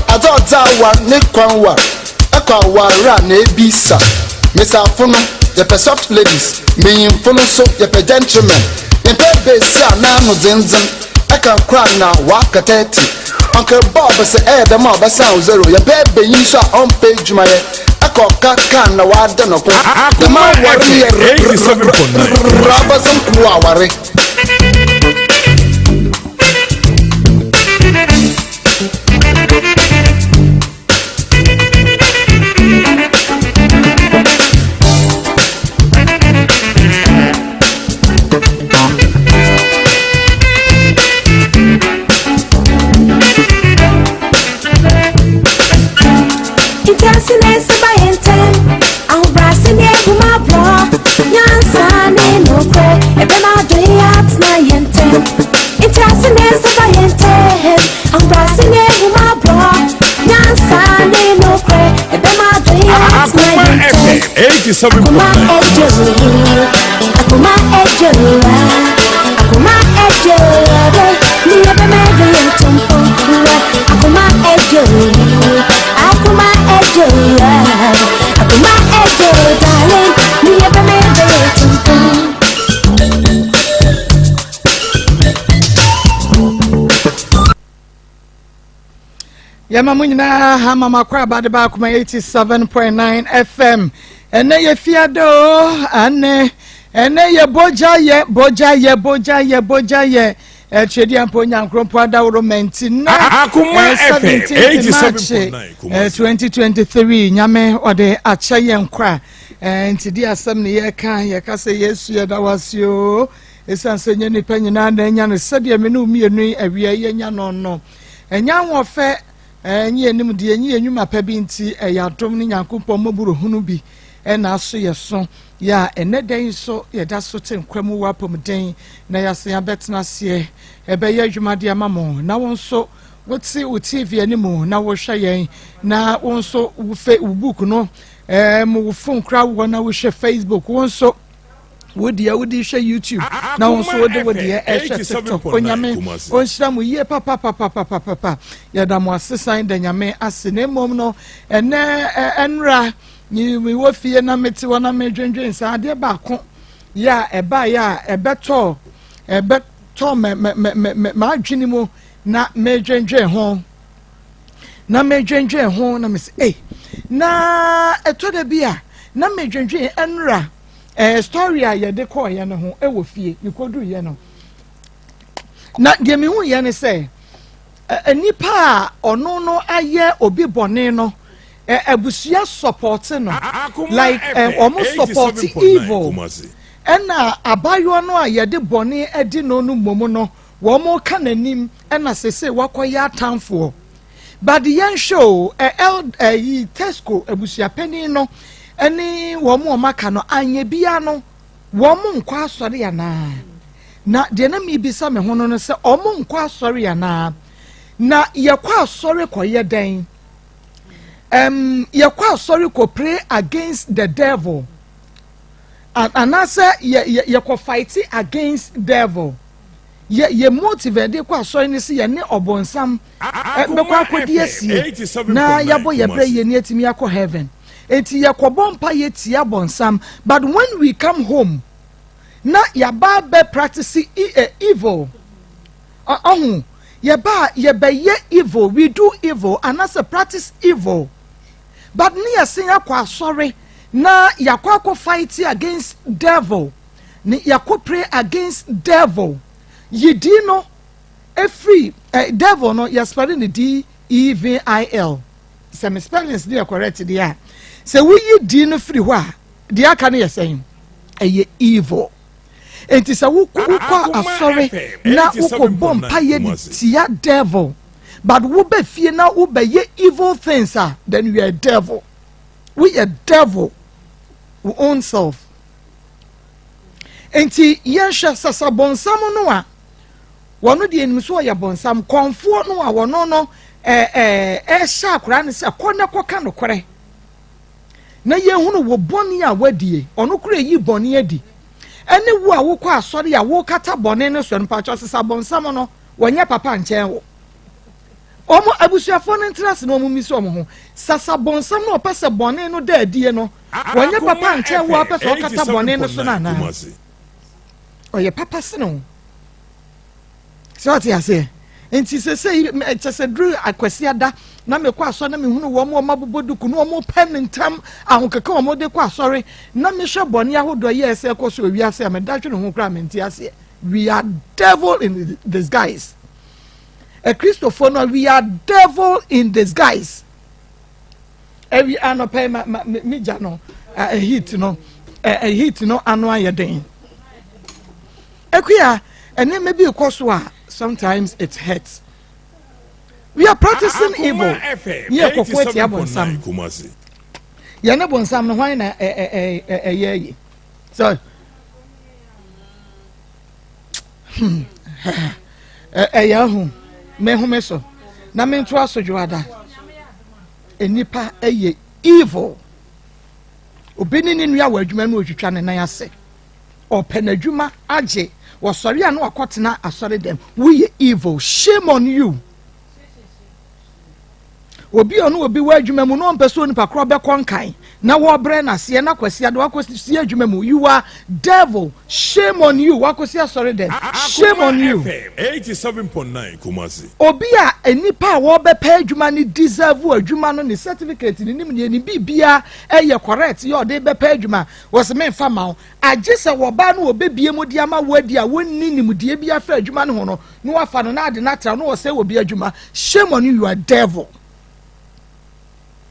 Adze a ɔdze awar ne kwan war, ɛkɔ awar a na ebisa. Mbesiafo no, yɛpɛ soft ladies, mbenyimfo no nso yɛpɛ gentlemen. Yɛmmpɛ besia a n'ano dzendzen, ɛka kor a na ɔaka 30. Uncle Bob sɛ ɛyɛ dɛm a ɔbɛsan wo zero. Yɛpɛ banyin so a ɔmmpɛ edwumayɛ, ɛkɔ ɔka kaa na ɔada no ko. Dɛm Akoma awar no yɛ FM 87.9 Kumasi. rrrr-abɔdzenkow aware. Akoma FM 87.9 Kumasi. Akuma ejo, akuma ejo, ni ebe mebe tumpo. Akuma ejo, akuma ejo, akuma ejo, darling, ni ebe mebe tumpo. Yɛma mo nyinaa ha mama kɔ abade baako ma 87.9 FM. Ɛnɛ yɛ fiada o, anɛ ɛnɛ yɛ bogya yɛ bogya yɛ bogya yɛ bogya yɛ ɛtwɛdi ampo nyankorompo adaworo mɛnti na Akoma FM 17th March 87.9 Kumasi. 2023 Nyame ɔde akyɛ yɛn kwa. Nti di asɛm ne yɛka yɛka sɛ Yesu yɛda wase o, ɛsiane sɛ nyɛ nipa nyinaa na anya no sɛdeɛ me ne wo mmienu yi awia yɛnya no. Ɛnyɛ ahoɔfɛ, ɛnyɛ anim deɛ, ɛnyɛ nnwuma pa bi nti, ɛyɛ adom ne Nyankopɔn mmɔborɔhunu bi ɛna aso yɛ so yɛ a ɛnɛ da yi nso yɛda so te nkwa mu wɔ apɔmuden na yɛasen abɛtena aseɛ ɛbɛyɛ adwumadeɛ ama mo. Na wo nso wote wo TV anim na wohwɛ yɛn, na wo nso wo fe wo book no mo wo phone kora wɔ na wohwɛ Facebook, wo nso wo deɛ wode hwɛ YouTube, na wo nso wode wo deɛ ɛhwɛ TikTok. Onyame ɔnhyira mo yie papapapapapapa. Yɛda mo ase san da Nyame ase. Na mmom no ɛnɛ ɛnra mewɔ fie na mete hɔ na medwendwen saa adeɛ baako yɛ a ɛbaeɛ a ɛbɛtɔ ɛbɛtɔ mɛ mɛ mɛ mɛ m'adwene mu na medwendwen ho na medwendwen ho na mesɛ ei, na ɛtɔ da bi a na medwendwen ɛnra story a yɛde kɔɔyɛ no ho ɛwɔ fie. Mekɔduruyɛ no na deɛ mehu yɛ ne sɛ nipa a ɔno no ayɛ obi bɔne no, abusua support no like ɔmo support evil, ɛna abayewa no a yɛde bɔne adi no mmom no wɔn ka n'anim, ɛna sese wakɔyɛ atamfoɔ. But yɛnhwɛ o, ɛ ɛyi Tesco abusuapanin no ɛne wɔn a wɔn aka no anyɛ bia no, wɔn nkɔ asɔre anaa? Na deɛ na mibisa me ho no sɛ wɔn nkɔ asɔre anaa? Na yɛkɔ asɔre kɔyɛ dɛn? Yɛkɔ asɔre kɔ pray against the devil anaasɛ yɛ yɛ yɛkɔ fight against devil? Yɛ motive yɛde kɔ asɔre ne sɛ yɛne ɔbɔnsam bɛkɔ akɔdi asie na yɛabɔ yɛ brɛ yie ne yɛtumi akɔ heaven. Eti yɛkɔbɔ mpa yɛ tia bɔnsam, but when we come home na yɛaba bɛ practice evil. Ɔho yɛba a yɛbɛyɛ evil, we do evil anaasɛ practice evil, but ne yɛsen akɔ asɔre na yɛakɔ akɔ fight against devil ne yɛakɔ pray against devil. Yidi no efiri devil no, yɛ spell ne D E V I L. Sɛ me spellings ne yɛ correct deɛ a, sɛ woyi D no firi hɔ a, deɛ aka no yɛ sɛn? Ɛyɛ evil. Nti sɛ wokɔ asɔre na wokɔ bɔ mpaeɛ de tia devil, but wobɛ fie na wobɛyɛ evil things a, then you are a devil. Woyɛ devil wo own self. Nti yɛnhwɛ sasa bɔnsam no a wɔn deɛ nim so ɔyɛ bɔnsam kɔnfoɔ no a wɔn no ɛɛ ɛɛ ɛhyɛ akwaraa no sɛ kɔ na kɔka nokorɛ na yɛhunu wɔ bɔne a wadie. Ɔno kora yi bɔne adi, ɛne wo a wokɔ asɔre a wokata bɔne no so no, mpakyɛ sesa bɔnsam no wɔnyɛ papa nkyɛn wo. Wɔn abusuafoɔ no ntena ase na wɔn mmisa wɔn ho. Sasa bonsam no a ɔpɛ sɛ bɔne no da adie no, wɔnyɛ papa nkyɛn wo a wopɛ sɛ ɔkata bɔne no so no anaa? Ɔyɛ papa sene wo. Sɛ ɔte aseɛ? Nti sɛsɛ kyɛ sɛ duru akwasiada na mekɔ asɔre na mehunu wɔn wɔn abobɔ duku na wɔn pɛ ne ntam ahokeka wɔn de kɔ asɔre na mehwɛ bɔne ahodoɔ yɛ ɛsɛ ɛkɔ so wiase a meda dwene ho koraa mente aseɛ. We are devil in disguise. Akristofoɔ no we are devil in disguise. Awi anɔpɛ yi ma ma me gya no heat no heat no ano ayɛ den. Akuya nneɛma bi kɔ so a sometimes it hurts. We are practicing evil. Yɛ kɔkɔ atia bɔnsam. Yɛne bɔnsam no hwan na ɛyɛ yi. So hmm ɛyɛ ahu mehome so na mento aso dwoada nnipa ɛyɛ evil obi ne ne nua wɔ adwuma no otwitwa ne nan ase ɔpɛ n'adwuma agye wɔsɔre a na wakɔtena asɔre dɛm woyɛ evil shame on you. Obi a ɔne obi wɔ adwuma mu na ɔmpɛ sɛ onipa korɔ bɛkɔ nkan na wɔbrɛ no aseɛ na kwasia de wakɔsi adwuma mu you are devil shame on you wakɔsi asɔre dɛm shame on you. Obi a nnipa a wɔbɛpɛ adwuma no deserve adwuma no ne certificate ne nim deɛ ne biribia ɛyɛ correct yɛ ɔde bɛpɛ adwuma wɔsɛ memfa ma wo agye sɛ wɔbaa no wɔbɛbie mu de ama wo adi a wɔnni nimdeɛ bi afa adwuma no ho no na wafa no na ade no atra na ɔsɛe obi adwuma shame on you you are devil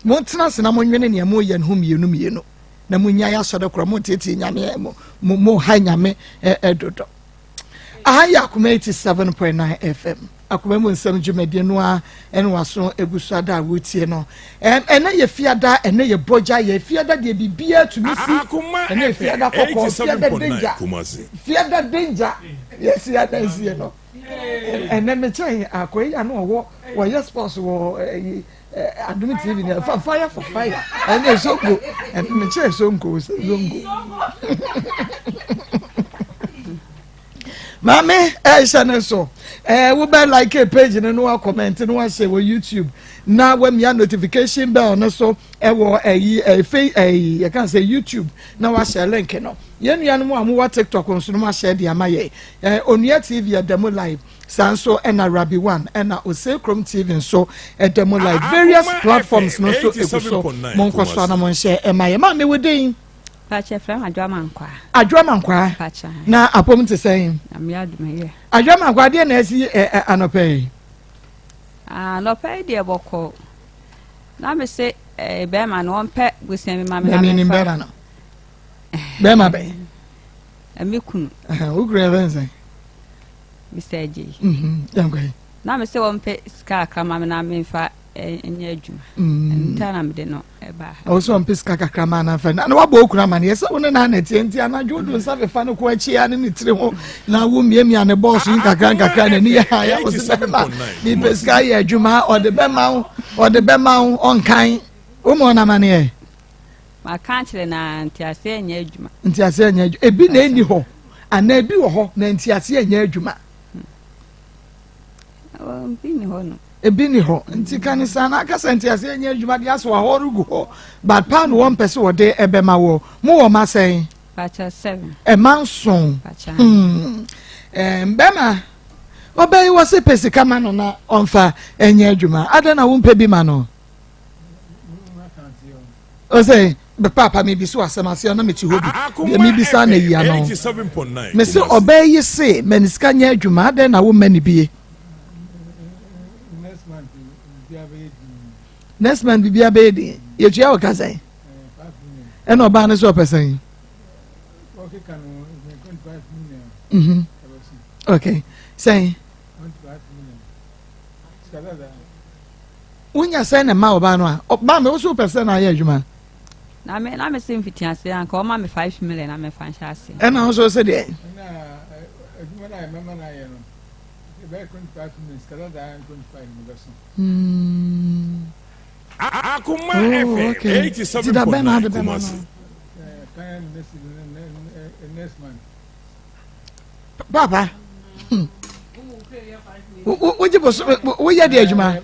montena ase na monwene nea moyɛ no ho mmienu mmienu na monyae asɔre korɔ monteetee nyame mo mo ha nyame ɛdodɔ aha yɛ akoma 87.9 fm akoma mu nsɛm dwumadie no a ɛne waso egu so ada a wotie no ɛnɛ yɛ fiada ɛnɛ yɛ bɔgya yɛ fiada deɛ biribiara tumi si ɛnɛ yɛ fiada kɔkɔɔ fiada danger fiada danger yɛsi adansie no ɛnɛ mekyɛn akɔ yi ano ɔwɔ wɔyɛ sports wɔ ɛyi adum tv na fa fire for fire ɛnɛ zongo ɛnɛ mekyɛn zongo sɛ zongo maame ɛhyɛ ne so ɛɛ wobɛ like page no na wa comment na wa share wɔ youtube na wamia notification bell no so ɛwɔ ɛyi ɛfɛ ɛyi yɛka sɛ youtube na wahyɛ link no yɛn nuanom a wɔwɔ tiktok nso no ahyɛ de ama yɛn ɛɛ onua tv ɛda mu live saa nso ɛna rabi one ɛna ose krom tv nso ɛda mu live various platforms no nso egu so mo nkɔ so ana mo nhyɛ ɛma yɛ maame wo din. Pakyɛ frɛ me Adwoa Mankwaa. Adwoa Mankwaa. Pakyɛ. Na apɔm te sɛn? Nyame adom yɛ. Adwoa Mankwaa deɛ na ɛsi ɛ ɛ anɔpɛ yi. Anɔpa yi deɛ bɔkɔɔ. Na me se eh, bɛrima no ɔmpɛ bosia bi ma me na mefa. bɛrima no. Bɛrima bɛn? Me kunu. Wo kunu yɛ bɛn sɛn? Mr. Adjei. Mhm, yɛnkɔ yi. Na me se ɔmpɛ sika kakra ma me na memfa nyɛ adwuma. Mm. Nta na mede no ɛbaa ha. Ɔwɔ sɛ ɔmpɛ sika kakra ma na mfa na wabɔ okunu amaneɛ sɛ wo ne na na ɛteɛ nti anadwo wodo nsa fefa no ko akyi a ne ne tiri ho na wo miamia ne bɔɔso yi nkakra nkakra n'ani yɛ ha yɛ wo sɛ bɛma mepɛ sika yɛ adwuma ɔde bɛma wo ɔde bɛma wo ɔnkan wo ma ɔnamaneɛ. Maka akyerɛ na nteaseɛ nyɛ adwuma. Nteaseɛ nyɛ adwuma ebi na ɛnni hɔ anaa ebi wɔ hɔ na nteaseɛ nyɛ adwuma. Ebi ni hɔ no. Ebi ni hɔ nti ka ne saa na aka sɛ nteaseɛ nyɛ adwuma de asɔ ahɔre gu hɔ but paa no wɔn mpɛ sɛ wɔde ɛbɛma wɔ mo wɔ ma sɛn. Pakyɛ seven. Ɛma nson. Pakyɛ. Hmm. Ɛɛ bɛma ɔbɛyi wɔ se pɛ sika ma no na ɔnfa ɛnyɛ adwuma adɛn na wompɛ bi ma no. Ɔsɛ paapa mebisa asɛm ase na mete hɔ bi deɛ mebisa na yi ano mese ɔbaa yi se ma ne sika nyɛ adwuma adɛn na womma ne bie next month biribiara bɛyɛ din yɛtua wɔ ka sɛn ɛna ɔbaa no sɛ ɔpɛ sɛn mhm. okay sɛn Wonya sɛn na ɛma ɔbaa no a ɔbaa mi woso pɛ sɛ na ayɛ adwuma. Na me na me se mfiti ase anka ɔma me 5 million na me fa nhyɛ ase. Ɛna woso sɛ deɛ. Ɛna adwuma na mɛma na ayɛ no ɛbɛyɛ 25 million sika dada 25 no bɛso. Hmm. Akoma oh, FM okay. 87.9 Kumasi. Next month. Papa. Wogye bosome woyɛ de adwuma?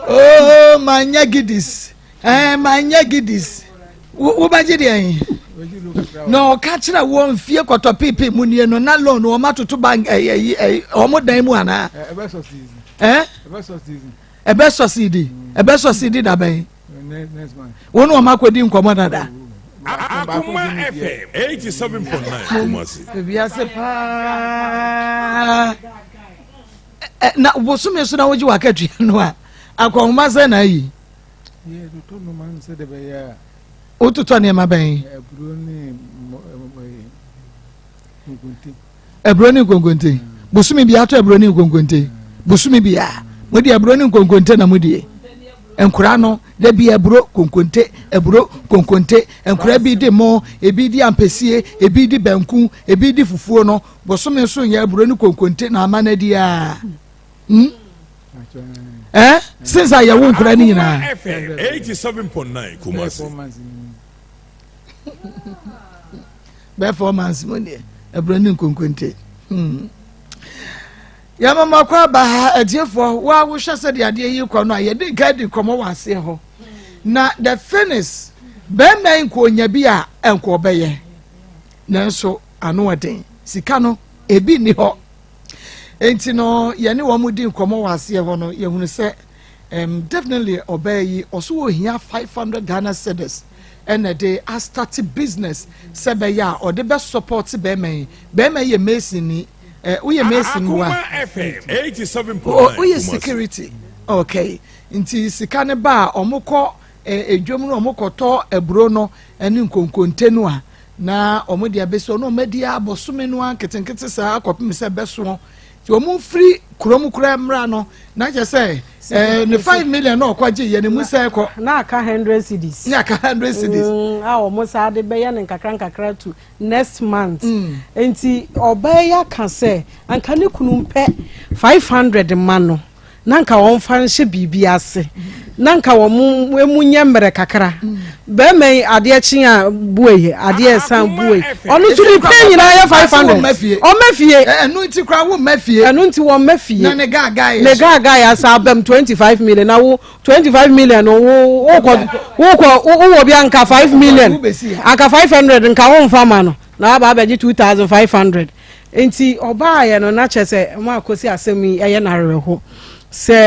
Oh, manyɛ gidis. Eh, manyɛ gidis. Wobɛgye deɛ yi? Na ɔka kyerɛ wɔ mfie kɔtɔ pipi mu nie no na loan wɔn atoto bank ɛyi ɛyi wɔn dan mu anaa? Ɛɛ? Ɛbɛ sɔsidi. Ɛbɛ sɔsidi dabɛn. Wo ne wɔn akɔdi nkɔmɔ dada. Akoma FM 87.9 Kumasi. Ewiase paa. Na bosome so na wogye w'akatua no a akɔnhoma sɛ na ayi. Wototɔ nneɛma bɛn? Aburo ne nkonkonte. Bosome bi atɔ aburo ne nkonkonte. Bosome bi a mo de aburo ne nkonkonte na mo die. Nkora no da bi aburo konkonte aburo konkonte nkora bi di mo ebi di ampesie ebi di banku ebi di fufuo no bosome so nyɛ aburo ne konkonte na ama no di a. Hmm? Eh? Since a yɛwo nkora no nyinaa. FM 87.9 Kumasi. Bɛɛ 4 months mu deɛ aburo ne nkonkonte. Yɛmama kɔ aba ha atiefoɔ wo a wohwɛ sɛdeɛ adeɛ yi kɔ no a yɛde nka di nkɔmmɔ wɔ aseɛ hɔ na the finish bɛrima yi nka onya bi a ɛnka ɔbɛyɛ nanso ano ɔden sika no ebi nni hɔ nti no yɛne wɔn di nkɔmmɔ wɔ aseɛ hɔ no yɛhunu sɛ definitely ɔbaa yi ɔso wɔ hia 500 Ghana cedis ɛna de astart business sɛ bɛyɛ a ɔde bɛ support bɛrima yi. Bɛrima yi yɛ mason ni. Woyɛ mason wa? Akoma FM 87.9 Woyɛ security. Okay, nti sika ne ba a ɔmo kɔ edwom no ɔmo kɔtɔ aburo no ɛne nkonkonte no a na ɔmo de abɛsi ɔno ɔmo adi abɔsome no a nketenkete saa akɔpem sɛ bɛsoɔ nti ɔmo firi kurom kura mmra no na kyerɛ sɛ ne 5 million na ɔkɔgye yɛ ne mu sɛ ɛkɔ. Na aka 100 cedis. Ne aka 100 cedis. A wɔn saa de bɛyɛ ne nkakra nkakra to next month. Nti ɔbaa yi aka sɛ anka ne kunu mpɛ 500 ma no na nka wɔmfa nhyɛ biribi ase na nka wɔn emu nyɛ mmerɛ kakra. Bɛrima yi adeɛ kye a bue, adeɛ ɛsan bue, ɔno nso ne pay nyinaa yɛ 500. Ɔmɛ fie. Ɛnu nti kura wo mma fie. Ɛnu nti wɔn mma fie. Na ne gaagaa yɛ. Ne gaagaa yɛ asa abɛm 25 million na wo 25 million no wo wokɔ wokɔ wowɔ bi anka 5 million anka 500 nka wo nfa ma no na waba abɛgye 2500. Nti ɔbaayɛ no na kyerɛ sɛ mo akɔsi asɛm yi ɛyɛ n'awerɛho sɛ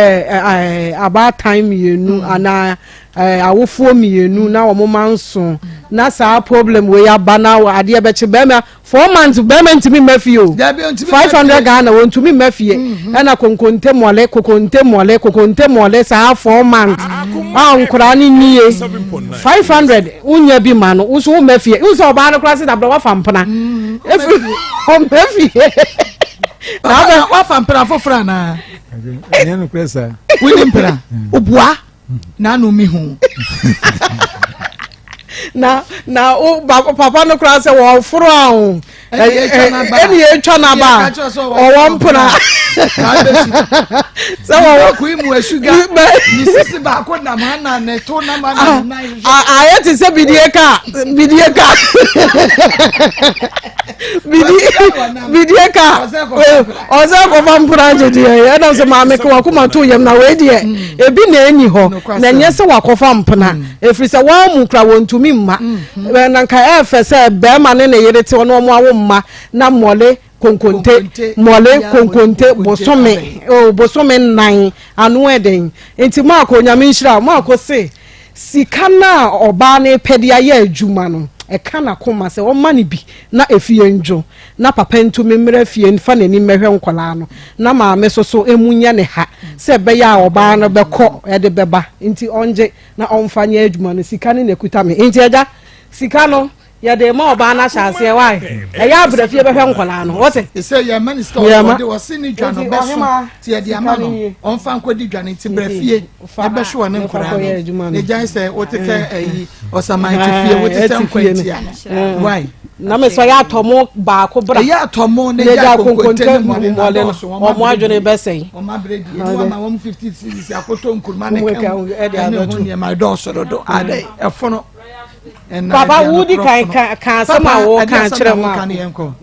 abaatan mmienu anaa awofoɔ mmienu na wɔn ma nso na saa problem wei aba na adeɛ bɛkye bɛrima 4 months bɛrima ntumi mma fie o. 500 Ghana wɔntumi mma fie ɛna konkonte mɔle kokonte mɔle kokonte mɔle saa 4 months a nkoraa no nie 500 wonya bi ma no woso womma fie. Wo sɛ ɔbaa no koraa sɛ dabrɛ wafa mpena ɛfiri ɔmma fie. Na wafa mpena foforɔ anaa? Ɛnyɛ nokorɛ saa. Woni mpena obua n'ano mi ho. Na o papa no koraa sɛ wɔforo a o ɛne yɛtwa n'aba a ɔwɔ mpena sɛ wɔwɔ kui mu asuga ne sisi baako nam ha na ne to nam ha na ne nan. Ayɛ te sɛ bidie ka bidie ka bidie ka ɔsɛ kɔfa mpena gyedeɛ ɛnam sɛ maame ka wakoma to yam na wei deɛ ebi na ɛni hɔ na ɛnyɛ sɛ wakɔfa mpena ɛfiri sɛ wɔn mu kura wɔntumi mma na nka ɛɛfɛ sɛ bɛrima ne ne yere te ɔno ɔmo awo mma na mmɔle konkonte mmɔle konkonte bosome o bosome 4 ano ɛden. Nti maako Nyame nhyira maako se sika na ɔbaa ne pɛ de ayɛ adwuma no ɛka n'akoma sɛ ɔma no bi na efie ndwo na papa ntumi mmerɛ fie nfa n'anim mɛhwɛ nkɔlaa no na maame soso emu nyɛ ne ha sɛ ɛbɛyɛ a ɔbaa no bɛkɔ ɛde bɛba. Nti ɔngye na ɔmfa nyɛ adwuma no. Sika no na ekuta me nti agya sika no yɛde ma ɔbaa no ahyɛ aseɛ wae ɛyɛ abrɛ fie bɛhwɛ nkɔlaa no wɔte. Sɛ yɛma ne sika ɔde ɔse ne dwa no bɛso nti yɛde ama no ɔmfa nkɔdi dwa no nti brɛ fie ɛbɛhwɛ wɔ ne nkɔlaa no ne gyae sɛ wotetɛ ayi ɔsaman te fie wotetɛ nkwantia no wae. Na me sɔ yɛ atɔmo baako bra. Ɛyɛ atɔmo ne gya konkonte ne mmɔle no adɔɔso. Ɔmo adwene bɛsɛn. Ɔmo abere die ne wama wɔn 50 cedis akoto nkuruma ne kɛm ɛne ho nneɛma ɛdɔɔso dodo adɛ ɛfono. Ɛna Papa ɛde wodi anokorɔ kan fono. ka ka asɛm Papa a ɛde wɔka asɛm kyerɛ na woka maako. no yɛnkɔ.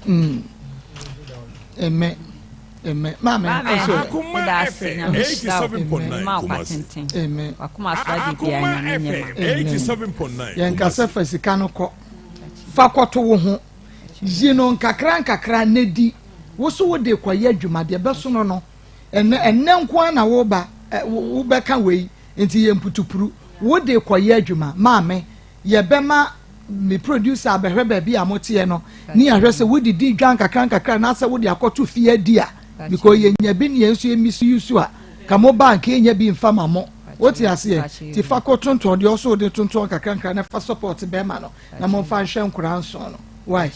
Mm. Amen. Amen. Maame Maame, nkɔ so. Akoma meda ase FM nyame nhyira wo 87.9 mma wo kwa Kumasi. tenten Amen. wakoma so ade biara Akoma nyame nyɛ ma FM Amen. 87.9 Yɛn kasa Kumasi. fa sika no kɔ. Fa kɔto wo ho. Yi no nkakra nkakra na di. Wo so wode kɔyɛ adwuma deɛ bɛsono no. Ɛnɛ ɛnɛ nko ara na woba wobɛka wei nti yɛ mputupuru. Wode kɔyɛ adwuma. Maame, yɛbɛma me producer abɛhwɛ baabi a moteɛ no ne yɛahwɛ sɛ wodidi dwa nkakra nkakra anaasɛ wode akɔto fie adi a because yɛnya bi ne yɛn nso yɛ misuse a ka mo ba nka yɛnya bi mfa ma mo wote aseɛ nti fa kɔ tontɔn deɛ ɔso wode tontɔn nkakra nkakra na fa support bɛrima no na momfa nhwɛ nkoraa nson no why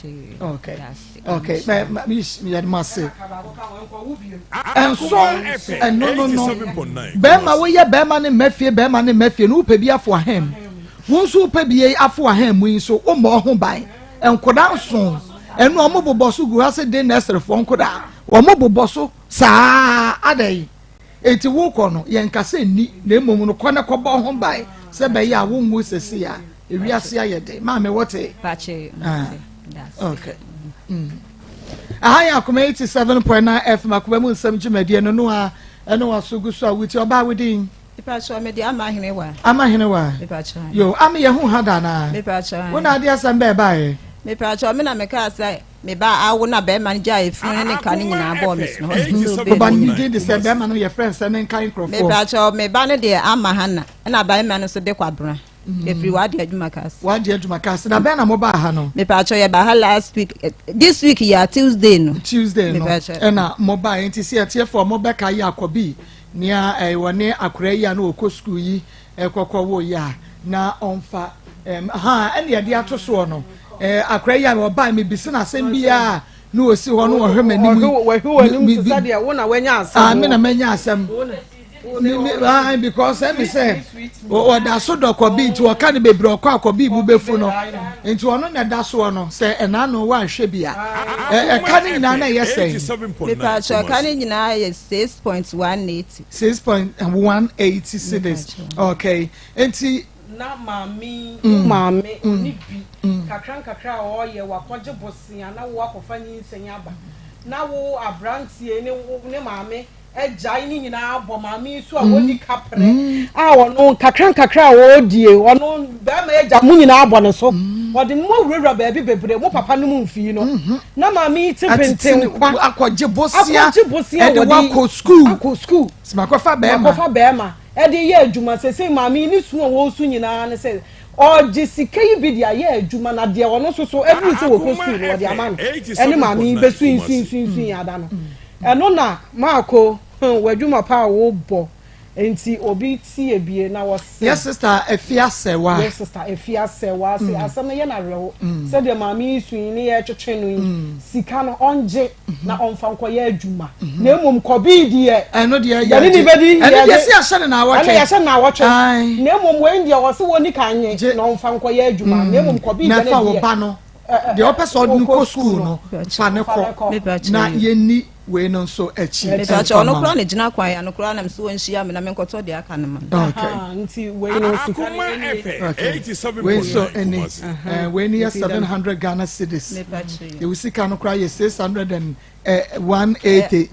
okay okay mɛ mɛ yɛde mo ase nson ɛno no no bɛrima woyɛ bɛrima ne mma fie bɛrima ne mma fie no wopɛ bi afo ahɛn mu wo nso wopɛ bi yɛ afo ahɛn mu yi nso wommɔ ho ban nkodaa nson ɛno ɔmo bobɔ so gu ha sɛ de nɛsɛrefoɔ nkodaa ɔmo bobɔ so saa adɛn Enti wokɔ no, yɛnka sɛ nni, na mmom no kɔ na kɔbɔ ho ban sɛ ɛbɛyɛ a wonwu sɛsei a ewiase ayɛ den. Maame, wote? Ah, okay. Mm. Aha yɛ Akoma 87.9 FM Akoma mu nsɛm dwumadie no no a ɛne waso gu so a wotie ɔbaa wo din. Mepakyɛw mede ama hene wa. Ama hene wa. Mepakyɛw. Yo, ame yɛ ho ha da naa. Mepakyɛw. Wo na ade asɛm bɛɛ baeɛ. Mepakyɛw me na mekaa sɛ Me ba awo na bɛrima no gyae efunu ne ne ka no nyinaa bɔɔ me so no hospital bill Ɔba no no ne din de sɛ bɛrima no yɛfrɛ no sɛ ne nkae nkurɔfoɔ. Mepakyɛw me ba no deɛ ama Hannah ɛna barima no nso de Kwabena efiri wade adwuma kase. Wade adwuma kase na bɛn na mo baa ha no. Mepakyɛw yɛ baa ha last week eh, this week yɛ Tuesday no. Tuesday no ɛna mo baa nti sɛ ɛtiɛfoɔ mo bɛka yi akɔbi nea ɛwɔ ne akora yi a na ɔkɔ sukuu yi ɛkɔkɔ wo yɛ a na ɔmfa ɛm ha ɛna yɛde ato soɔ no ɛɛ akora yi a ɔbaa mi bisi na asɛm bi a na osi hɔ no ɔhwɛ m'anim yi ɔhwɛ w'anim te sɛ deɛ wo na wanya asɛm ah mi na manya asɛm mi mi ah because ɛmi sɛ ɔda so dɔkɔ bi nti ɔka ne bebree ɔkɔ akɔ bi bu befu no nti ɔno na ɛda soɔ no sɛ ɛna no wanhwɛ bi a ɛka ne nyinaa na ɛyɛ sɛn. mipatwa ɛka ne nyinaa yɛ 6.180. 6.180 cedis okay nti. Na maame yi, wo maame, ɔnni bi, nkakra nkakra a ɔreyɛ, wakɔgye bosea na wo akɔfa nyinsɛn aba, na wo aberanteɛ ne wo ne maame agyae ne nyinaa abɔ maame yi so a wɔnni kaprɛ a ɔno nkakra nkakra a ɔredie, ɔno bɛrima agya mo nyinaa abɔ ne so, ɔde mo awurawura baabi bebree, mo papa no mu mfii no, na maame yi te pentenkwa, akɔgye bosea, akɔgye bosea ɛde wɔde wakɔ sukuu, akɔ sukuu, makɔfa bɛrima, makɔfa bɛrima. de yɛ adwuma. Seesei maame yi ne su a ɔresu nyinaa ne sɛ ɔregye sika yi bi de ayɛ adwuma na deɛ ɔno nso so ɛduru sɛ wɔkɔ sukuu no wɔde ama no. Ɛne maame yi bɛsui sui sui sui ada no. Ɛno na Maako, hmm, w'adwuma pa a wobɔ nti obi tie bie na wɔse. Yɛ sista Afia Sɛwa. Yɛ sista Afia Sɛwa se asɛm no yɛ no awerɛho sɛdeɛ maame yi su yi ne yɛretwetwe no yi sika no ɔngye. na ɔmfa nkɔyɛ adwuma na mmom kɔbii deɛ ɛno deɛ yɛne ne bɛdi ɛno deɛ sɛ yɛahyɛ no naawɔtwe ɛno yɛahyɛ no naawɔtwe na mmom wei deɛ ɔse wɔ ni kan nye na ɔmfa nkɔyɛ adwuma na mmom kɔbii deɛ na fa wo ba no deɛ ɔpɛ sɛ ɔde no kɔ sukuu no fa ne kɔ na yɛnni wei no nso akyi ɛmfa ma ɔno koraa na gyina kwan ano koraa na mso wɔnhyia me na menkɔtɔ deɛ aka no ma no nti wei no sika Akoma FM wei nso 87.9 ɛni Kumasi. wei no yɛ 700 Ghana cedis Ewu sika no koraa yɛ 601 80.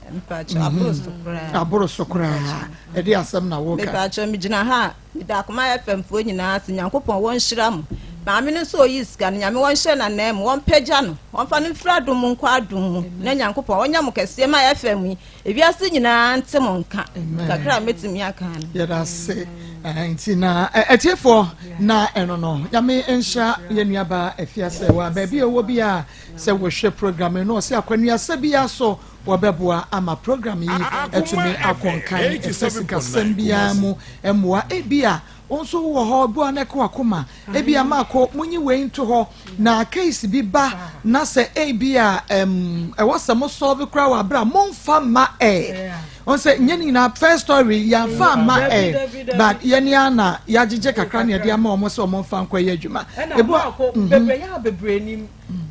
Aboro so koraa. Ɛde asɛm na woka. Mepatwa megyina ha a meda Akoma FM foɔ nyinaa ase Nyankopɔn wɔnhyira mo. Maame no nso ɔyi sika no Nyame wɔnhyɛ n'anan mu wɔmpagya no wɔmfa no mfiri adom mu nkɔ adom mu na Nyankopɔn ɔnyɛ mo kɛseɛ ma FM yi ewiase nyinaa nte mo nka. Kakra a mɛtumi aka no. Yɛda ase nti na atiefoɔ na ɛno no Nyame nhyira yɛn nuabaa Afiasɛ wɔ baabi a ɔwɔ bi a sɛ wɔhwɛ program yi no ɔsɛ akwanuasɛ biara so wɔbɛboa ama program yi atumi akɔ nkan ɛfɛ sikasɛm biara mu mmoa ebi a wo nso wowɔ hɔ ebi a na ɛkɔ akoma ebi a maakɔ monyi wei nto hɔ na case bi ba na sɛ ebi a ɛwɔ sɛ mo solve koraa wɔ abere a momfa mma ɛ wɔn sɛ nyɛ ne nyinaa first story yɛnfa mma ɛ but yɛne ana yɛagyegye kakra na yɛde ama wɔn sɛ wɔn mfa nkɔ yɛ adwuma ɛna maakɔ bebree yɛ a bebree nim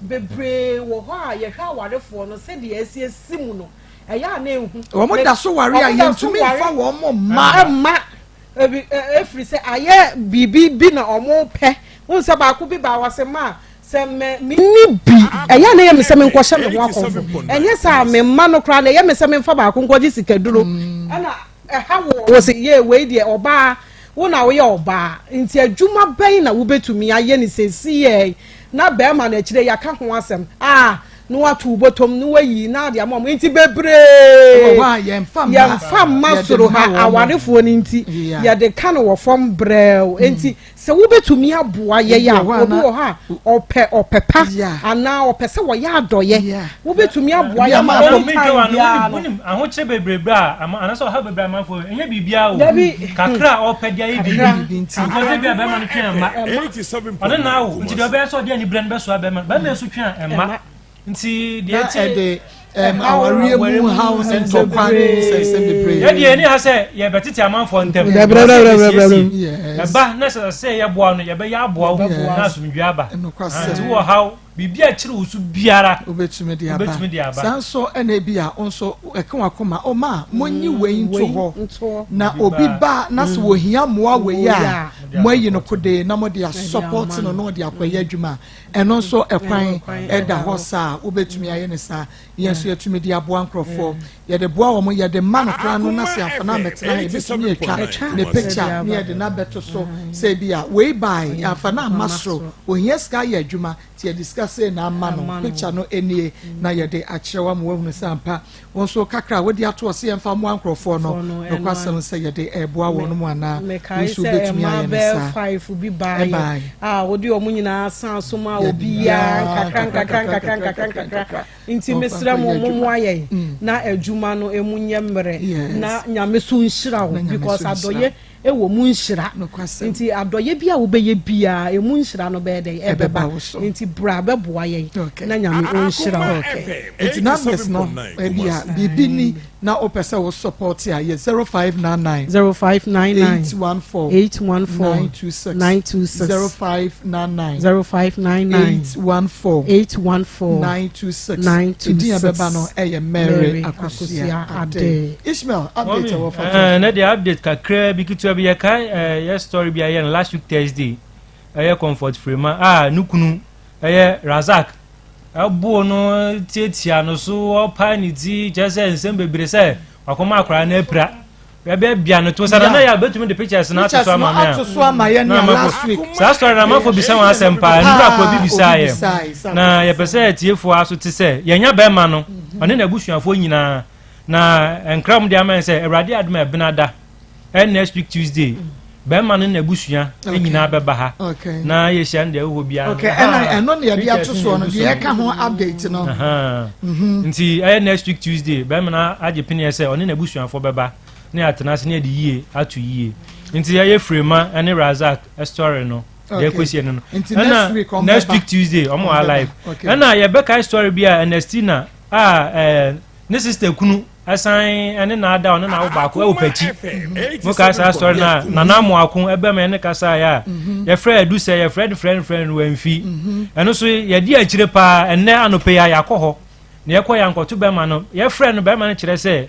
bebree wɔ hɔ a yɛhwɛ awarefoɔ no sɛdeɛ ɛsi esi mu no ɛyɛ a na ehu wɔn da so ware a yɛntumi nfa wɔn mma mma. Ebi efiri sɛ ayɛ biribi bi na ɔmo pɛ. Wohu sɛ baako bi baa wɔse ma sɛ mɛ menni bi ɛyɛ a na ɛyɛ me sɛ menkɔhyɛ me ho akɔmfo. Ɛnyɛ saa a me mma no koraa no ɛyɛ me sɛ memfa baako nkɔgye sikaduro. Ɛna ɛha wo wɔ sɛ yee wei deɛ ɔbaa wo na woyɛ ɔbaa nti adwuma bɛn na wobɛtumi ayɛ no sɛsiiɛ na bɛrima no akyire yɛaka ho asɛm a na wato wo bɔtɔm na wayi na ade ama wɔn nti bebree yɛmfa mma soro ha awarefoɔ no nti yɛde ka no wɔ fam brɛw mm. nti sɛ wobɛtumi aboa yɛn a obi wɔ hɔ a ɔpɛ ɔpɛ pa anaa ɔpɛ sɛ wɔyɛ adɔyɛ wobɛtumi aboa yɛn ma anytime biara no ahokyere bebrebe a anaasɛ ɔha bebree amanfoɔ ɛnyɛ biribiara o kakra a ɔpɛ de ayɛ biribi because ebi a bɛrima no twe ɛma ɔne na awo nti deɛ ɔbɛyɛ sɛ ɔde anibrɛ no bɛsoa bɛrima bɛrima nso twe a ɛma nti deɛ ɛte ɛde awareɛ mu haw ne ntɔkwa ne nsɛnsɛm bebree. Yɛ deɛ ɛni ha sɛ yɛbɛtete amanfoɔ ntɛm ɛba na sɛ sɛ yɛboa no yɛbɛyɛ aboa wo na asomdwe aba nti wɔ haw biribi a kyerɛ wo so biara wobɛtumi de aba saa nso ɛna ebi a nso ɛka wakoma ɔma a monyi wei nto hɔ na obi ba na sɛ wɔhia mmoa wei a moayi no kodee na mode asɔpɔte no na ɔde akɔyɛ adwuma Ɛno nso ɛkwan ɛda hɔ saa a wobɛtumi ayɛ no saa. Yɛn nso yɛtumi de aboa nkorɔfoɔ. Yɛde boa wɔn, yɛde ma no koraa no na sɛ yɛamfa no ammɛtena ha yɛbɛtumi atwa ne picture ne yɛde no abɛto so sɛ ebi a wei bae yɛamfa no amma soro, ohia sika ayɛ adwuma nti yɛde sika sei na ama no, picture no nie na yɛde akyerɛ wo ama woahunu sɛ ampa Wo nso kakra a wode ato hɔ sɛ yɛmfa mmoa nkurɔfoɔ no, nokwasɛm sɛ yɛde reboa wɔn mu anaa? Wo Mekae nso sɛ wobɛtumi mmaa ayɛ no bɛyɛ saa. five bi baeɛ Ɛbaeɛ. a wode wɔn nyinaa san so maa Yɛde obiara biara nkakra nkakra nkakra nkakra nkakra nkakra nkakra. nkakra Nti na wɔmfa mesrɛ nkɔyɛ mo adwuma. mommoa yɛn na adwuma no emu nyɛ mmerɛ na Nyame so nhyira wo Na Nyame because so nhyira adɔyɛ Ɛwɔ mu nhyira. Nokwasɛm. Nti adɔyɛ bi a wobɛyɛ biara ɛmu nhyira no bɛyɛ dɛn? Ɛbɛba Ɛbɛba. wo so. Nti bra bɛboa yɛn Okay. na Nyame ɔnhyira wo. Okay. Nti numbers no ebi a biribi ni na wopɛ sɛ wo support a yɛ 0599 0599 814 814 926 926 0599 0599 814 814 926 926. Edin a ɛbɛba no ɛyɛ Mary Mary Akosua Akosua Adeh. Adeh. Ishmael update ɛwɔ fa Ɛɛ ne deɛ update kakraa bi ketewa bi yɛkae ɛɛ yɛ story bi a yɛ no last week Thursday ɛyɛ Comfort Frema a ne kunu ɛyɛ Razak ɛboo no tiatia no so ɔpae ne ti kyerɛ sɛ nsɛm bebree sɛ wakɔma akwaraa no apira bɛbia no to sɛ na yɛ abɛtumi de pictures no ato so ama me ato so ama yɛ nea last week saa story na amanfoɔ bisa wɔn asɛm paa nnura kɔ obi bisaa yɛ na yɛpɛ sɛ atiefoɔ aso te sɛ yɛnya bɛrima no ɔne n'abusuafoɔ nyinaa Na nkra wɔn de ama yɛn sɛ Awurade adom a ɛbena da ɛyɛ next week Tuesday bɛrima no n'abusua nyinaa bɛba ha na yɛhyia no deɛ ɛwɔ hɔ biara okay ɛna ɛno na yɛde ato soɔ no deɛ ɛka ho update no mhm. nti ɛyɛ next week Tuesday bɛrima no agye peneɛ sɛ ɔne n'abusuafoɔ bɛba na yɛatena ase na yɛde yie ato yie nti ɛyɛ Frema ne Razak story no deɛ ɛkɔsie no no ɛna next week Tuesday ɔmo wɔ live ɛna yɛbɛkae story bi a Ernestina a ɛɛ Ne sister kunu san ne na ada ɔne na awo baako ɛwɔ pɛkyi mo kaa saa sɔre na nana amoako ɛbɛ ma ɛne kasa yɛ a mhm. yɛfrɛ adu sɛ yɛfrɛ no frɛ no frɛ no wamfi mhm. ɛno so yɛdi akyire paa ɛnɛ anɔpɛ yi a yɛakɔ hɔ na yɛkɔ yɛ ankɔto bɛrima no yɛfrɛ no bɛrima no kyerɛ sɛ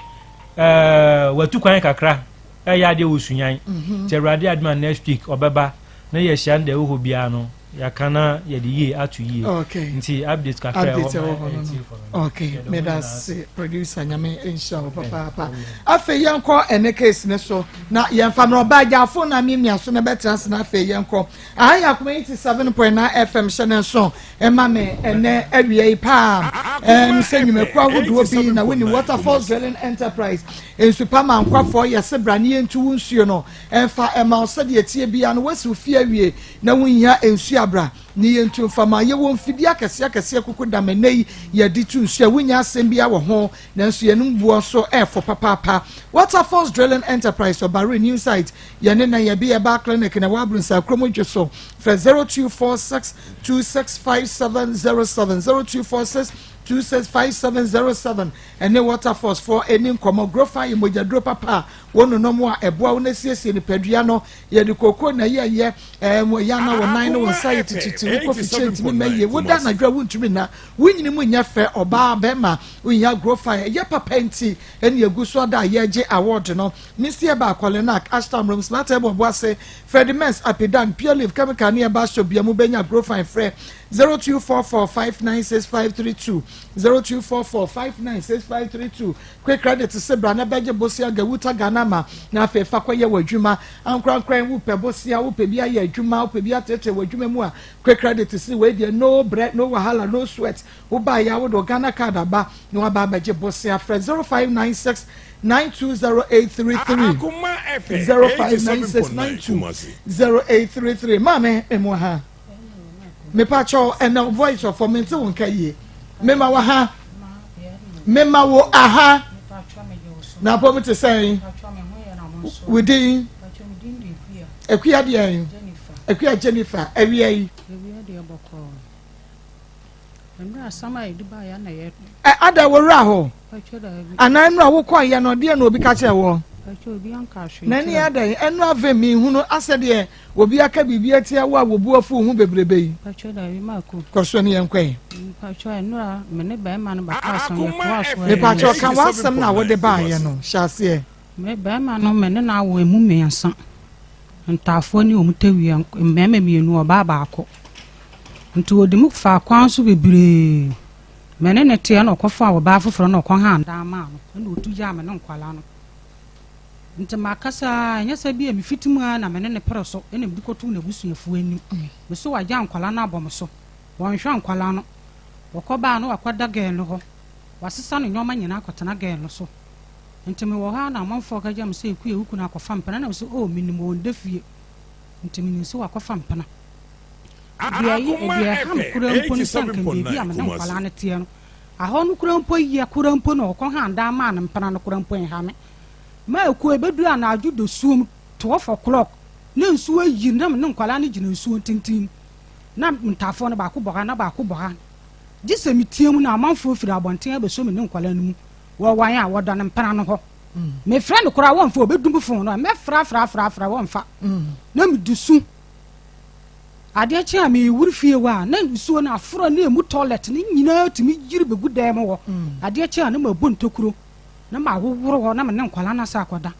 ɛɛ watu kwan kakra ɛyɛ adeɛ wɔ sunyan mhm. nti awurade adoma next week ɔbɛba na yɛhyia no deɛ ɛwɔ hɔ biara no Yɛaka na yɛde yie ato yie. Okay. Nti update kakra ɛwɔ ma ɛtiefo no. Okay. Meda se producer nyame nhyira wo papaapa. Afei yɛnkɔ ɛne case ne so na yɛmfa mmerɛ ɔbaa gyaafo na miamia so na bɛtena ase na afei yɛnkɔ. Aha yɛ akoma 87.9 FM hyɛ ne nso ɛma me ɛnɛ awia yi paa. Ɛm sɛ nnwumakuo ahodoɔ bi na wonim Waterfalls Drilling Enterprise nsupa ma nkwafoɔ yɛse bra ne yɛntu wo nsuo no ɛmfa ɛma wo sɛdeɛ ɛteɛ biara no woasi wo fie awie na wonhia nsuo abra ne yɛntu mfama. Yɛwɔ mfidie akɛseɛ akɛseɛ kukudam ɛnnɛ yi yɛde tu nsuo a wonnya asɛm biara wɔ ho nanso yɛn boɔ nso ɛfo papaapa. Waterfalls Drilling Enterprise Ɔbare New Site yɛne na yɛbi Herbal Clinic na ɛwɔ Abrunsa kurom dwe so frɛ 0246 265707 0246 26 5707 ɛne Waterforce foɔ ɛni nkɔmmɔ. Grofan yɛ mogyaduro papa a wononom a ɛboa wo na siesie nipadua no. Yɛde kooko na ɛyɛ yɛ ɛɛ mo yɛ ana wo nan ne wo nsa yɛ tititi, wokɔ fikyire ntumi mma yie, woda anadwo a wontumi nna, wonyini mu nyɛ fɛ, ɔbaa bɛrima wohia Grofan. Ɛyɛ papa nti ɛne egu so ada a yɛgye award no. Misi ɛba Kɔlenak, Ashtam Room, Smart Ɛbɔ Boase, Freddie Mens, Apidan, Pure Leaf Chemical ne ɛba shop bia mu bɛnya Grofan. Frɛ 0244 596532, 0244 596532. Quick Credit se bra na bɛgye bosea Gawuta Ghana ma na afei fa kɔyɛ w'adwuma. Ankorankora, wopɛ bosea, wopɛ bi ayɛ adwuma, wopɛ bi atetɛ w'adwuma mu a, Quick Credit se wei deɛ, no brɛ, no wahala, no sweat. Wobaeɛ a, wode Ghana Card aba na waba abɛgye bosea. Frɛ 0596 920833, Akoma FM 0596 87.9 92 Kumasi. 0833. Maame emu ha, mepakyɛw, ɛnɛ voice ɔfɔ mente wo nka yie. Mema wɔ ha, mema wo aha na apɔm te sɛn? Wo din? Akua deɛn? Akua Jennifer. Awia yi? Mmerɛ asɛm a yɛde baeɛ na yɛ. Ɛ ada wɔwura hɔ anaa nnura wokɔɔyɛ no deɛ na obi ka kyerɛ wɔ? Patro, obi anka hwee. Na ɛne ada yi ɛno avɛ mi hunu asɛ deɛ obi aka biribi atia wo a wɔbu afu ho bebrebe yi. Patro, dabi, maako. Kɔ so ne yɛn kɔ yi. Patro, nnura me ne bɛrima no bɛka asɛm, yɛtoa so. Mepatro, ka w'asɛm na wode baayɛ no hyɛ aseɛ. Me bɛrima no, me ne no awo emu mmiɛnsa, ntaafoɔ ne wɔn tawia, mmarima mmienu, ɔbaa baako. Nti wɔde mu fa kwan so bebree. Me ne ne teɛ na ɔkɔfa ɔbaa foforɔ na ɔkɔ ha dan maa no, ɛna ɔtu gyaa me ne nkwalaa no. Nti makasa, ɛnyɛ sɛ bi a mefiti mu a na me ne ne pere so ɛna mede kɔto n'abusuafoɔ anim. Me so wagya nkwalaa no abɔ me so, wɔnhwɛ nkwalaa no. Wɔkɔ baa no, wakɔda girl no hɔ, wasesa ne nneɛma nyinaa akɔtena girl no so. Nti mewɔ hɔ a na amanfoɔ ka gya me sɛ, "Ekuya, wo kunu akɔfa mpena." Na me sɛ, "Oh, menim wɔn da fie, nti menim sɛ wakɔfa mpena." Deɛ deɛ ɛha me kura mpo no sɛ nka baabi a me ne nkwalaa no teɛ no, ahɔ no kura mpo yɛ kura mpo na ɔkɔ ha dan maa no mpena no kura mpo nha me ma ekuo. Ebeduru anadwo dosuom 12 o'clock ne nsuo ayi na me ne nkwalaa no gyina nsuo tenten na ntaafoɔ no baako bɔ ha na baako bɔ ha, gye sɛ metie mu na amanfoɔ firi abɔnten abɛsɔ me ne nkwalaa no mu. Wɔwan a wɔdɔ no mpena no hɔ, mefrɛ no koraa wɔmfa, ɔbɛdum phone no a mɛfrafrafrafra wɔmfa na medi su. Adeɛ kye a mewuri fie hɔ a na nsuo no aforɔ ne emu toilet ne nyinaa tumi yiri bɛgu dan mu hɔ. Adeɛ kye a na mabɔ ntokuro na mahohoro hɔ na me ne nkwalaa no asa akɔda.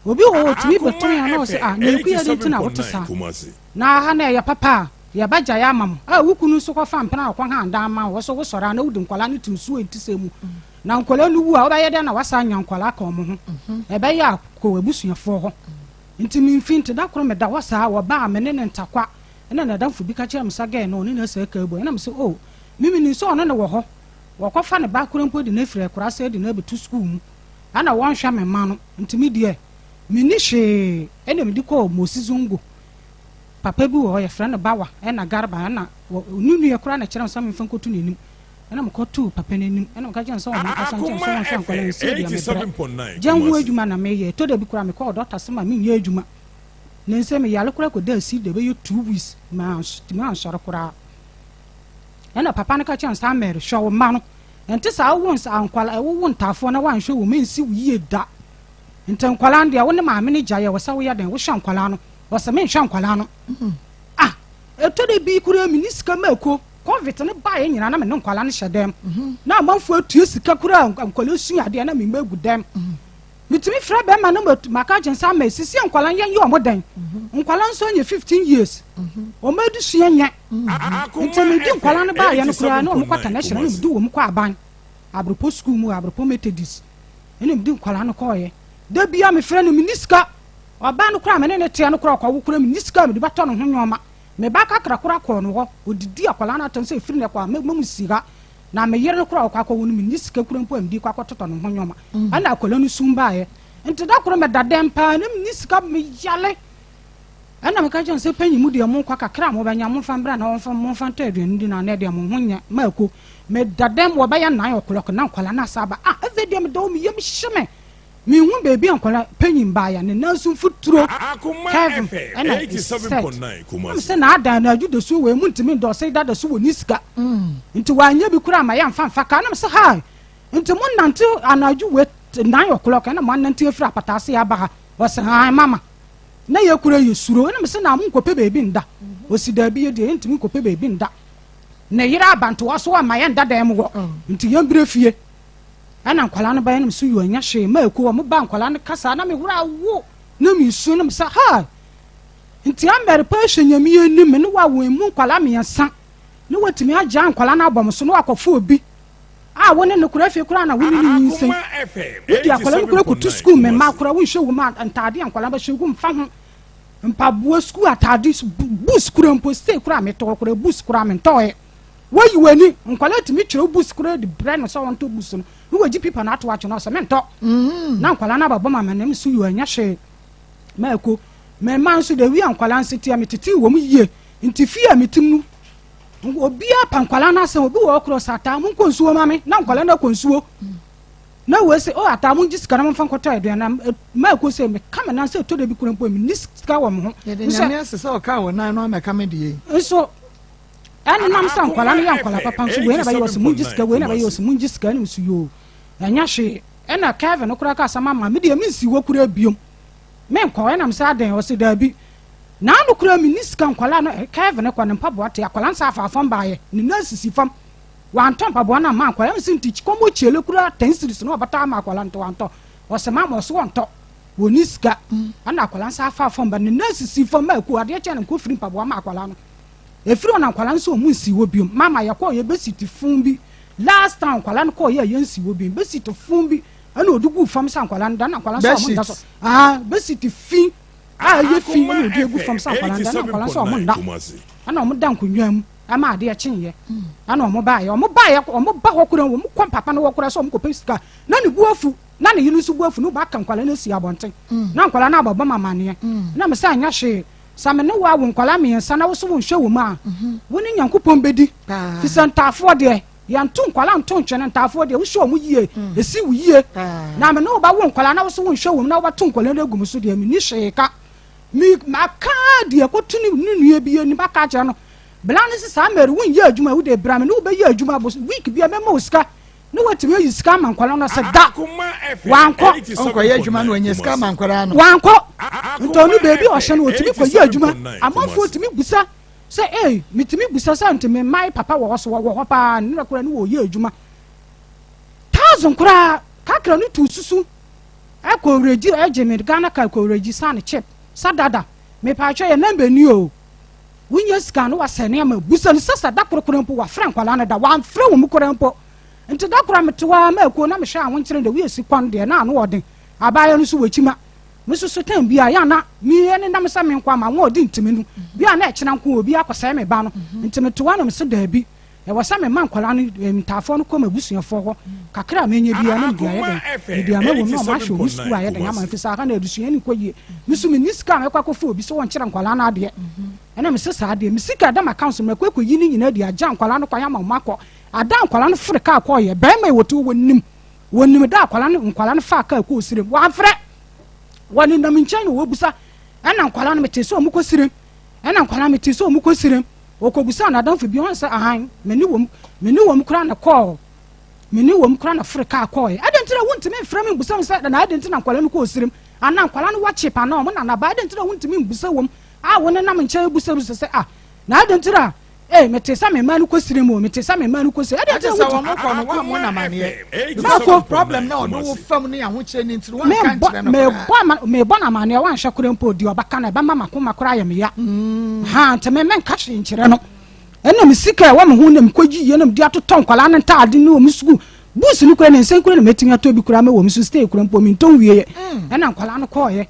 Obi wɔ hɔ otumi bɛto yɛn na ɔsɛ, "Ah, na ekuya de nti na wote saa na ha na ɛyɛ papa a yɛbɛgya yɛ ama mo a wo kunu nso kɔfa mpena a ɔkɔ ha dan ma wo so wosɔre a na wode nkwalaa no te nsuo nti sɛ mu na nkwalaa no wu a, wobɛyɛ dɛn na wasa anya nkwalaa ka ɔmo ho? Ɛbɛyɛ a kɔ abusuafoɔ hɔ." Nti memfi nti da koro meda hɔ saa, wɔbaa me ne ne ntakwa ɛna nadamfo bi ka kyerɛ me sa gɛɛ no ɔne no asa aka abu. Ɛna me sɛ, "Oh, mimi nim sɛ ɔno ne wɔ hɔ." Wɔkɔfa ne ba koro mpo de no afiri akura sɛ de no abɛto sukuu mu ɛna wɔnhwɛ me ma no. Nti me deɛ menni hwee ɛna mede kɔɔ Mosi Zongo. Papa bi wɔ hɔ yɛfrɛ no Bawa ɛna Garba ɛna ne nua koraa na kyerɛ me sɛ memfa nkɔto n'anim. Ɛna mekɔtoo papa n'anim ɛna meka kyerɛ no sɛ ɔmo nkasa nkyɛn sɛ wɔnhwɛ nkwadaa nsie deɛ mebrɛ gya ho adwuma na meyɛ. Ɛtɔ da bi koraa mekɔɔ dɔkta sɛ ma menyɛ adwuma ne nsɛ meyare koraa kɔda asi da bɛyɛ 2 weeks mantumi ansɔre koraa. Ɛna papa no ka kyerɛ no sɛ, "Amɛre, hwɛ wo mma no, ɛnte saa wowo nsa nkwala ɛwowo ntaafoɔ na woanhwɛ wɔ mu ɛnsi wo yie da. Nti nkwalaa no deɛ, wo ne maame no gya yɛ wɔ sɛ woyɛ dɛn wohwɛ nkwalaa no." Wɔsɛ menhwɛ nkwalaa no. Ah, ɛtɔ da bi koraa menni sika ma ɛko COVID no baeɛ nyinaa na me ne nkwalaa no hyɛ dɛm na amanfoɔ atua sika koraa nkwalaa sua adeɛ na memma agu dɛm. Metumi frɛ bɛrima no maka agye nsa ama sisi nkwalaa yɛn yɛ ɔmo dɛn. Nkwalaa nso anya 15 years, ɔmo adesua nyɛ. Nti medi nkwalaa no baeɛ no koraa na ɔmo kɔta n'ahyerɛ na mede wɔn kɔ aban Aborɔpɔ sukuu mu, Aborɔpɔ Methodist, ɛna mede nkwalaa no kɔɔyɛ. Da bia mefrɛ no, menni sika. Ɔbaa no koraa me ne ne teɛ no koraa ɔkɔwo koraa menni sika a mede bɛtɔ ne ho nneɛma. Me ba kakra koraa kɔɔ no hɔ, odidi akwadaa no atɛm sɛ efiri ne kɔ a mɛma mu sika. Na me yere no koraa ɔkɔ akɔwo no, menni sika koraa mpo a mede kɔ akɔtotɔ ne ho nneɛma. Ɛna akwadaa no sum baeɛ. Nti da koro meda dɛm paa na menni sika, meyale. Ɛna meka kyerɛ no sɛ, "Panyin mu deɛ, monkɔ kakra a mobɛnya momfa mbra na wɔmfa momfa ntɔ aduane di na anɛ deɛ mo ho nyɛ maako." Meda dɛm wɔbɛyɛ 9 o'clock na nkwadaa no asa aba. Ah, afei deɛ meda hɔ, me yam hye me. Menhu baabi a nkwadaa panyin baeɛ ne nan so mfuturo Kevin ɛna set na mesɛ na adan na adwo dasuo wei mu ntumi ndɔ ɔsɛ da daso wɔ ne sika nti wanyɛ bi koraa ma yɛmfa mfa kaa na mesɛ hi nti mo nante anadwo wei 9 o'clock ɛna mo anante afiri apataase aba ha ɔsɛ han mama na yɛ kura yɛ suro ɛna mesɛ na mo nkɔpɛ baabi nda ɔsi daabi yɛ deɛ yɛntumi nkɔpɛ baabi nda ne yere abantoa so ama yɛnda dan mu hɔ nti yɛmbrɛ fie Ɛna nkwadaa no baeɛ na me so yoo ɛnyɛ hwee ma ɛkuo wɔn ba nkwadaa no kasa na me werɛ awo na me su na me sɛ ha nti amɛre pa ɛhwɛ nyame yɛ anim me ne wa wɔn mu nkwadaa mmiɛnsa ne watumi agya nkwadaa no abɔ me so na wakɔfo obi a wo ne no kora afie koraa na wo ne no nyinsɛn wodi akwadaa no kora kɔtu sukuu me mma kora wonhwɛ wo ma ntaade a nkwadaa bɛhyɛ gu mfa ho mpaboa sukuu ataade bus kora mpo stay kora metɔɔ kora bus kora mentɔɔɛ Woyi w'ani, nkwadaa tumi twerɛ books koraa de brɛ no sɛ ɔntɔ books no, na wagye pipa no ato atwene ɔsɛ mentɔ. Na nkwadaa no abɛbɔ me amaneɛ, me so yoo ɛnyɛ hwee. Mako, me mma nso de wia nkwadaa nso tia me tetee wɔn yie, nti fie a mete mu no, obiara pa nkwadaa no asɛm, obi wɔ hɔ koraa ɔsɛ ataa monkɔ nsuo ma me, na nkwadaa no akɔ nsuo. Na wei sɛ oh ataa mongye sika na momfa nkɔtɔ aduane na mako sɛ meka me nan sɛ ɛtɔ da bi koraa mpo menni sika wɔ me ho. Yɛde Nyame ase sɛ ɔkaa wo nan no amɛka me deɛ yi. Nso Ɛne nam sɛ nkwadaa no yɛ nkwadaa papa nso wei na bɛyɛ ɔsɛ mongye sika wei na bɛyɛ ɔsɛ mongye sika ɛna nso yoo ɛnyɛ hwee ɛna Kevin no koraa kaa sɛ mama me deɛ mensi hɔ koraa biom menkɔ ɛna mesɛ adɛn ɔsɛ daabi na ano koraa menni sika nkwadaa no Kevin kɔ ne mpaboa te akwadaa no sɛ afa fam baayɛ ne nan sisi fam wantɔ mpaboa no amma akwadaa no sɛ nti kɔmɔ kyele koraa 10 series na ɔbɛtɔ ama akwadaa no nti wantɔ ɔsɛ mama ɔsɛ wɔntɔ wɔni sika ɛna akwadaa no sɛ afa fam ba ne nan sisi fam ma ɛku adeɛ kyɛ no nkɔ firi mpaboa ma akwadaa no Ɛfiri hɔ na nkwadaa no sɛ ɔmo nsi hɔ biom. Mama yɛkɔɔ yɛ bɛ sit fun bi last time nkwadaa no kɔɔ yɛ yɛ nsi hɔ biom bɛ sit fun bi ɛna ɔde guu fam sɛ nkwadaa no da na nkwadaa no sɛ ɔmo nda so ah bɛ sit fi a ɛyɛ fi ɛna ɔde egu fam sɛ nkwadaa no da na nkwadaa no sɛ ɔmo nda ɛna ɔmo da nkonnwa mu ɛma adeɛ kyeeɛ ɛna ɔmo baayɛ ɔmo baayɛ ɔmo ba hɔ koraa ɔmo kɔ papa no hɔ koraa sɛ ɔmo kɔpɛ sika na ne bu afu na ne yere nso bu afu na ɔmo aka nkwadaa no asi abɔnten na nkwadaa no abɛbɔ mu amaneɛ na me sɛ anyɛ hwee Sɛ me ne wo awo nkwadaa mmiɛnsa na wo so wonhwɛ wɔn a, wo ne Nyankopɔn bɛdi. Firi sɛ ntaafoɔ deɛ, yɛnto nkwadaa nto ntwene. Ntaafoɔ deɛ, wohwɛ wɔn yie, ɛsi wo yie. Na me ne wo bɛwo nkwadaa na wo so wonhwɛ wɔn na wobɛto nkwadaa no agu me so deɛ, menni hwee ka. Me, maka deɛ kɔto ne ne nua bi anim aka akyerɛ no. Bla no se saa Mary, wonyɛ adwuma, wo deɛ bra me ne wo bɛyɛ adwuma, week biara mɛma wo sika. Ne watumi ayi sika ama nkwadaa no sɛ da wankɔ. Ɔnkɔyɛ adwuma na wanya sika ama nkwadaa no. Wankɔ. Nti ɔno baabi a ɔhyɛ no ɔtumi kɔyɛ adwuma. Amanfoɔ tumi bisa sɛ ei metumi bisa sɛ nti me mmae papa wɔ hɔ so wɔwɔ hɔ paa ne na koraa ne wɔyɛ adwuma. Thousand koraa kakra no tu susu ɛkɔ werɛgyi ɛgye me Ghana card kɔ werɛgyi san chip sa dada mepaakyɛ yɛ number ni o. Wonya sika no wasɛe nneɛma. Bisa no sɛ sɛ da koro koraa mpo wafrɛ nkwadaa no da. Wamfrɛ wɔn mu koraa mpo. Nti da koro a mete hɔ ara ma akuo na mehwɛ ahokyere de woyɛ si kwan deɛ na ano ɔden. Abaayewa no nso wɔ kyima. Me nso so tɛm bi a yɛ a na me nenam sɛ me nko ama ahoɔden ntumi no. Bi a na ɛkyena nko obi akɔsɛe me ba no. Nti mete hɔ na mese daabi. Ɛwɔ sɛ mema nkwadaa no, ntaafoɔ no kɔ m'abusuafoɔ hɔ. Kakra a menya biara na mede ayɛ dɛn? Mede ama wɔn na wɔahwɛ wɔn sukuu ayɛ dɛn ama ɛfiri sɛ aha no adesua no nkɔ yie. Me nso menni sika a mɛkɔ akɔfa obi sɛ ɔnkyerɛ nkwadaa no adeɛ. Ɛna mese saa deɛ, me sika a ɛda m'account so mɛkɔ akɔyi ne nyinaa de agya nkwadaa no kwan ama wɔn akɔ. Ada a nkwadaa no foro kaa kɔeɛ, barima yi wɔte hɔ wɔnim, wɔnim da a akwadaa no, nkwadaa no faa kaa kɔɔ Sirem. Wɔamfrɛ. Wɔnenam nkyɛn na wɔbisa. Ɛna nkwadaa no metee sɛ wɔkɔ Sirem. Ɛna nkwadaa no metee sɛ wɔkɔ Sirem. Ɔkɔbisaa n'adamfo bi, ɔne sɛ, Ahan, me ne wɔn, me ne wɔn koraa na kɔɔ, me ne wɔn koraa na foro kaa kɔɔɛ. Adɛn nti na wontumi mfrɛ me mbusa me sɛ, na adɛn nti na nkwadaa no kɔɔ sirim? Anaa nkwadaa no wɔ chip anaa wɔn nana ba? Adɛn nti na wontumi mbusa wɔn a wonenam nkyɛn busabisa sɛ, ah, na adɛn nti na, ee, metee sɛ me mma no kɔ sirim o, metee sɛ me mma no kɔ sirim. Adɛn nti na Ɛte sɛ wontumi. wɔn kɔ no, woammɔ no amanneɛ. Because Mako. of problem na ɔde wo fam ne ahokyerɛ no nti no, woanka Mebɔ, nkyerɛ no koraa. mebɔ ama, mebɔ no amanneɛ, wanhwɛ koraa mpo, deɛ ɔbɛka no, ɛbɛma m'akoma koraa ayɛ me ya. Ha, nti me, menka hwee nkyerɛ no. Ɛna me sika a ɛwɔ me ho na mekɔyiiɛ na mede atotɔ nkwadaa no ntaade ne wɔn sukuu books no koraa, nansa yi koraa na matumi atɔ bi koraa ma wɔn so stay koraa mpo mentɔ nwieɛ. Ɛna nkwadaa no kɔɔeɛ.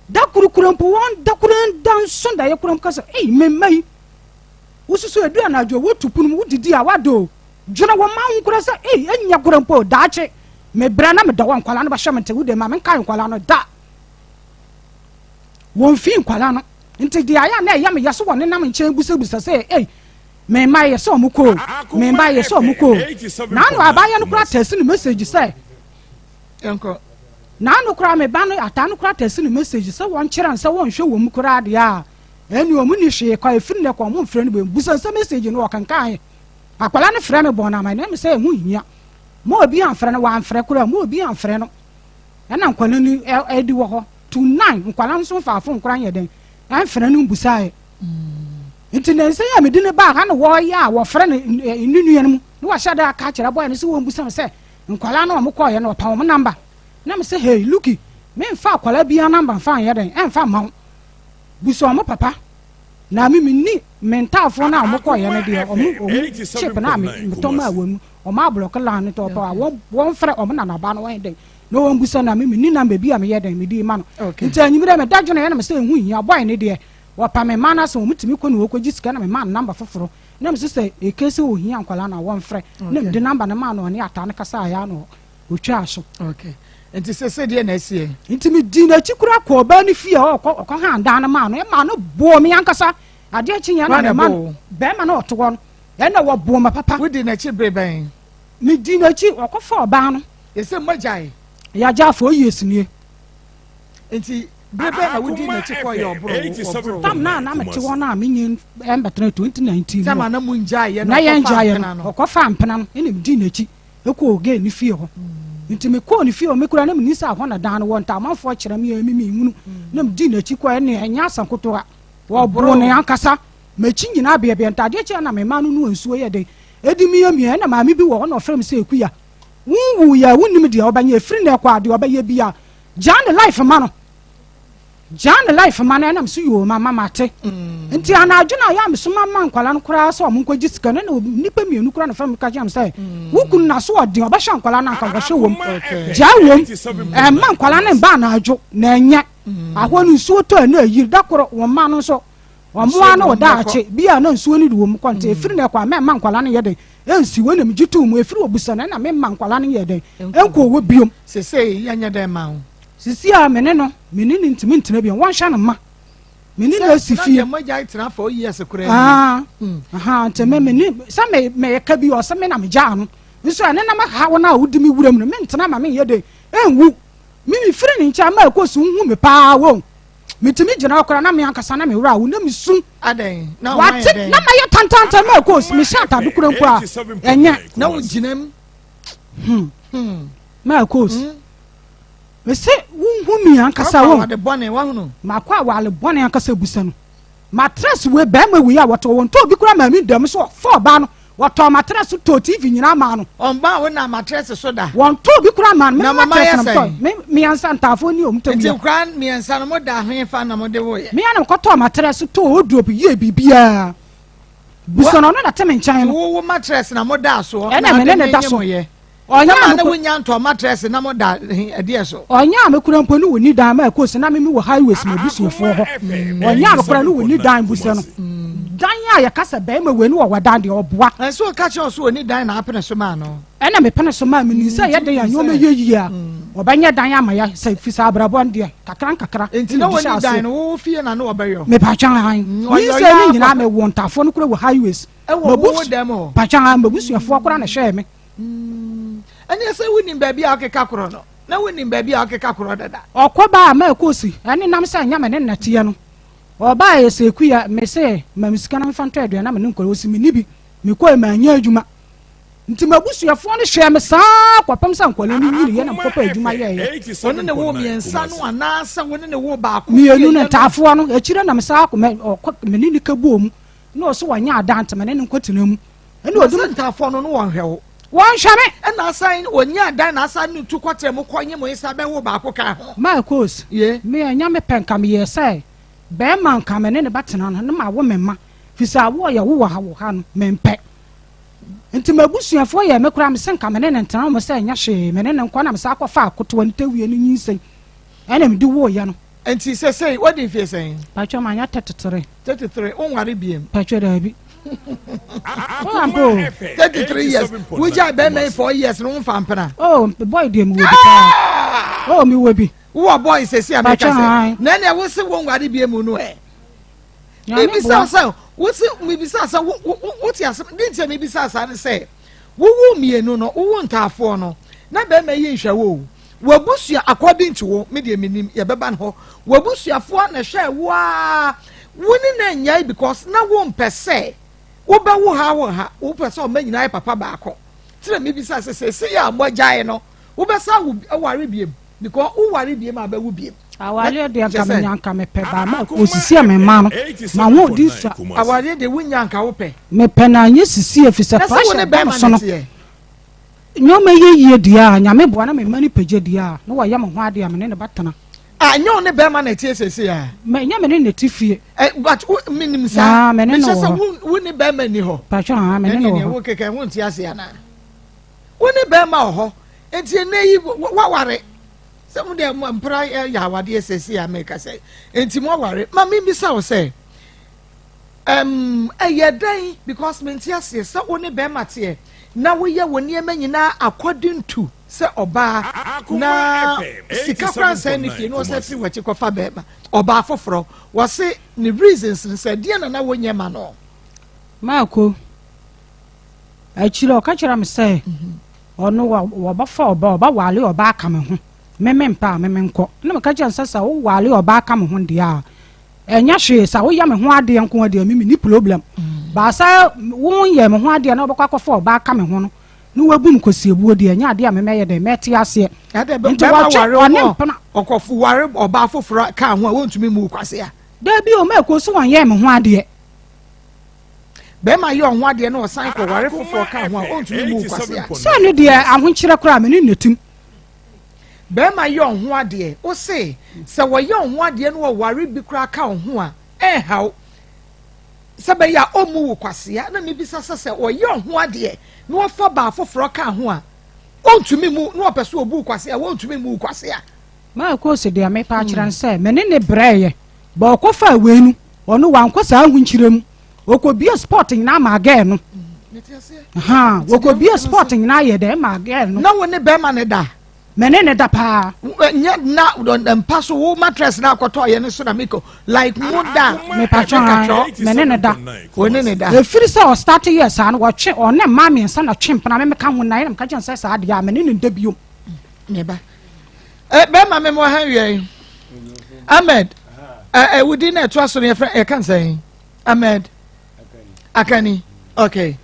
Da koro koraa mpo, wɔn da koraa da nso daeɛ koraa mpo ka sɛ, ei, me mma yi, wosusu edu anadwo a wotu pono mu, wodidi a wada o. Dwene wo mma ho koraa sɛ, ei, ɛnyɛ koraa mpo, daakye mebrɛ na medɔ wɔn, nkwadaa no bɛhwɛ me nti, wo deɛ ma menkae nkwadaa no da. Wɔmfii nkwadaa no. Nti deɛ ayɛ a na ɛyɛ me ya sɛ wɔnenam nkyɛn busabisa sɛ, ei, me mma yɛ sɛ wɔn kɔ o, me mma yɛ sɛ wɔn kɔ o. Na ano abaayewa no koraa tɛsi no message sɛ, Yɛnkɔ. Naano koraa me ba no ataa no koraa tɛsi no message sɛ wɔnkyerɛ no sɛ wɔnhwɛ wɔn mu koraa deɛ a ɛne wɔn nni hwee kɔ ɛfiri nnɛ kɔ wɔn mfrɛ no bio. Busa sɛ message no ɔkenkan. Akwadaa no frɛ me bɔɔ no amanneɛ me sɛ ɛho hia. Ma obi amfrɛ no wamfrɛ koraa ma obi amfrɛ no. Ɛna nkwadaa no ɛdi wɔ hɔ to nine nkwadaa no nso mfaa phone koraa nyɛ dɛn ɛmfrɛ no mbusaeɛ. Nti nansa yi a mede no baa ha na wɔyɛ a wɔfrɛ no ne nua no mu na wahyɛ da aka akyerɛ bɔyɛ no sɛ wɔmbusa me sɛ Nkwadaa no a wɔkɔeɛ no, ɔpa wɔn number. Na mese, hey, Lucky, memfa akwadaa biara number mfa nyɛ dɛn, ɛmfa mma wo. Bisa wɔn papa. Na me menni me ntaafoɔ no a wɔkɔeɛ no deɛ, wɔn wɔn chip no a me metɔ maa wɔn mu, wɔn ablɔke line no, nti ɔpɛ a wɔn wɔmfrɛ wɔn nanaba no wɔnyɛ dɛn, na wɔmmisa na me menni number bi a meyɛ dɛn, mede rema no. Okay. Nti anwummerɛ meda dweneeɛ na mese ɛho nhia, boy no deɛ, wɔpa me mma no asɛm, wɔtumi kɔ na wɔkɔgye sika na memaa no number foforɔ. Na mese sɛ eke sɛ ohia nkwadaa no a wɔmfrɛ. Na mede number no maa no ɔne Ataa no kasaeɛ ara na ɔtwaa so. Okay. Nti sese deɛ na ɛsiɛ? Nti medii n'akyi koraa kɔɔ ɔbaa no fie a ɔkɔ ɔkɔ han dan no maa no. Ɛmaa no boo me ankasa. Adeɛ kyeeɛ na mema no bɛrima no ɔte hɔ no. Ɛna wɔboo me papa. Wodi n'akyi bere bɛn? Medii n'akyi ɔkɔfa ɔbaa no. Yɛsɛ moagyae? Yɛagyae 4 years nie. Nti bere bɛn na wodii n'akyi kɔɔ yɛ ɔboro ɔboro? Tam na na mete hɔ no a menye mbɛtena 2019 mu. Tam na mu ngyaeɛ na yɛngyaeɛ no ɔkɔfa mpena no ɛna medii n'akyi ɛkɔɔ gay ne fie hɔ. Nti mekɔɔ ne fie hɔ mekura na menni sɛ ahɔ na dan no wɔ nti amanfoɔ kyerɛ me ɛmi menhunu na medii n'akyi kɔɔ ɛne ɛnyɛ asa nkotoa wɔboro ne ankasa m'akyi nyinaa beabea nti adeɛ kyeɛ na mema no no nsuo yɛ den ɛdi miamia ɛna maame bi wɔ hɔ na ɔfrɛ me sɛ Ekuya wonwuiɛ wonnim deɛ ɔbɛnyɛ ɛfiri na ɛkɔ a deɛ ɔbɛyɛ bia gyaa ne life ma no gyaa ne life ma no ɛnam so yoo mama mate nti anadwo no a yɛ a mesoma ma nkwala no koraa sɛ ɔmo nkɔgye sika no na nnipa mmienu koraa na fam ka kyerɛ me sɛ wo kunu na so ɔden ɔbɛhwɛ nkwala no anka wɔhwɛ wom gyaa wom ɛmma nkwala no mba anadwo na ɛnyɛ ahɔ no nsuo tɔ ɛna ayiri da koro wɔn mma no nso wɔn ano daakye bi a na nsuo no de wɔn kɔ nti efiri na ɛkɔ a mɛmma nkwala no yɛ den ɛnsi wɔn na megye tuu mu efiri obusa no ɛna mɛmma nkwala no yɛ den ɛnkɔ wɔ biom. Sesei yɛnyɛ dɛn ma wo? Sisi a me ne no, me ne no ntumi ntena bio. Wɔnhwɛ no mma. Me ne no asi fie. Sɛ mogyae tena 4 years koraa ni. Ah, aha, nti me me ne sɛ me meka bi ɔsɛ me na megyaa no. Nso ɛne na mɛha wo no a wodi me wuram no, mentena ma menyɛ den ɛnwu. Me mefiri ne nkyɛn ma ɛkɔ so nhu me paa wɔn. Metumi gyina hɔ koraa na me ankasa na me werɛ awo na mesu. Adɛn? Na wo ayɛ dɛn? Na mayɛ tantantan ma ɛkɔ so mehyɛ atade kora mpo a ɛnyɛ. Na wogyina mu. Marcos, mese wonhu mi ankasa wo. Makɔ awale bɔne ankasa busa no. Matress wei bɛrima wei a wɔtɔ wɔn tɔ obi kura maame dɛm so ɔfɔ ɔbaa no wɔtɔ matress tɔ TV nyinaa maa no. Ɔmbaa wo na matress so da. Wɔn tɔ obi kura maa no. Na mama yɛ sɛn. Me mmiɛnsa ntaafoɔ ni ɔmo tɔ wia. Nti nkura mmiɛnsa no mo da hefa na mo de wo yɛ. Me anam kɔtɔ matress tɔ wardrobe yie biribiara. Busa no ɔno na te me nkyɛn no. Wo wo matress na mo da soɔ. Ɛna me ne ne da so. Ɔnyɛ a na wonya ntɔ matress na mo da ɛdeɛ so. Ɔnyɛ a me kura mpo ne wɔ ni dan ma ɛkɔ so na me me wɔ highways ma abusuafoɔ hɔ. Ɔnyɛ a me kura ne wɔ ni dan busa no. Dan a yɛka sɛ bɛrima wei ne wɔ wɔ dan deɛ ɔboa. Ɛnso ɔka kyerɛ ɔso wɔ ni dan na apene so maa no. Ɛna me pene so maa me nim sɛ ɛyɛ den a nneɛma yɛ yie a ɔbɛnyɛ dan ama yɛ sɛ fi sɛ abrabɔ no deɛ kakra nkakra. Nti na wɔ ni dan no wo fie na ne ɔbɛyɔ. Mepatwa han. Nyinsɛn ne nyinaa me wɔ ntafoɔ no kura wɔ highways. Ɛwɔ wo dɛm hɔ. Patwa han mabusuafoɔ kora na hwɛɛ me. Ɛneɛ sɛ wonim baabi a ɔkeka korɔ no, na wonim baabi a ɔkeka korɔ dada. Ɔkɔ baa ma ɛkɔsi ɛne nam sɛ nyɛ me ne nnɛteɛ no. Ɔbaa yɛ sɛ kuya me se ma me sika na mefa ntɔ aduane na me ne nkɔla ɔsi me ni bi. Mekɔɛ manyɛ adwuma. Nti m'abusuafoɔ no hwɛɛ me saa kɔpem sɛ nkɔla no nyiniiɛ na mekɔpɛ adwuma yɛeɛ. Wo ne ne woo mmiɛnsa no anaasɛ wo ne ne woo baako? Mmienu no, ntaafoɔ no. Akyire na mesan akɔ mɛ ɔkɔ me ne ne ka bɔɔ mu na ɔse wanya adan nti me ne no nkɔtena mu. Ɛna ɔdi mu. Ntaafoɔ no no wɔnhwɛ wo. Wɔnhwɛ me. Ɛna asan ɔnya adan na asan ne tu kɔtena mu kɔ nye mo nsa bɛwo baako ka ho. Marcos, me ɛnyɛ me pɛ nka meyɛɛ sɛ bɛɛma nka me ne no bɛtena no na mawo me mma firi sɛ awoɔ yɛ wo wɔ ha wɔ ha no mempɛ. Nti m'abusuafoɔ yɛɛ me koraa mese nka me ne no ntena wɔn sɛ ɛnyɛ hwee me ne no nkɔ na mesan kɔfaa akotoa no tɛwie no nyinsɛn ɛna mede woeɛ no. Nti sesei wadi mfie sɛn? Patwɔ manya 33. 33 wonware biem? Patwɔ daabi. Wo ampa o. 33 years wogyae bɛrima yi 4 years no womfa mpena? Oh boy deɛ mewɔ bi paa. Oh mewɔ bi. Wowɔ boy sesi a meka sɛ na ɛnea wose wonware biem no ɛ? Mebisa sɛ wosi mebisa sɛ wo wo wote asɛm de nti a mebisa saa ne sɛ wowo mmienu no wowo ntaafoɔ no na bɛrima yi nhwɛ wo o. W'abusua according to wo, me deɛ menim, yɛbɛba no hɔ. W'abusuafoɔ na ɛhwɛɛ wo aa, wo ne no annyae because na wompɛ sɛ wobɛwo ha wo ha, wopɛ sɛ ɔma nyinaa yɛ papa baako. Nti na mebisa sɛ seesei a moagyae no, wobɛsan awo aware biom because woware biom a bɛwo biom. Awareɛ deɛ nka menya nka mepɛ baa ma osisi a me mma no ma ho di sua. Awareɛ deɛ wonya nka wopɛ. Mepɛ na anyɛ sisi efisɛ Na sɛ wo ne pressure da me bɛrima so na no. ɛteɛ? Nneɛma yɛ yie deɛ a nyame boa na me mma no pagya deɛ a na wayɛ me ho adeɛ a me ne no bɛtena. Ah, nyɛ wo ne bɛrima na ɛteɛ seesei a? Mɛ nyɛ me ne no te fie. Eh, but wo menim saa. Ah, me ne no Mekyɛ wɔ sɛ hɔ. wo wo ne bɛrima nni hɔ. Patwa ah, me ne no wɔ Ɛnneɛ hɔ. wo kɛkɛ wo nte ase anaa? Wo ne bɛrima wɔ hɔ. Nti ɛnɛ yi waware. Sɛ mo deɛ mpra yɛ awadeɛ seesei a meka sɛ. Nti mo aware. Ma membisa wo sɛ, um, ɛyɛ dɛn because mente aseɛ sɛ wo ne bɛrima teɛ na woyɛ wo nneɛma nyinaa according to sɛ ɔbaa na sika koraa nsɛn ne fie na ɔsɛ firi w'akyi kɔfa bɛrima ɔbaa foforɔ wɔse ne reasons no sɛ deɛ na na wonyɛ ma no. Maako, akyire ɔka kyerɛ me sɛ ɔno wɔbɛfa ɔba ɔbɛwale ɔba aka me ho me me mpa a me me nkɔ na meka kyerɛ no sɛ sɛ wowale ɔba aka me ho deɛ a ɛnyɛ hwee sɛ woyɛ me ho adeɛ nko adeɛ me menni problem mm. baasa wonyɛ me ho adeɛ na wobɛkɔ akɔfa ɔba aka me ho no na wabu me kwasiebuo deɛ ɛnyɛ adeɛ a memɛyɛ dɛn mɛte aseɛ nti wɔtwe ɔne mpena ɔkɔfo ware ɔbaa foforɔ ka ho a wɔntumi mu kwasea daabi o mɛkɔ so wɔnyɛ me ho adeɛ Bɛrima yɛ ɔho adeɛ na ɔsan kɔ ware foforɔ ka ho a ɔntumi mu kwasea. Sɛ no deɛ ahokyerɛ koraa me ne nnatim. Bɛrima yɛ ɔho adeɛ ose sɛ wɔyɛ ɔho adeɛ na ɔware bi koraa ka ɔho a ɛnhaw sɛ bɛyɛ a ɔmmu wo kwasea na mebisa sɛ sɛ ɔyɛ ɔho adeɛ na ɔfa baa foforɔ ka ho a ɔntumi mu na ɔpɛ so ɔbu kwasea wɔntumi mu kwasea. Maa koosi deɛ mepa akyerɛ no sɛ me ne ne brɛɛyɛ bɔ ɔkɔfaa wei no Ɔno wankɔ saa ahokyerɛ mu. Ɔkɔbie sport nyinaa maa girl no. Ha, wɔkɔbie sport nyinaa yɛ dɛ maa girl no. Na wo ne bɛrima ne da? Me ne ne da paa. Nyɛ na mpa so wo mattress na akɔtɔ yɛ ne so na mekɔ like mo da. Mepatwa me ne ne da. Wo ne ne da. Efiri sɛ ɔstart yɛ saa no wɔtwe ɔne mmaa mmiɛnsa na twe mpena me meka ho na yɛ na meka kyɛn sɛ saa deɛ a me ne ne da biom. Meba. Eh, bɛrima me mo ha wia yi. Ahmed, eh, eh, wodi na ɛtoa so no yɛfrɛ yɛka nsɛn. Ahmed Akani. Okay.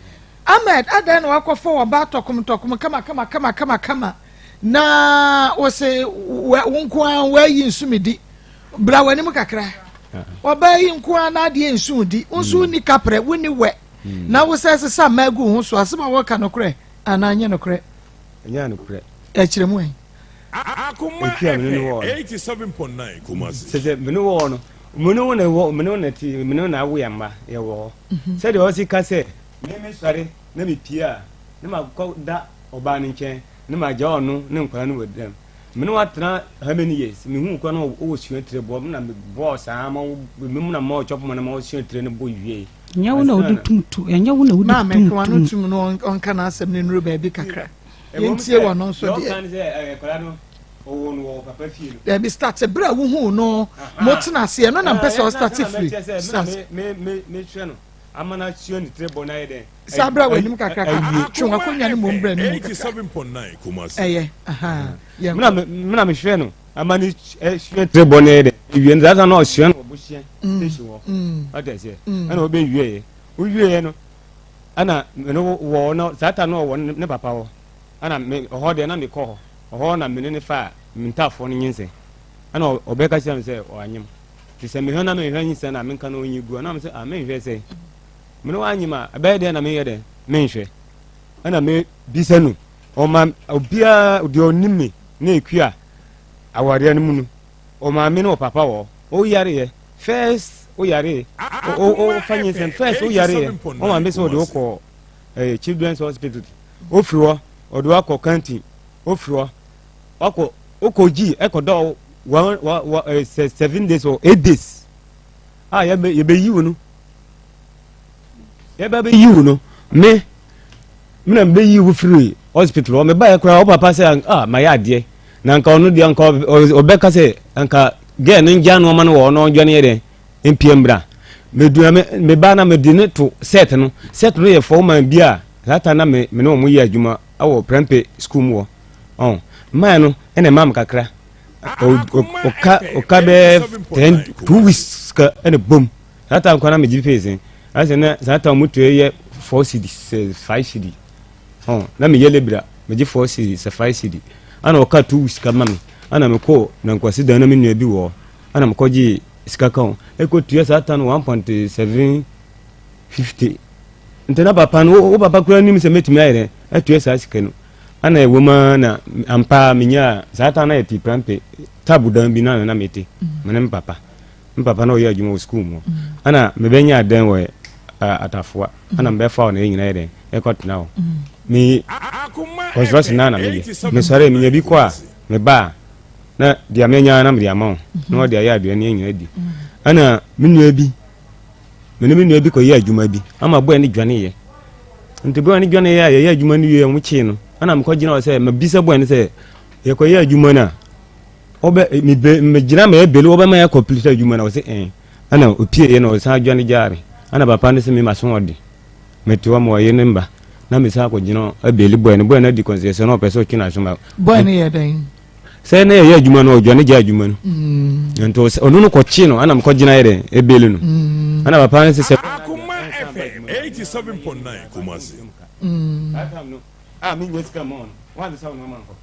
Ahmed, adɛn na wakɔfa wɔba tɔkom tɔkom kama kama kama kama kama na wɔse wo nko ara wɔayi nsu me di. Bra w'anim kakra. Ɔbaa yi nko ara n'adeɛ nsu di. Wo nso wonni kaprɛ, wonni wɛ. Hmm. Na wo sɛ sesa mmaa gu ho so asɛm a wɔka nokorɛ anaa nyɛ nokorɛ? Ɛnyɛ nokorɛ. Ɛkyerɛ mu ɛ. Akoma Efi a mene no FM wɔ no. 87.9 Kumasi. Sɛ sɛ mene wɔ no, mene wo na wɔ, mene wo na ti, mene wo na awo yɛn mma, yɛ wɔ hɔ. Mhm. Sɛdeɛ ɔsi ka sɛ, me me sɔre na me pie a, na ma kɔ da ɔbaa no nkyɛn, na ma gya ɔno ne nkwadaa no wɔ dɛm. Mene wo atena how many years? Me hu kura na ɔwɔ sua tire bɔ, me na me bɔɔ saa ma wo, me mu na ma ɔchɔp ma na ma ɔsua tire no bɔ wie. Ɛnyɛ wo na wode tum tu, ɛnyɛ wo na wode tum tu. Maame, ka w'ano tum no ɔnka n'asɛm no nnuru baabi kakra. yɛntie wɔ no nso deɛ dabi start berɛ a wohuu no motena aseɛ no na mpɛ sɛ ɔstarte firi saa berɛ a w'anim kakra twe wakonnwa no mmom berɛ no mu kakra ɛyɛ mena mehwɛ no ama ne sua tire bɔ no yɛ dɛ ewie no saa na ɔsua no wɔ bohyɛ station hɔ ɔtɛ sɛ ɛna ɔbɛwieɛ wowieɛ no Ɛna me ne wɔ no saa ta no ɔwɔ ne papa hɔ ɛna me ɔhɔ deɛ na me kɔ hɔ ɔhɔ na me ne ne fa me ntaafoɔ no nyinsɛn ɛna ɔbɛka kyerɛ me sɛ ɔanyem te sɛ mehwɛ na mehwɛ nyinsɛn na menka no ɔnyi gu ɛna me sɛ a menhwɛ sɛ me ne wanyem a ɛbɛyɛ deɛ na meyɛ dɛ menhwɛ ɛna me bisa no ɔma obiara deɛ ɔnim me na ekua awareɛ no mu no ɔmaame ne ɔpapa wɔ ɔyareɛ First wo yare o fa nyinsɛn first wo yare yɛ wɔn maame sɛ ɔde wo kɔ ɛɛ children's hospital ofiri hɔ ɔde wo akɔ kantin ofiri hɔ wakɔ okɔ gyi ɛkɔ dɔ one wa wa ɛɛ sɛ seven days or 8 days a yɛbɛ yɛbɛ yi wo no yɛbɛ bɛ yi wo no me me na bɛ yi wo firi hospital hɔ me ba yɛ koraa wo papa sɛ ah ma yɛ adeɛ na nka ɔno deɛ nka ɔbɛka sɛ nka gɛɛ no ngya nneɛma no wɔ hɔ na ɔndwane yɛ dɛn mpie mbra medua me me ba na mede ne to set no set no yɛ fɔman bi a saa ta na me me ne wɔn yɛ adwuma wɔ prɛmpe school mu hɔ ɔn. Mmaa no ɛna ɛmaa me kakra. Ɔka ɔka bɛɛ 10 2 weeks ka ɛna bom. Saa time kora na megye pay sɛn. Asɛ na saa time mo tua yɛ 4 cedi sɛ 5 cedi. Ɔn na meyɛ lebra megye 4 cedi sɛ 5 cedi. Ana ɔka 2 weeks ka ma me. Ana mekɔ na nkwasi dan na me nua bi wɔ hɔ. Ana mekɔgye sika ka ho. Ɛkɔ tua saa time 1.7 50. Nti na papa no wo papa koraa nim sɛ mɛtumi ayɛ dɛn atua saa sika no. Ana ɛwɔ mu ara na ampa ara menyaa saa ta na yɛte prampe tabu dan bi na na mete me ne me papa. Me papa na ɔyɛ adwuma wɔ sukuu mu. Ana mebɛnya dan wɔ Atafoa. Ana mebɛfa hɔ na yɛn nyinaa yɛ dɛn ɛkɔtena hɔ. Me construction na na meyɛ. Mesɔre menya bi kɔ a meba a na deɛ menya na mede ama wo na wɔde ayɛ aduane yɛn nyinaa di. Ana me nua bi Me ne me nua bi kɔyɛɛ adwuma bi ama bɔɛ no dwaneeɛ. Nti bɔɛ no dwaneeɛ a yɛyɛ adwuma no wie a wɔkyee no ɛna mekɔgyina hɔ sɛ mabisa bɔɛ no sɛ yɛkɔyɛ adwuma no a ɔbɛ mebe megyina ma ɛbele wɔbɛma yɛ complete adwuma no ɔsɛ ɛn ɛna opieeɛ na ɔsan dwane gyaa me ɛna papa no sɛ me maso ɔde mete hɔ ma ɔyere ne mba na mesan akɔgyina abele bɔɛ no bɔɛ no adi kɔnsɛsɛ na ɔpɛ sɛ ɔtwe n'aso ma bɔɛ no yɛ dɛn sɛ na yɛyɛ adwuma no ɔdwane gya adwuma no mm. nti ɔno no kɔkye no ana mekɔgyina yɛ dɛ ɛbele no mm. ana papa no sɛ sɛ Akoma FM 87.9 Kumasi. Mm. a menyɛ sika mɔ no wanse sɛ wo nɔɔma nkɔ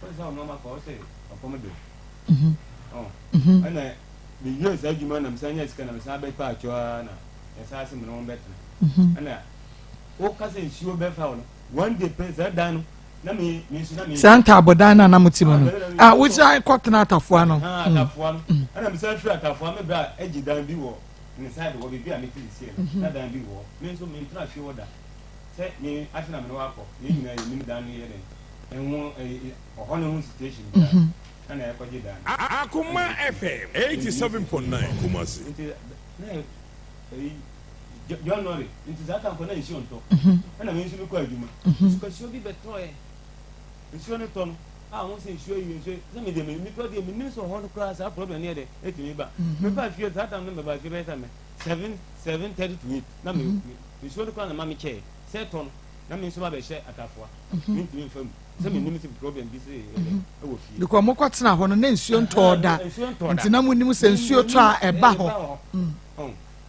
wode sɛ wo nɔɔma kɔ wo sɛ ɔkɔm de ɛna mewie saa adwuma na mesan nya sika na mesan bɛpa atwɔ a na yɛsan se mene wɔn bɛtena ɛna woka sɛ nsuo bɛfa wo no one day pɛ saa dan no Saa ntaabodan no a na mote mu no, a wosan kɔtena atafoa no. Mm. Atafoa no. Mm. Ɛna mesan firi atafoa me bra agye dan bi wɔ ne side hɔ baabi a mete sesie no. Mm-hmm. Na dan bi wɔ hɔ. Me nso mentena fie hɔ da. Sɛ me ase na me ne wakɔ. Yɛn nyinaa yɛnim dan no yɛ dɛn. Ɛho ɔhɔ ne ho situation biara. Mm-hmm. Ɛna yɛkɔgye dan no. Akoma FM 87.9 Kumasi. Nti na ɛyi January nti saa tam kɔ na nsuo ntɔ ɛna me nso mekɔ adwuma nsukasuo bi bɛtɔɛ nsuo no tɔ no a wɔn sɛ nsuo yi nsuo sɛ me deɛ me me kura deɛ me nim sɛ ɔhɔ no koraa saa problem no yɛ dɛ ɛtumi ba mefa fie saa tam no mɛba fie bɛyɛ sɛ mɛ 7:30 to 8 na me nsuo no koraa na ma me kyɛɛ sɛ ɛtɔ no na me nso ma bɛhyɛ atafoa mentumi mfa mu sɛ me nim sɛ problem bi sɛ ɛwɔ fie because mo kɔ tena hɔ no na nsuo ntɔɔ da nti na mo nim sɛ nsuo tɔ a ɛba hɔ.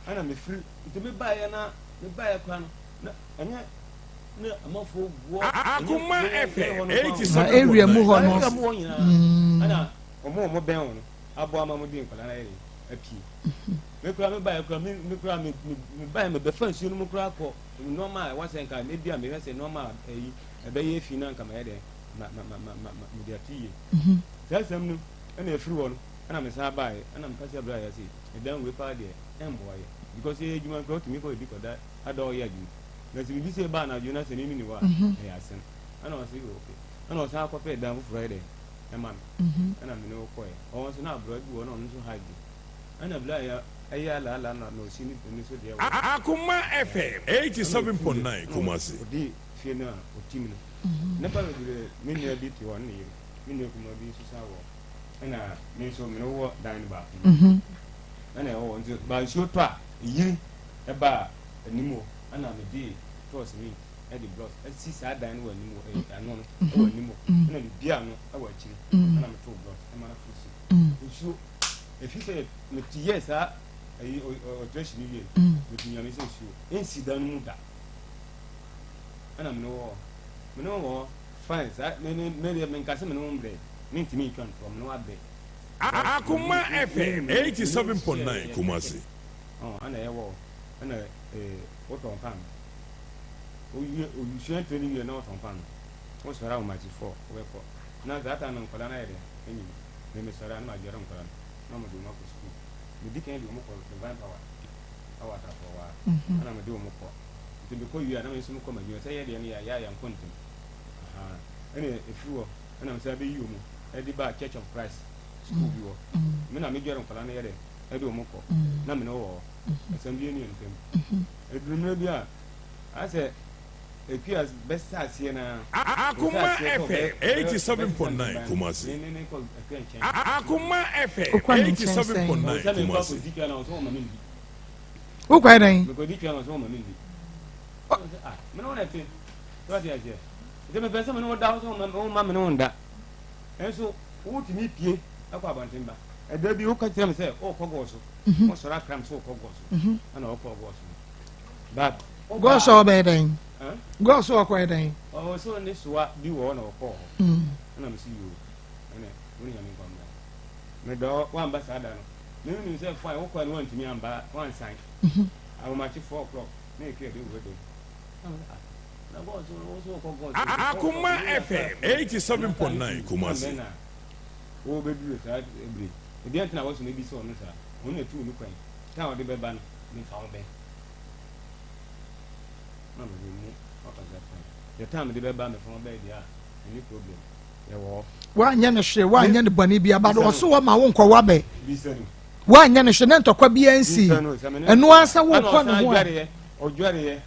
Ɛna mefiri nti mebaeɛ na mebaeɛ koraa no na ɛnyɛ na amanfoɔ guɔ Akoma FM Na area mu hɔ no area mu hɔ nyinaa ɛna wɔn a wɔn bɛn wɔn no aboa ama wɔn de nkwadaa no ayɛ dɛ apue me koraa mebaeɛ koraa me me koraa me me mebaeɛ mebɛfa nsuo no mu koraa kɔ nneɛma a ɛwɔ sɛ nka ebi a mehwɛ sɛ nneɛma a ɛyi ɛbɛyɛ fi na nka mayɛ dɛ ma ma ma ma ma mede ato yie saa asɛm no ɛna efiri hɔ no ɛna mesan baeɛ ɛna meka sɛ abira yɛ ase Ɛdan wei paa deɛ ɛmmoa yɛ because yɛyɛ adwuma nka wotumi kɔ ebi kɔda ada ɔyɛ adwuma na sɛ biribi sɛ ba anadwo na sɛ mimi ni hɔ a mhm. ɛyɛ asɛm ɛna ɔsɛ yɛ okay ɛna ɔsan akɔpɛ dan foforɔ yɛ dɛ ɛma me mhm. ɛna me ne wo kɔɛ ɔwɔ nso na abura bi wɔ na ɔno nso ha bi ɛna bila yɛ ɛyɛ alaala na na ɔsi ne ne so deɛ wɔ Akoma FM 87.9 Kumasi. Ɔdi fie no a ɔtim no mhm. ne ba bebree me nua bi te hɔ ne yere me nua kuma bi nso san wɔ ɛna me nso me ne wɔ dan no baako mu mhm. ɛna ɛwɔ hɔ nti ba nsuo tɔ a ɛyiri ɛba anim hɔ ɛna mede tɔɔ cement ɛde blocks ɛsi saa dan no wɔ anim hɔ ɛyɛ ano no mhm. ɛwɔ anim hɔ mhm. ɛna mebia ano ɛwɔ akyiri ɛna metoo blocks ɛma no foro si nsuo efi sɛ mete yɛ saa ɛyi ɔtwerɛsi no wie mete nyame sɛ nsuo ɛnsi dan no mu da ɛna mene wɔ hɔ mene wɔ hɔ fine saa me me me deɛ menka sɛ mene wo mbrɛ Mentumi ntwa ntorɔ, me ne wo abɛ. Akoma FM 87.9 Kumasi. Ɔn ɛna ɛwɔ hɔ ɛna ee wotɔn paano owie osua tire no wie na ɔtɔn paano wosɔre ahomakye fɔ wobɛkɔ na saa time no nkwadaa no ayɛ dɛ ɛnyini me mesɔre a na madware nkwadaa no na wɔde wɔn akɔ sukuu medi kan de wɔn kɔ divine power ɛwɔ atafoɔ hɔ a ɛna mede wɔn kɔ nti mekɔ wie a na me nso mekɔ m'adwuma sɛ yɛ deɛ no yɛ ayɛ a yɛnkɔ ntɛm ahaa ɛna ɛfiri hɔ ɛna mesan bɛyi wɔn de baa Church of Christ sukuu bi hɔ. Me na medware nkwadaa no yɛ dɛ ɛde wɔn kɔ na me ne wɔ hɔ. Asɛm bi ani yɛn ntam. Ɛduru mmerɛ bi a asɛ Akua bɛsa aseɛ na Akoma FM 87.9 Kumasi. Akoma FM Wokɔ ne nkyɛn sɛn? 87.9 Kumasi. Wokɔ yɛ dɛn? Mekɔdi twɛ na ɔsɛ wɔma mendi. Mene wo na ɛte. Sɛ wate aseɛ. Nti mepɛ sɛ me ne wo da wo sɛ woma me ne wo nda. Nso wotumi pie kɔ abɔnten ba. Ɛda bi woka kyerɛ me sɛ wokɔ gɔɔ so. Mhm. Wosɔre akra me sɛ wokɔ gɔɔ so. Mhm. Ɛna wokɔ gɔɔ so. But Gɔɔ so ɔbɛyɛ dɛn? Gɔɔ so ɔkɔyɛ dɛn? Ɔwɔ sɛ ne soa bi wɔ hɔ na ɔkɔɔ hɔ. Mm. Ɛna me sɛ yoo. Ɛna wo ne nyame nkɔ mmra. Medɔ woamba saa da no. Me menim sɛ fine wokɔɛ no woantumi amba woansan. Mhm. Ahomakye 4 o'clock na ɛkua de wura dam. Akoma FM 87.9 Kumasi. Wɔbɛduru saa bere ebi ntina wɔ so na ebi sɛ ɔno saa ɔno na etu ne kwan ta ɔde bɛba no ne fa ho bɛn na mede mu wakasa kwan the time de bɛba me fa ho bɛn deɛ a ɛne problem yɛwɔ hɔ. Woanyɛ no hwee woanyɛ no bɔne bi aba no ɔso wɔ ma wo nkɔ wabɛ bisa no woanyɛ no hwee ne ntɔkwa biara nsi bisa no sɛ mene ɛno ara sɛ wokɔ ne ho a ɔdwareɛ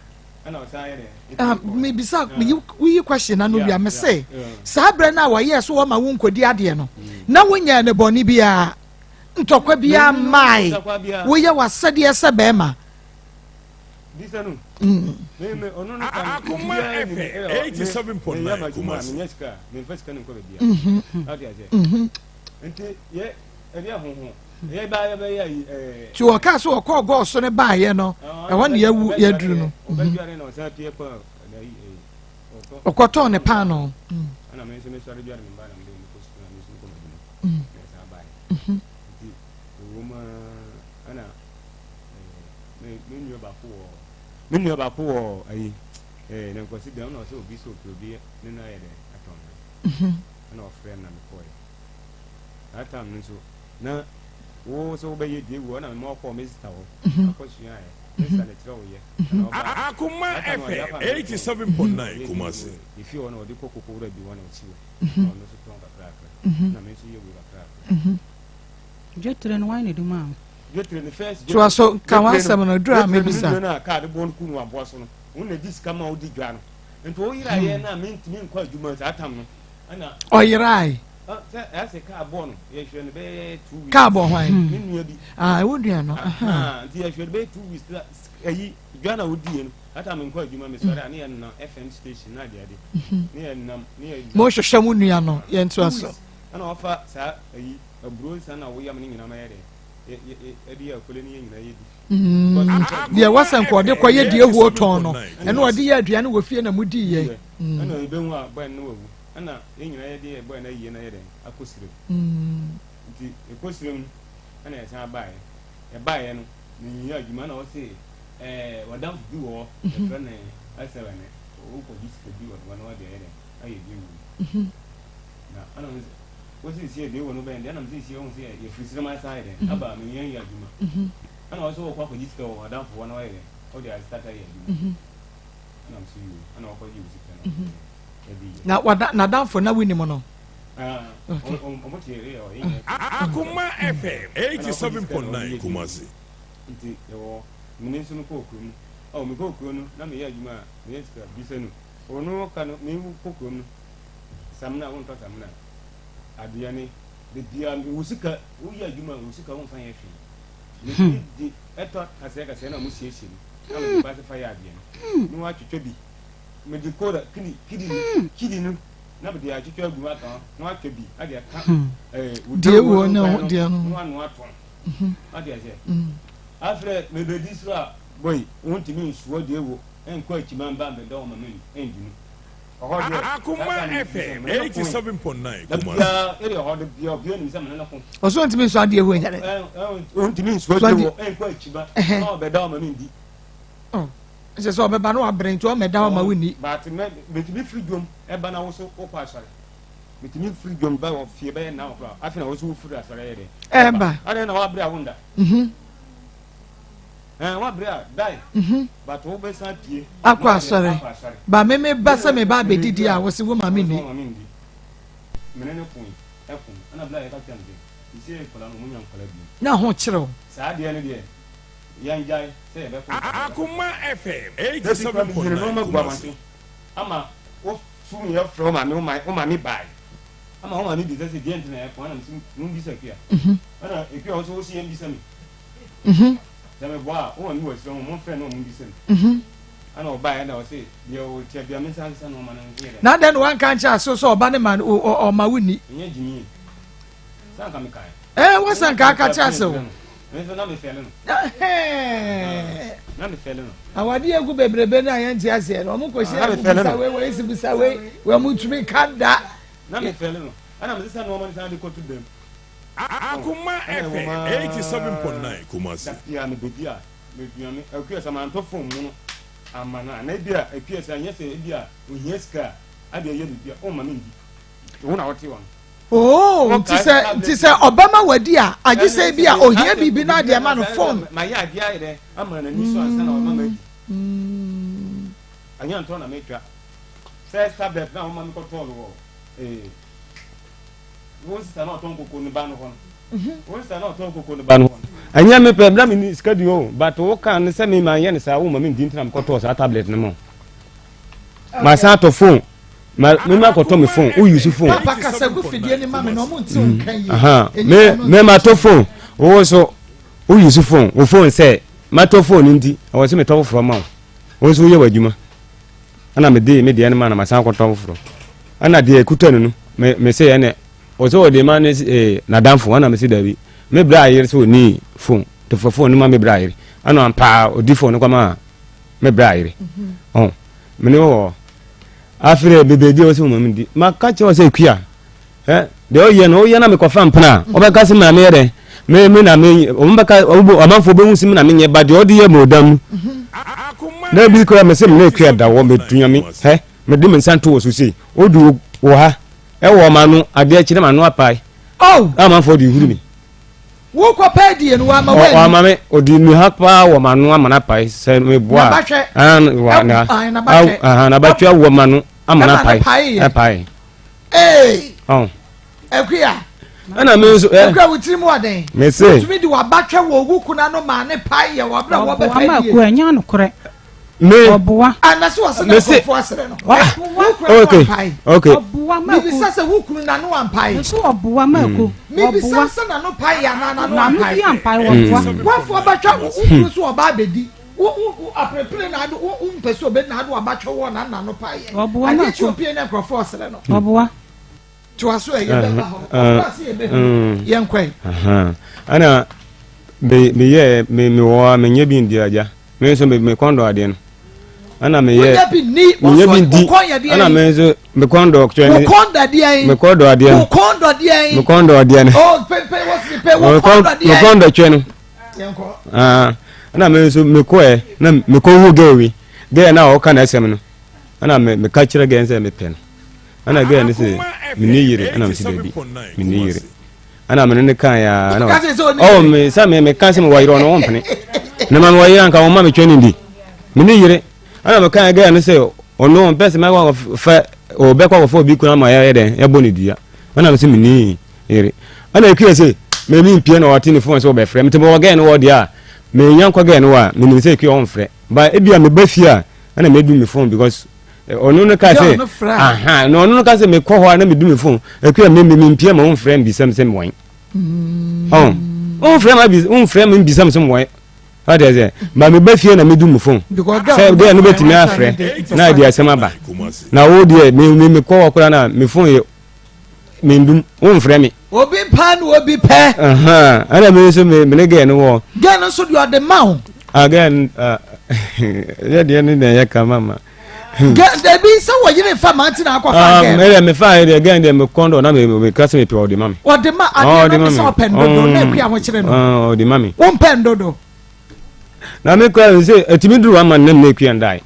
ɛna ɔsan yɛ dɛ Ah, mebisa meyi woyi question na no wia me se saa berɛ no a wɔyɛɛ so wɔma wo nkɔdi adeɛ no na wonyɛɛ ne bɔne biara ntɔkwa biara mmae woyɛ w'asɛdeɛ sɛ bɛrima bisa no Mm. me me ɔno no ka Akoma FM 87.9 Kumasi. menyɛ sika memfa sika no nkɔ baabi Mhm. a ate aseɛ Mhm. nti yɛ ɛdeɛ hoho yɛ ba yɛ bɛyɛ ayi ɛɛ nti wɔkaa sɛ wɔkɔɔ gɔɔ so no baeɛ no ɛhɔ ne yɛwu yɛaduru no Mhm. ɔbɛdware na ɔsan pie kɔ ɛyi ɛyi ɔkɔtɔɔ ne paano Mm. ɛna me nso mesɔre dware me ba na mede me kɔ sukuu na me nso mekɔ m'adwuma Mm. na ɛsan baeɛ Mhm. nti ɛwɔ mu ara ɛna ɛɛ me me nua baako wɔ me nua baako wɔ ayi ɛɛ na nkwasi dan na ɔsɛ obi sɛ ɔpɛ obi ne no ayɛ dɛ atɔn no Mhm. ɛna ɔfrɛ me na mekɔɛ That time no nso na wo sɛ wobɛyɛ die wu ɛna mema ɔkɔɔ me sista hɔ Mhm. akɔsuaeɛ me sista na kyerɛ wo yɛ ɛna ɔbaa Akoma that time ɔde FM afa me 87.9 Kumasi. yɛfie hɔ na ɔde kɔ koko wura bi hɔ na ɔsi hɔ Mhm. na ɔno nso tɔn kakrakra Mhm. na me nso yɛ wei kakrakra Mhm. Dwetire no wan na ɛde maa wo? Dwetire no first Toa so ka w'asɛm no duru a mebisa. Dwetire no a kaa de bɔ no kum aboa so no wo na di sika ma wodi dwa no nti wo yeraeɛ no a mentumi nkɔ adwuma saa tam no ɛna Ɔyerae. Kaa bɔ hwan? Ah, wo nua no. Nti yɛhwɛ no bɛyɛ 2 weeks ayi dwa na wodiiɛ no ata menkɔ adwuma mesɔre a ne yɛnam FM station na adeade ne yɛnam ne yɛ Mohwehwɛ mo nua no yɛntoa so. Ɛna wɔfa saa ayi aburo nsa na woyam ne nyinaa ma yɛ dɛ ɛde yɛ akole ne yɛ nyinaa yɛdi. Deɛ wɔsɛ nka ɔde kɔ yɛ deɛ ehuo tɔn no ɛna ɔde yɛ aduane wɔ fie na mo di yɛ. Ɛna ebehu a bɔn no wawu. Ɛna yɛn nyinaa yɛde yɛ bɔe na yie na yɛ dɛn akɔ serem nti yɛkɔ serem no ɛna yɛsan baeɛ yɛbaeɛ no menyia adwuma na ɔse ɛɛ wadamfo bi wɔ hɔ yɛfrɛ no ɛsɛwɛne wokɔgye sika bi wɔ hɔ na wade ayɛ dɛn ayɛ bi wu na ɛna mo sɛ wosi sie deɛ wɔ no bɛn deɛ ɛna mo sɛ sie wɔn sɛ yɛfiri serem asan ayɛ dɛn aba menyia yɛ adwuma ɛna ɔsɛ wɔkɔ akɔgye sika wɔ wadamfo hɔ na wayɛ dɛn ɔde asitata yɛ adwuma ɛna mo sɛ yoo ɛna wɔkɔgye wo sika na Na wada n'adamfo na wonim no. Okay. Akoma FM 87.9 Kumasi. Nti yɛwɔ mene nso mekɔɔ kuro mu ɔ mekɔɔ kuro no na meyɛ adwuma a meyɛ sika bisa no ɔno ka no mekɔ kuro mu samina wontɔ samina aduane de bia wo sika woyɛ adwuma wo sika womfa yɛ hwee metumi de ɛtɔ kasɛɛ kasɛɛ na mo siesie no na mede ba sɛ fa yɛ adeɛ no na watwitwa bi Mede kora kini kidi no kidi no na mede atwitwa agu aka ho na watwa bi ade aka ɛɛ Deɛ wɔ ne ho deɛ no. na wanoa tɔn ate aseɛ afrɛ mebɛdi soro a bɔyi wontumi nsoa deɛ wɔ nkɔ akyima mba mbɛda wɔn ma me ndi no ɔhɔ deɛ Akoma FM 87.9 da Kumasi. biara ɛde ɔhɔ de bia obiara nim sɛ mene ne ko Ɔsɛ ɔntumi nso adeɛ hɔ nyɛ dɛ. wontumi nsoa deɛ wɔ nkɔ akyima na ɔbɛda wɔn ma me ndi Ɛsɛ sɛ ɔbɛba na wabrɛ nti ɔmmɛda hɔ ma wonni. But mɛ metumi firi dwom ɛba na woso wokɔ asɔre. Metumi firi dwom ba wɔ fie bɛyɛ nna koraa. Afei na woso wofiri asɔre yɛ dɛ. Ɛba. Adɛn na wabrɛ a wonda. Mhm. Ɛn wabrɛ a dae. Mhm. But wobɛsan pie. Akɔ asɔre. Ba me me ba sɛ me ba abɛdidi a wose wo ma me nni. Mene ne ko yi ɛko ɛna bla yɛka kyerɛ no sɛ sisi nkɔla no ɔmo nya nkɔla bio. Na ho kyerɛ wo. Saa adeɛ no deɛ. Yɛngyae sɛ yɛbɛko ntɔkwa. Akoma FM Da bi koraa meyiri 87.9 nnoɔma gu Kumasi. abɔnten ama wo su me yɛ frɛ wo maame wo maame bae ama wo maame bisa sɛ deɛ nti na yɛko ɛna mese mombisa Akua ɛna Akua wo so wo se yɛmbisa me sɛ meboa a wo maame wɔ akyire ho momfrɛ no na ɔmombisa me. Ɛna ɔbaeɛ ɛna ɔse deɛ ɔtia bia me nsa nsa nneɛma no nso yɛ dɛ. Na adɛn na wanka nkyerɛ asew sɛ ɔba ne ma ɔma wo ni? Ɛnyɛ gyimie. Sɛ anka mekae. Ɛɛ wasa nka aka kyerɛ asew. Me nso na mefɛle no. Na mefɛle no. Awadeɛ egu bebrebe no a yɛnte aseɛ no ɔmo kɔhyia ah, bisa wei wei si bisa wei wei ɔmo ntumi nka da. Na mefɛle no ɛna mesesa nneɛma no san de kɔto dam. Akoma FM 87.9 Kumasi. Da bia mebɛdi a Meduane, Akua sɛ mantɔ fon mono amma no a, na ebia Akua sɛ anyɛ sɛ ebia ohia sika a ade ayɛ biribi a, ɔmma mendi. Wo na wote hɔ no. Oo, nti sɛ nti sɛ ɔbɛma wadi a, agye sɛ ebia ohia biribi na ade ama no fon. Mayɛ adeɛ ayɛ dɛ ama n'ani so ansa na wama madi. Anyɛ ntɔ na metwa. First tablet na wɔma mekɔtɔɔ no wɔ ee. Wo sista na ɔtɔn koko ne ba no hɔ no. Mhm. Wo sista na ɔtɔn koko ne ba no hɔ no. Ɛnyɛ me pɛ na me ni sika di o but wo kan ne sɛ me ma yɛ ne saa wo ma me ndi ntina me kɔtɔɔ saa tablet no ma. Ma san atɔ phone. Ma me ma kɔtɔ me phone. Wo use phone. Papa kasa gu fidie ne ma me na ɔmo nte wo nka yie. Aha. Me me ma tɔ phone. Wo so wo use phone. Wo phone sɛ ma tɔ phone nti ɛwɔ sɛ me tɔ foforɔ ma wo. Wo nso woyɛ w'adwuma. Ɛna me de me deɛ no ma na ma san akɔtɔ foforɔ. Ɛna deɛ ɛkuta no no me me se ɛnɛ ɔsɛ ɔde ma ne ee n'adamfo ɛna me se dabi me bra ayere sɛ ɔni phone tɔfɔ phone no ma me bra ayere ɛna ampaa ɔdi phone no kɔma me bra ayere ɔn me ne wɔ afei bebe di ɔsɛ ɔma me di ma ka kyerɛ ɔsɛ ekua ɛ deɛ ɔyɛ no ɔyɛ na mekɔfa mpena a ɔbɛka sɛ mena meyɛ dɛ me me na me ɔmo bɛka ɔmo amanfoɔ bɛhu sɛ me na menyɛ ba deɛ ɔde yɛ ma ɔda mu na bi kura me sɛ me na ekua da wɔ metua me hɛ Mede me nsa to wo so sei, wodu wɔ ha, ɛwɔ m'ano, adeɛ kye na m'ano apae. Oh! Na amanfoɔ de huru me. Wokɔ pɛ adie no, wama w'ani. Wama me, ɔde nnuha paa wɔ m'ano ama no apae, sɛ meboa a. N'abatwɛ. Ah, n'abatwɛ wɔ m'ano ama no apae. Ɛpae. Ee. Oh. Akuya. Ɛna me nso ɛ. Akuya wo tiri mu ɔden. Me se. Otumi di w'abatwɛ wɔ owu kuna no maa ne pae yɛ wɔ abira wɔ bɛpɛ die. Ɔboa ma akuya nya nokorɛ. Me. Ɔboa. Ana so ɔsɛ na nkurɔfoɔ asrɛ no. Ɔboa. Okay. Okay. Ɔboa ma aku. Mibisa sɛ wo kunu n'ano ampae. Nso ɔboa ma aku. Mibisa sɛ n'ano pae yɛ anaa n'ano ampae. N'ano bi ampae ɔboa. Wafo abatwa wo kunu so ɔba abɛdi. Wo wo aperepere na ado wo mpɛ sɛ ɔbɛdi na ado abatwa wɔ na n'ano pae yɛ. Ɔboa ma Adeɛ kyi aku. opie na nkurɔfoɔ ɔsrɛ no. Ɔboa. Toa so ɛ yɛbɛba hɔ. Ɔkora se yɛbɛhu. Yɛnkɔ ɛ. Ɛna me meyɛ me mewɔ a menyɛ bi ndi agya. Me nso me me kɔn dɔ adeɛ no. Ɛna meyɛ Wonyɛ bi nni. menyɛ bi ndi. Wo kɔn yɛ deɛ Ɛna me nso me kɔn dɔ twɛ Wo ne kɔn dɔ deɛ me kɔn dɔ adeɛ no. Wo kɔn dɔ deɛ Me kɔn dɔ adeɛ no. Oh pe pe wɔ si pe wo Me kɔn kɔn dɔ me deɛ. kɔn dɔ twɛ no. Yɛnkɔ. Ah, ɛna me nso mekɔɛ na mekɔhu gɛɛ wi gɛɛ no a ɔka n'asɛm no ɛna me meka kyerɛ gɛɛ no sɛ mepɛ no. Ɛna gɛɛ no se menni yere ɛna mese dabi menni yere ɛna mene ne kaeɛ a ɛna ɔwɔ me sɛ me meka sɛ mewɔ yere ɔno ɔmpene na ma mewɔ yere anka ɔma metwa ne di menni yere ɛna mekaeɛ gɛɛ no sɛ ɔno ɔmpɛ sɛ mɛkɔ akɔfa ɔbɛkɔ akɔfa obi kunu ama yɛyɛ dɛn yɛbɔ ne dua ɛna mese menni yere ɛna ɛkua sɛ memi mpie na ɔte ne fon sɛ ɔbɛfrɛ mete mewɔ gɛɛ no wɔ deɛ a menya nkɔ gɛɛ no wɔ a menim sɛ ɛkua ɔmfrɛ ba ebia meba fie a ɛna mɛdu me fon because ɔno no ka sɛ aha na ɔno no ka sɛ mekɔ hɔ a na medu me fon akua me me mempia ma womfrɛ mbisa me sɛ mewɔn ɔn womfrɛ ma womfrɛ me mbisa me sɛ mewɔn wate sɛ ba meba fie na medu me fon sɛ deɛ no bɛtumi afrɛ na ɛde asɛm aba na wo deɛ me me mekɔ hɔ koraa na me fon yɛ mendum womfrɛ me obi paa na obi pɛ ɛna me nso me ne gɛɛ no wɔ gɛɛ no nso deɛ ɔde ma wo ah gɛɛ yɛ deɛ ne na ɛyɛ kama ma dabi sɛ wɔ yere fa maa ti na akɔ fa gɛɛ no ɛyɛ me fa yɛ deɛ gɛɛ deɛ me kɔn dɔ na me me ka sɛ me pɛ ɔde ma me ɔde ma adeɛ no sɛ ɔpɛ ndodo na ekua ahokyere no ɔde ma me wompɛ ndodo na me kura sɛ ɛtumi duru ama ne na ekua ndae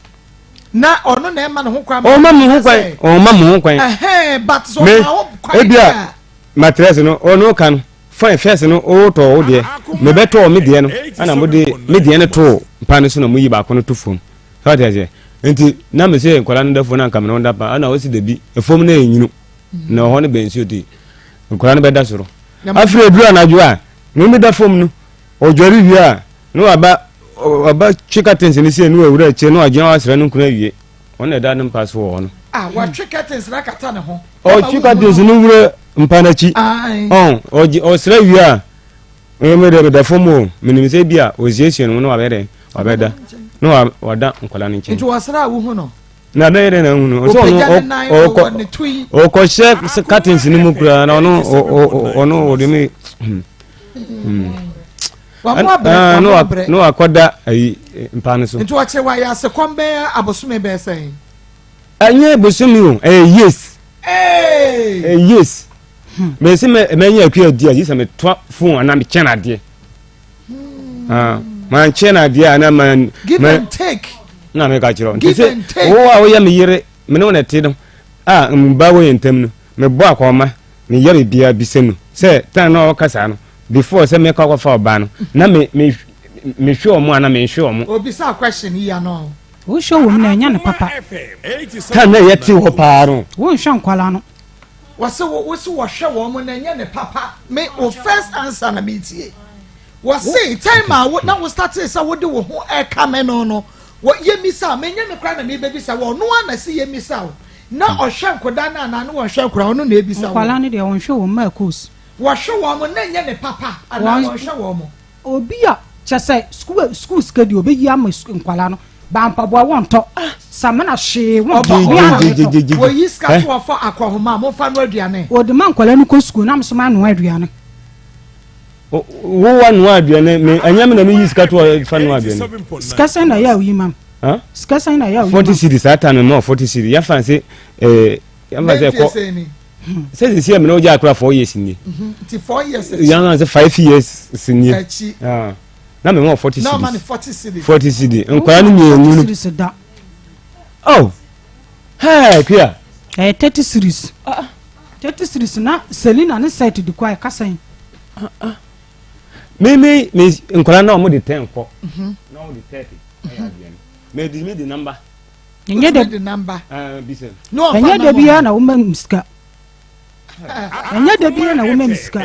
na ɔno na ɛma ne ho kwan. ɔma mu ho kwan ɔma mu ho kwan. ɛhɛn but sɛ ɔma ho kwan ebi a matress no ɔno ka no fine first no ɔtɔ wo deɛ mebɛtɔ me deɛ no ɛna mo de me deɛ no too mpa no so na mo yi baako no to fam sɛ ɔte aseɛ nti na me sɛ nkwadaa no da fam na nka me ne wɔn da pa ɛna ɔsi dabi efam no yɛ nwunu na ɔhɔ no bɛn nsuo ti nkwadaa no bɛda soro afei eduru anadwo a me me da fam no ɔdware wie a Na waba waba twe curtains no sie na wawura akyire na wagyina hɔ asra no nkunu awie. Ɔno na ɛda ne mpa so wɔ hɔ no. Ah, watwe curtains no akata ne ho. Ɔtwe curtains no wura mpa no akyi. Ɔn, ɔgye ɔsra wie a, me deɛ meda fam o, menim sɛ bi a ɔsiesie ne ho na wabɛyɛ dɛn, wabɛda. Na wada nkwadaa no nkyɛn. Nti wɔsra a wohu no. Na bɛyɛ dɛ na ehu no. Ɔsɛ ɔno ɔkɔ ɔkɔhyɛ curtains no mu koraa na ɔno ɔno ɔde mi. Na wakɔda ayi mpa no so. Nti wɔkyerɛ wayɛ ase kɔm bɛyɛ abosome bɛyɛ sɛn. Ɛnyɛ bosome o ɛyɛ years. Ɛyɛ years. Mɛ sɛ mɛ mɛ nyɛ akua di a yi sɛ mɛ toa phone anaa mɛ kyɛn adeɛ. Ah, mankyɛ no adeɛ a na man give and take na meka kyerɛ nti sɛ wo a woyɛ me yere me ne wo na ɛte no a mba wɔ yɛ ntam no mebɔ akɔma meyɛ biribiara bisa no sɛ tan na ɔka saa no before sɛ mekɔ akɔfa ɔbaa no na me me mehwɛ ɔmo ana menhwɛ ɔmo obisa question yi ano wohwɛ wɔ mu na ɛnyɛ no papa tan na yɛte hɔ paa no wonhwɛ nkwala no Wɔse wo wose wɔhwɛ wɔn mo na ɛnyɛ ne papa me wo first answer na me tie wɔse time a wo na wo startee sɛ wode wo ho ɛka me no no wɔ yɛ misa me nyɛ me kora na me bɛbisa wɔ ɔno a na se yɛ misa wo na ɔhwɛ nkoda no anaa ne wɔnhwɛ nkora ɔno na ebisa wo. Nkwalaa no deɛ wɔnhwɛ wɔn mma ɛkos. Wɔhwɛ wɔn mo na ɛnyɛ ne papa anaa wɔnhwɛ wɔn mo. Obi a kyɛ sɛ sukuu sukuu sika deɛ ɔbɛyi ama nkwadaa no ba mpaboa wɔntɔ samina hwee wɔntɔ me ara na metɔ. Wɔyi sika to ɔfɔ akɔhoma a momfa no aduane. Wɔde ma nkwadaa no kɔ sukuu na me nso manoa aduane. Wo wa noa aduane me ɛnyɛ me na meyi sika to ɔfa noa aduane. Sika sɛn na ɛyɛ a woyi ma me? Sika sɛn na ɛyɛ a woyi ma me? 40 cedi saa time mema wo 40 cedi yɛfa sɛ ɛɛ yɛfa sɛ kɔ. Sɛ sisi ɛmɛ na ɔgya akora 4 years nie. Nti 4 years akyi. Yɛn sɛ 5 years nie. Akyi. Na mɛ wɔ 40 cedis. Na ɔma ne 40 cedis. 40 cedis. Nkwadaa no mmienu no. Oh. Hey, kuya. Ɛyɛ 30 cedis. 30 cedis na Selina ne set di kɔ a ɛka sɛn. Me me me nkwadaa na wɔn de 10 kɔ. Na wɔn de 30. Ɛyɛ aduane. Mɛ di mi di number. Ɛnyɛ da ɛnyɛ da biara na woma me sika. Ɛnyɛ da biara na woma me sika.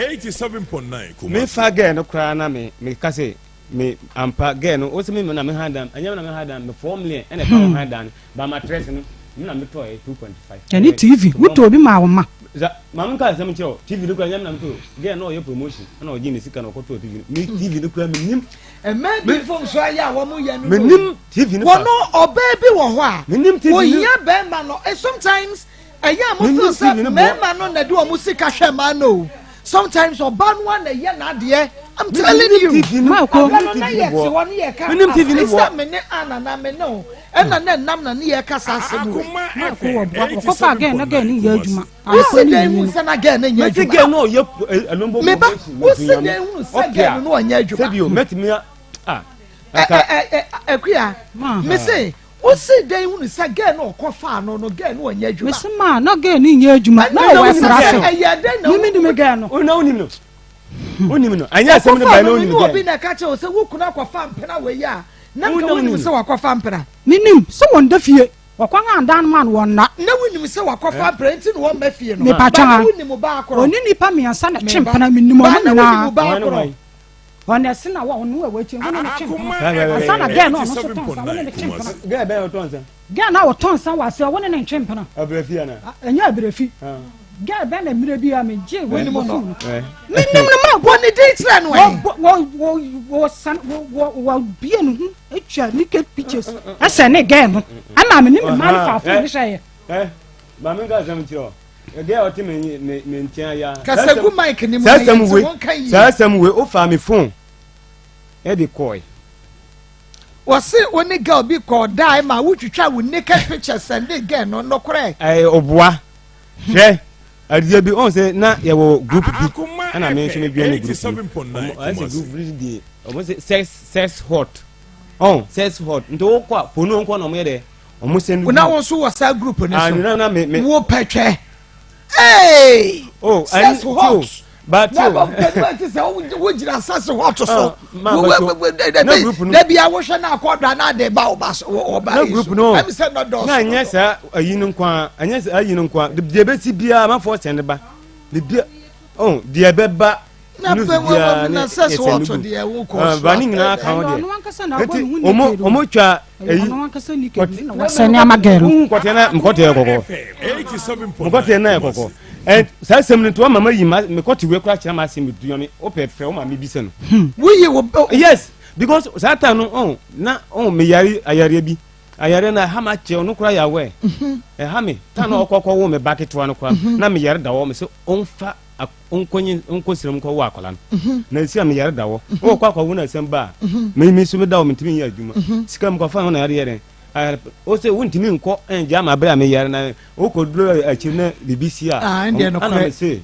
Me fa girl no koraa na me me ka sɛ me ampa girl no ɔsɛ me na me ha dan ɛnyɛ me na me ha dan me 4 million ɛna ɛka wo ha dan ba matress no me na me tɔ ɛ 2.5. Ɛne TV wotɔ obi maa wo ma. Maame nka asɛm kyerɛ o TV no koraa ɛnyɛ me na me tɔ o girl no ɔyɛ promotion ɛna ɔgye ne sika na ɔkɔtɔ TV no me TV no koraa me nim. Mmaa bi mfomso ayɛ a wɔn yɛ no no. Menim TV no fa. Wɔn ɔbaa bi wɔ hɔ a. Menim TV no. Ohia bɛrima no. Eh, sometimes ɛyɛ a mo feel sɛ mmarima no na de wɔn sika hwɛ mmaa no o. Sometimes ɔbaa no a na ɛyɛ n'adeɛ. I'm telling you. Maako. Abira no na yɛ te hɔ ne yɛ ka. Menim TV no boɔ. Sɛ me ne Anna na me ne o. Ɛna na ɛnam na ne yɛ ka saa asɛm wei. Maako wɔ boa. Ɔkɔfa gɛn na gɛn ne yɛ adwuma. Wosi dɛn hu sɛ na girl no nyɛ adwuma? Mesi girl no ɔyɛ ɛlombo Meba, wosi dɛn hu sɛ girl no ɔnyɛ adwuma? Sɛbi o, mɛtumi a ah. Akuya, mese wosi dɛn hu sɛ girl no ɔkɔ faa no no girl no ɔnyɛ adwuma? Mese ma na girl no nyɛ adwuma. Na ɔwɔ ɛsra so. Ɛyɛ dɛn na Mimi nim girl no. Ona wonim no. Wonim no. Anyɛ asɛm no ba na wonim girl. Obi na ɛka kyerɛ wo sɛ wo kunu akɔfa mpena wei a, na nka wonim sɛ wakɔfa mpena. Menim sɛ wɔn da fie. Wɔkɔ ngan dan no mu a na wɔnna. Na wonim sɛ wakɔfa mpena nti na wɔmma fie no. Mepa Ba na kyɛw, wonim baa korɔ. ɔne nnipa mmiɛnsa na ɛtwe Meba. mpena, menim Ba wɔn na nyinaa. wonim baa korɔ. Ɔno ɛse na wɔ ɔno a wɔakyi wo ne no twe mpena. Ansa na gɛɛ no ɔno nso tɔn nsa wo ne no twe mpena. Gɛɛ bɛn ɔtɔn nsa? Gɛɛ no a ɔtɔn nsa wɔ aseɛ wo ne no ntwe mpena. Abirafi ana? Ɛnyɛ abirafi. Gɛɛ bɛn na mmerɛ bi a megye wɔ Wonim bɔ no. fon no. Menim no ma Bɔ ne din kyerɛ no ɛ. wɔ wɔ wɔ wɔ san wɔ wɔ wɔ bie ne ho atwa naked pictures ɛsɛ ne gɛɛ no ɛna me ne me mma no fa fon no hyɛ yɛ. Maame nka asɛm kyerɛ o gɛɛ ɔte me me me nkyɛn ya. Kasa gu mic ne mu na yɛn ti wɔn ka yie. Saa asɛm wei o fa mi phone ɛde kɔɛ. Wɔse wo ne girl bi kɔɔ dae ma wotwitwa wo naked pictures sɛnde girl no, nokorɛ? Ɛɛ ɔboa hwɛ adeɛ bi ɔn sɛ na yɛwɔ group bi ɛna me nso me dwen ne group no ɔmo ɛsɛ group bi deɛ ɔmo sɛ sex sex hot ɔn sex hot nti wokɔ a pono nkɔ na ɔmo yɛ dɛ ɔmo sɛn na wo nso wɔ saa group no so na me me wo pɛtwɛ ee oh sex hot but na o bɔ mpɛtɛ ti sɛ wo gyina sex hot so ma ba dabi awohwɛ na akɔdra na ade ba ɔba so ɔba na yi group so no ɛmi sɛ nɔdɔɔso na nyɛ saa ayi no nko a ɛnyɛ saa ayi no nko a deɛ bɛsi biara amanfoɔ sɛn ne ba bibia oh deɛ bɛba na news pɛ wɔ biara wɔ ne na sex yɛsɛn hot ne gu deɛ wo kɔ so ba ne nyinaa ka ho Ɛyɛ deɛ ɔno ankasa na abɔ nti ne ho ɔmo naked o. ɔmo twa Ɛyɛ ayi ɔno ankasa naked na wasɛne ama girl no. wohu nkɔteɛ na nkɔteɛ yɛ kɔkɔɔ nkɔteɛ na yɛ kɔkɔɔ ɛ saa asɛm no nti wama ma yi ma mekɔte wei koraa kyerɛ ma asɛm bi duame wopɛ frɛ wo maame bisa no woyi wo yes. Because saa time no oh na oh me yare ayareɛ bi ayareɛ na ɛha ma kyɛ ɔno koraa yɛ awɛ mhm. ɛha me time na mhm. ɔkɔ kɔ wo me ba ketewa no koraa mhm. na me yare da hɔ me sɛ ɔnfa ɔnkɔ ɔnkɔ srem kɔ wo akwadaa no na esi a me yare da hɔ ɔkɔ akɔ wo na asɛm ba a me me so me da hɔ me ntumi nyɛ adwuma sika mu kɔfa ho na yare yɛ dɛ ɔsɛ wontumi nkɔ ɛngya ma abere a me yare na wokɔ duro akyiri na biribi si a ah, ɛna me se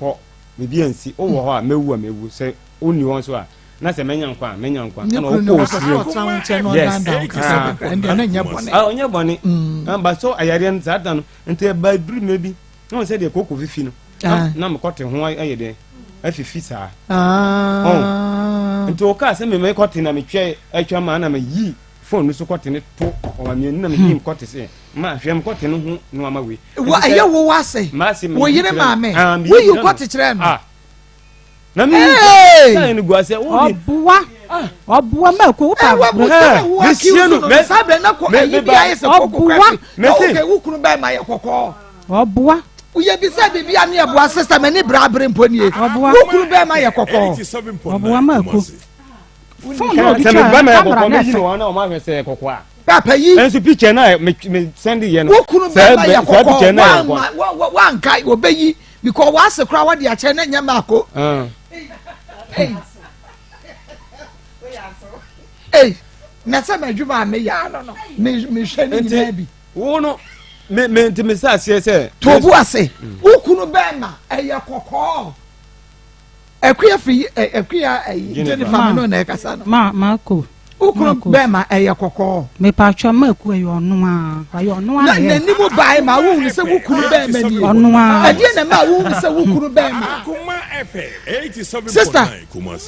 kɔ biribi ansi wowɔ hɔ a mɛwu a mɛwu sɛ wonni hɔ nso a na sɛ mɛnya nkwa a mɛnya nkwa ɛna ɔkɔ osire yes ah ɔnyɛ bɔne mm. ba so ayareɛ no saa da no nti ɛba duru mmerɛ bi na wɔn sɛ deɛ koko fifi no ah. na mekɔte ho ayɛ dɛ afifi saa ah. nti ɔkaa sɛ meme kɔte na metwɛ atwa ma na meyi fon no so kɔte ne to ɔma mmienu na meyi kɔte sɛ ma hwɛ mekɔte no ho nneɛma wei wɔ ɛyɛ wo wase wo yere maame woyi kɔte kyerɛ no na mi yi ni gu ase wo di. ɔboa ah. ɔboa mɛ ko pa. ɛwɔ mu sɛ wo accuse no no saa bɛ na ko ayi bi ayɛ sɛ koko kura fi na o kɛ wo kunu bɛɛ ma yɛ kɔkɔɔ. ɔboa. Oyɛ bi sɛ biribi a ne ɛboa sista mɛ ne bra abere mpo nie wo kunu bɛɛ ma yɛ kɔkɔɔ. ɔboa mɛ ko. Fone na ɔde twa camera na ɛfɛ. Papa yi. Nso picture na me me send yɛ no. Wo kunu bɛɛ ma yɛ kɔkɔɔ wanka wɔbɛyi. Because w'ase koraa wɔde akyɛ na nyɛ mako. Ah. Ei, na sɛ m'adwuma a meyɛ ano no, mehwɛ ne nyinaa bi. Wo no, me me nti me sɛ aseɛ sɛ. To bo ase, wo kunu bɛrima ɛyɛ kɔkɔɔ. Akuya fi akuya ɛyi Jennifer mi no na ɛkasa no. Ma Mako. Wo kunu bɛrima ɛyɛ kɔkɔɔ. Mepatwa Mako ɛyɛ ɔno a ɔyɛ ɔno a na n'anim bae ma wohunu sɛ wo kunu bɛrima nie. Ɔno a. Ɛdeɛ na ma wohunu sɛ wo kunu bɛrima. Sista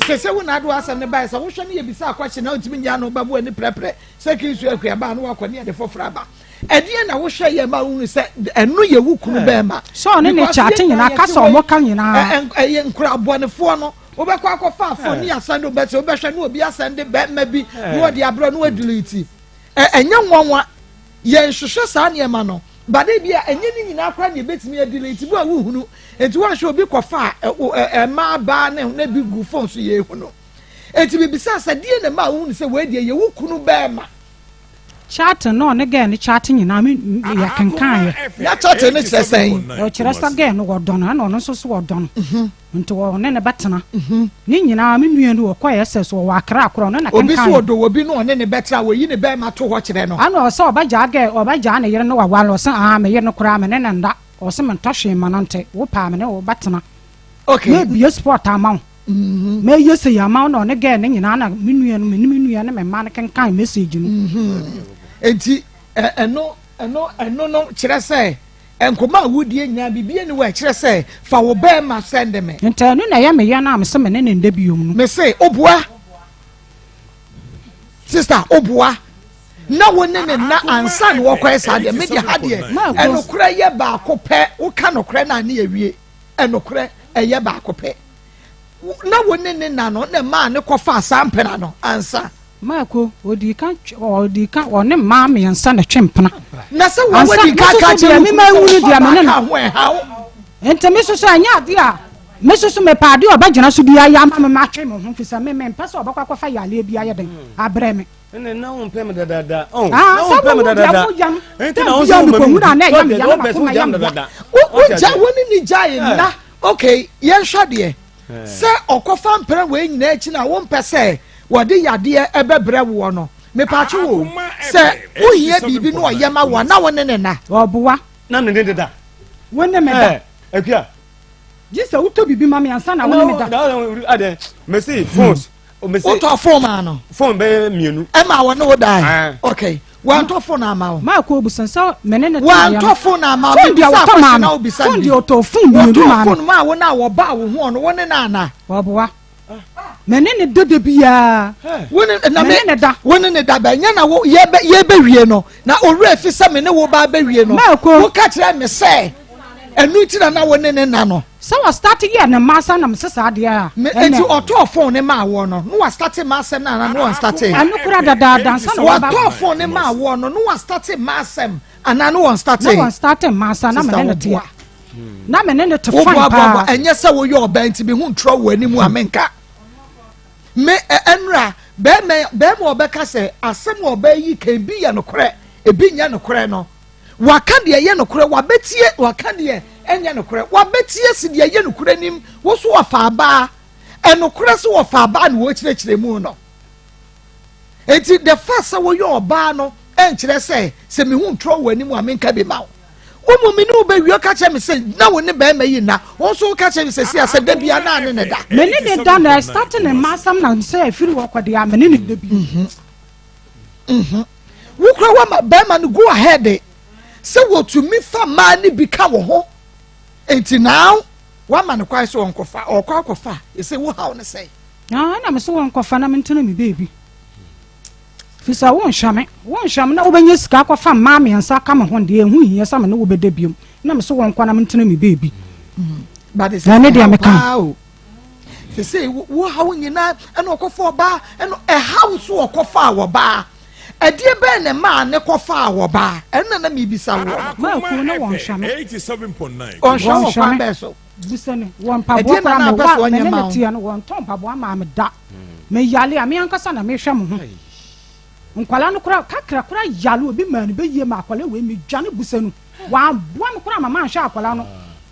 sɛ sɛ wo na ado asɛm no bae sɛ wohwɛ ne yɛbisa akɔhye na wontumi nyɛ ano bɛbo ani prɛprɛ sɛ kristo akua baa na wakɔ ne yɛde foforɔ aba. Ɛdeɛn na wohwɛ yɛ ma wohunu sɛ ɛno yɛ wo kunu bɛrima? Sɛ ɔne ne kyate nyinaa kasa ɔmo ka nyinaa. Ɛyɛ nkura abɔnefoɔ no wobɛkɔ akɔfa afɔ ne asɛnde wobɛsɛ wobɛhwɛ ne obi asɛnde bɛrima bi na ɔde abrɛ na wadelete. Ɛnyɛ nwanwa yɛnhwehwɛ saa nneɛma no bade bi a ɛnyɛ ne nyinaa koraa na ebetumi adelete bi a wohunu nti wɔnhwɛ obi kɔfa ɛmaa baa ne ne bi gu fon so yɛhunu. Nti bibisa sɛ deɛ na ɛma wohunu sɛ wei deɛ yɛ wo kunu bɛrima. Chat no ɔne girl no chat nyinaa me yɛ kenkan yɛ. Na chat no kyerɛ sɛn? Ɔkyerɛ sɛ girl no wɔdɔ no ɛna ɔno nso so wɔdɔ no. Mhm. Nti ɔne ne bɛtena. Mhm. Ne nyinaa me nua no ɔkɔ SS ɔwɔ Accra korɔ ɔno na kenkan. Obi so ɔdɔ obi na ɔne ne bɛtena wɔyi ne bɛrima to hɔ kyerɛ no. Ɛna ɔsɛ ɔbɛgyaa girl ɔbɛgyaa ne yere no waware no ɔsɛ aa me yere no koraa me ne no nda ɔsɛ mentɔ hwee ma no nti wo paa me ne wo bɛtena. Okay. Mebie sport ama wo. Mɛyɛ sei ama wo na ɔne girl no nyinaa na me nua no me ne me nua ne me mma no kenkan message no. Enti ɛno ɛno ɛno no kyerɛ sɛ nkɔmɔ a wodie nyinaa biribi ani wɔ ɛkyerɛ sɛ fa wo bɛrima sɛnde me. Nti ɛno na ɛyɛ me ya no a mese me ne ne nda biom no. Me se oboa sister oboa na wo ne ne nna ansa na wɔkɔɛ saa deɛ me deɛ ha deɛ ɛnokorɛ yɛ baako pɛ woka nokorɛ na ne awie ɛnokorɛ ɛyɛ baako pɛ. Na wo ne ne na no na ɛmaa no kɔfaa saa mpena no ansa. Marko, odii kan twe, ɔdii kan, ɔne mmaa mmiɛnsa na ɛtwe mpena. Na sɛ wɔn wadi kan aka akyerɛ wo kunu sɛ wɔfa baa ka ho ɛha wo. Nti me soso ɛnyɛ adeɛ a, me soso mepɛ adeɛ a ɔbɛgyina so bi ayɛ ama me matwe me ho, fisɛ me mempɛ sɛ ɔbɛkɔ akɔfa yareɛ bi ayɛ den abrɛ me. Ɛnna na wompɛ me dadaada. Oh, Ah, na sɛ wompɛ me wowu deɛ dadaada. wo yam. Nti na wo Bia nso mekɔhunu woma a na ɛyɛ me me ya na wopɛ sɛ makoma wogya yɛ me me ya. dadaada. Wogya wo ne ne gyae nna. Okay, yɛnhwɛ deɛ. Sɛ ɔkɔfa mpena wei nyinaa akyi na wompɛ sɛ wɔde yadeɛ ɛbɛbrɛ woɔ no, mepatwo wo sɛ wohia biribi na ɔyɛ ma wo a, na wo ne ne nna. Ɔboa. Na me ne ne da. Wo ne me da. Akua. Gye sɛ wotɔ biribi ma me ansa na wo ne me da. Adɛn, mese phones. Wotɔ phone maa no. Phone bɛyɛ mmienu. Ɛma wɔne wo dae. Okay. Wantɔ phone ama wo. Maa kɔ obusa sɛ me ne ne tena yɛ no. Wantɔ phone ama wo. Phone deɛ wɔtɔ maa no. Phone deɛ ɔtɔ phone mmienu maa no. Wɔtɔ phone maa wo na wɔbaa wo ho ɔno wo ne no ana. Ɔboa. Me ne ne da da biara. Wo ne na me ne ne da. Wo ne ne da bɛ nyɛ na wo yɛ bɛ yɛ bɛ wie no na owura fi sɛ me ne wo ba bɛ wie no. Maa kɔ. Wo ka kyerɛ me sɛ ɛnu ti na na wo ne ne na no. Sɛ wɔ start yɛ ne mma asa na mese saa deɛ a. Me eti ɔtɔɔ phone ne maa woɔ no no wa start mma asɛm no anaa no wɔn start. Ɛno kora dadaada ansa na wɔba. Wɔtɔɔ phone ne maa woɔ no no wa start mma asɛm anaa no wɔn start. Na wɔn start mma asa na mene ne teɛ. Na mene ne te fine paa. Ɛnyɛ sɛ woyɛ ɔbaa nti me ho ntrɔ wɔ anim a menka. Me ɛnura. Bɛrima bɛrima a ɔbɛka sɛ asɛm a ɔbaa yi ka ebi yɛ nokorɛ, ebi nyɛ nokorɛ no, waka deɛ ɛyɛ nokorɛ, wabɛtie, waka deɛ ɛnyɛ nokorɛ, wabɛtie si deɛ ɛyɛ nokorɛ nim, wo so wɔfa abaa, ɛnokorɛ sɛ wɔfa abaa na wɔkyerɛkyerɛ mu no. Enti the fact sɛ woyɛ ɔbaa no ɛnkyerɛ sɛ sɛ mehu ntorɔ wɔ anim a menka bi ma wo. Wo mu me ne wo bɛwie ɔka kyerɛ me sɛ na wo ne bɛrima yi nna, wo nso woka kyerɛ me sɛ si asɛ da bia na ne ne da. Me ne ne da na ɛstate ne mma asɛm na sɛ ɛfiri hɔ kɔ deɛ a me ne ne da bi. Mhm. Mhm. Wo kura wama bɛrima no go ahead sɛ wɔtumi fa mmaa no bi ka wo ho. Enti now wama no kwan sɛ ɔnkɔfa, ɔkɔ akɔfa, ɛsɛ wo haw no sɛe. Na ɛna me so wɔnkɔfa na mentena me baabi. Firi sɛ wonhwɛ me, wonhwɛ me na wobɛnya sika akɔfa mmaa mmiɛnsa aka me ho deɛ, ɛho nhia sɛ me ne wo bɛda biom. Na me so wɔnkɔ na mentena me baabi. Na ɛne deɛ meka. Sese wo haw nyinaa ɛna ɔkɔfa ɔbaa ɛna ɛhaw so ɔkɔfa ɔbaa. Ɛdeɛ bɛn na ɛmaa ne kɔfa ɔbaa? Ɛna na mebisa woɔ no. Maakuo na wɔnhwɛ me. Ɔnhwɛ wɔ kwan bɛɛ so. Bisa me, wɔ mpaboa koraa me wa me ne no teɛ no wɔntɔ mpaboa maa me da. Me yale a me ankasa na mehwɛ mo ho. Nkwadaa no koraa kakra koraa yale obi maa no bɛyie ma akwadaa wei me dwane busa no. Wamboa me koraa ma manhwɛ akwadaa no.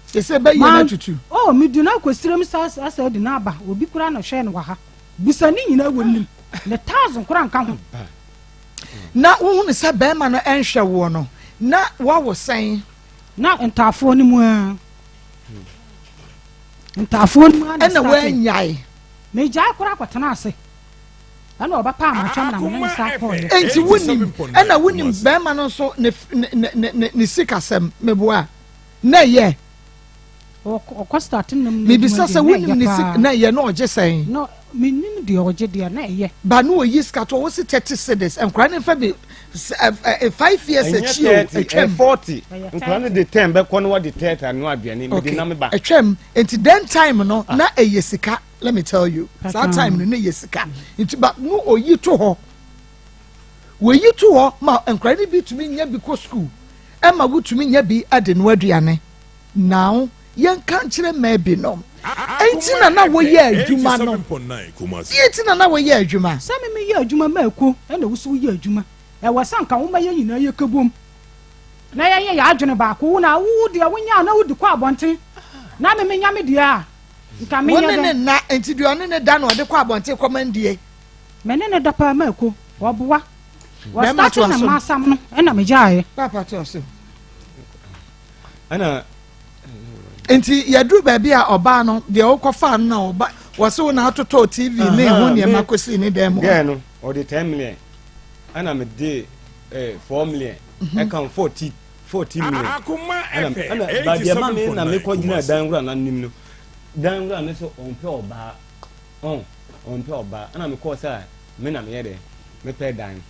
Sese bɛyie no atutu. Oh me di no akɔ sirem sa asa di no aba obi koraa na hwɛ no wɔ ha. Busa ne nyinaa wɔ nim ne thousand koraa nka ho. Na wohunu sɛ bɛrima no nhwɛ woɔ no na wawo sɛn? Na ntaafoɔ no mu ara. Ntaafoɔ no mu ara na Ɛna woanyae. Megyae koraa kɔtena ase. Ɛna ɔbɛpaa m'atwam na mene ne sa kɔeɛ. Enti wonim, ɛna wonim bɛrima no nso ne ne ne ne ne sikasɛm, meboa? Na ɛyɛ. Ɔkɔ start nam no Mebisa sɛ wonim ne sik na ɛyɛ na ɔgye sɛn? No, menim deɛ ɔgye deɛ na ɛyɛ. Ba no oyi sika to ɔwɔ si 30 cedis nkora ne nfa bi 5 years akyi o atwam. 40 nkora no de 10 bɛkɔ no wɔde 30 ano aduane mede nam ba. Atwam nti then time no na ɛyɛ sika let me tell you saa time no na ɛyɛ sika nti ba no oyi to hɔ wɔyi to hɔ ma nkora no bi tumi nya bi kɔ school ɛma wotumi nya bi de no aduane. Now yɛnka nkyerɛ mmaa binom. Enti na na woyɛ adwuma no. Deɛ nti na na woyɛ adwuma? Sɛ me meyɛ adwuma ma akuo ɛna wo nso woyɛ adwuma. Ɛwɔ sɛ anka woma yɛn nyinaa yɛkabom na yɛyɛ yɛn adwene baako. Wo na wo deɛ wonya a na wodi kɔ abɔnten na me menya me deɛ a nka menyɛ dɛn? Wo ne ne nna, enti deɛ ɔne ne da na ɔde kɔ abɔnten kɔma ndie? Me ne no da paa ma akuo. Ɔboa. Wɔstate ne mma asam no ɛna megyaeɛ. Papa toa so. ɛna nti yɛduru baabi a ɔbaa no deɛ wokɔfaa no na ɔba wɔse wo na atotɔ tv ne ho nneɛma kɔsii ne dan mu gɛɛ no ɔde 10 million ɛna mede eh, 4 million mhm. ɛka 40 40 million ɛna ɛna badeɛ ma me na mekɔ gyina dan wura no anim no dan wura no sɛ ɔmpɛ ɔbaa ɔn ɔmpɛ ɔbaa ɛna mekɔɔ sɛ me na meyɛ dɛ mepɛ dan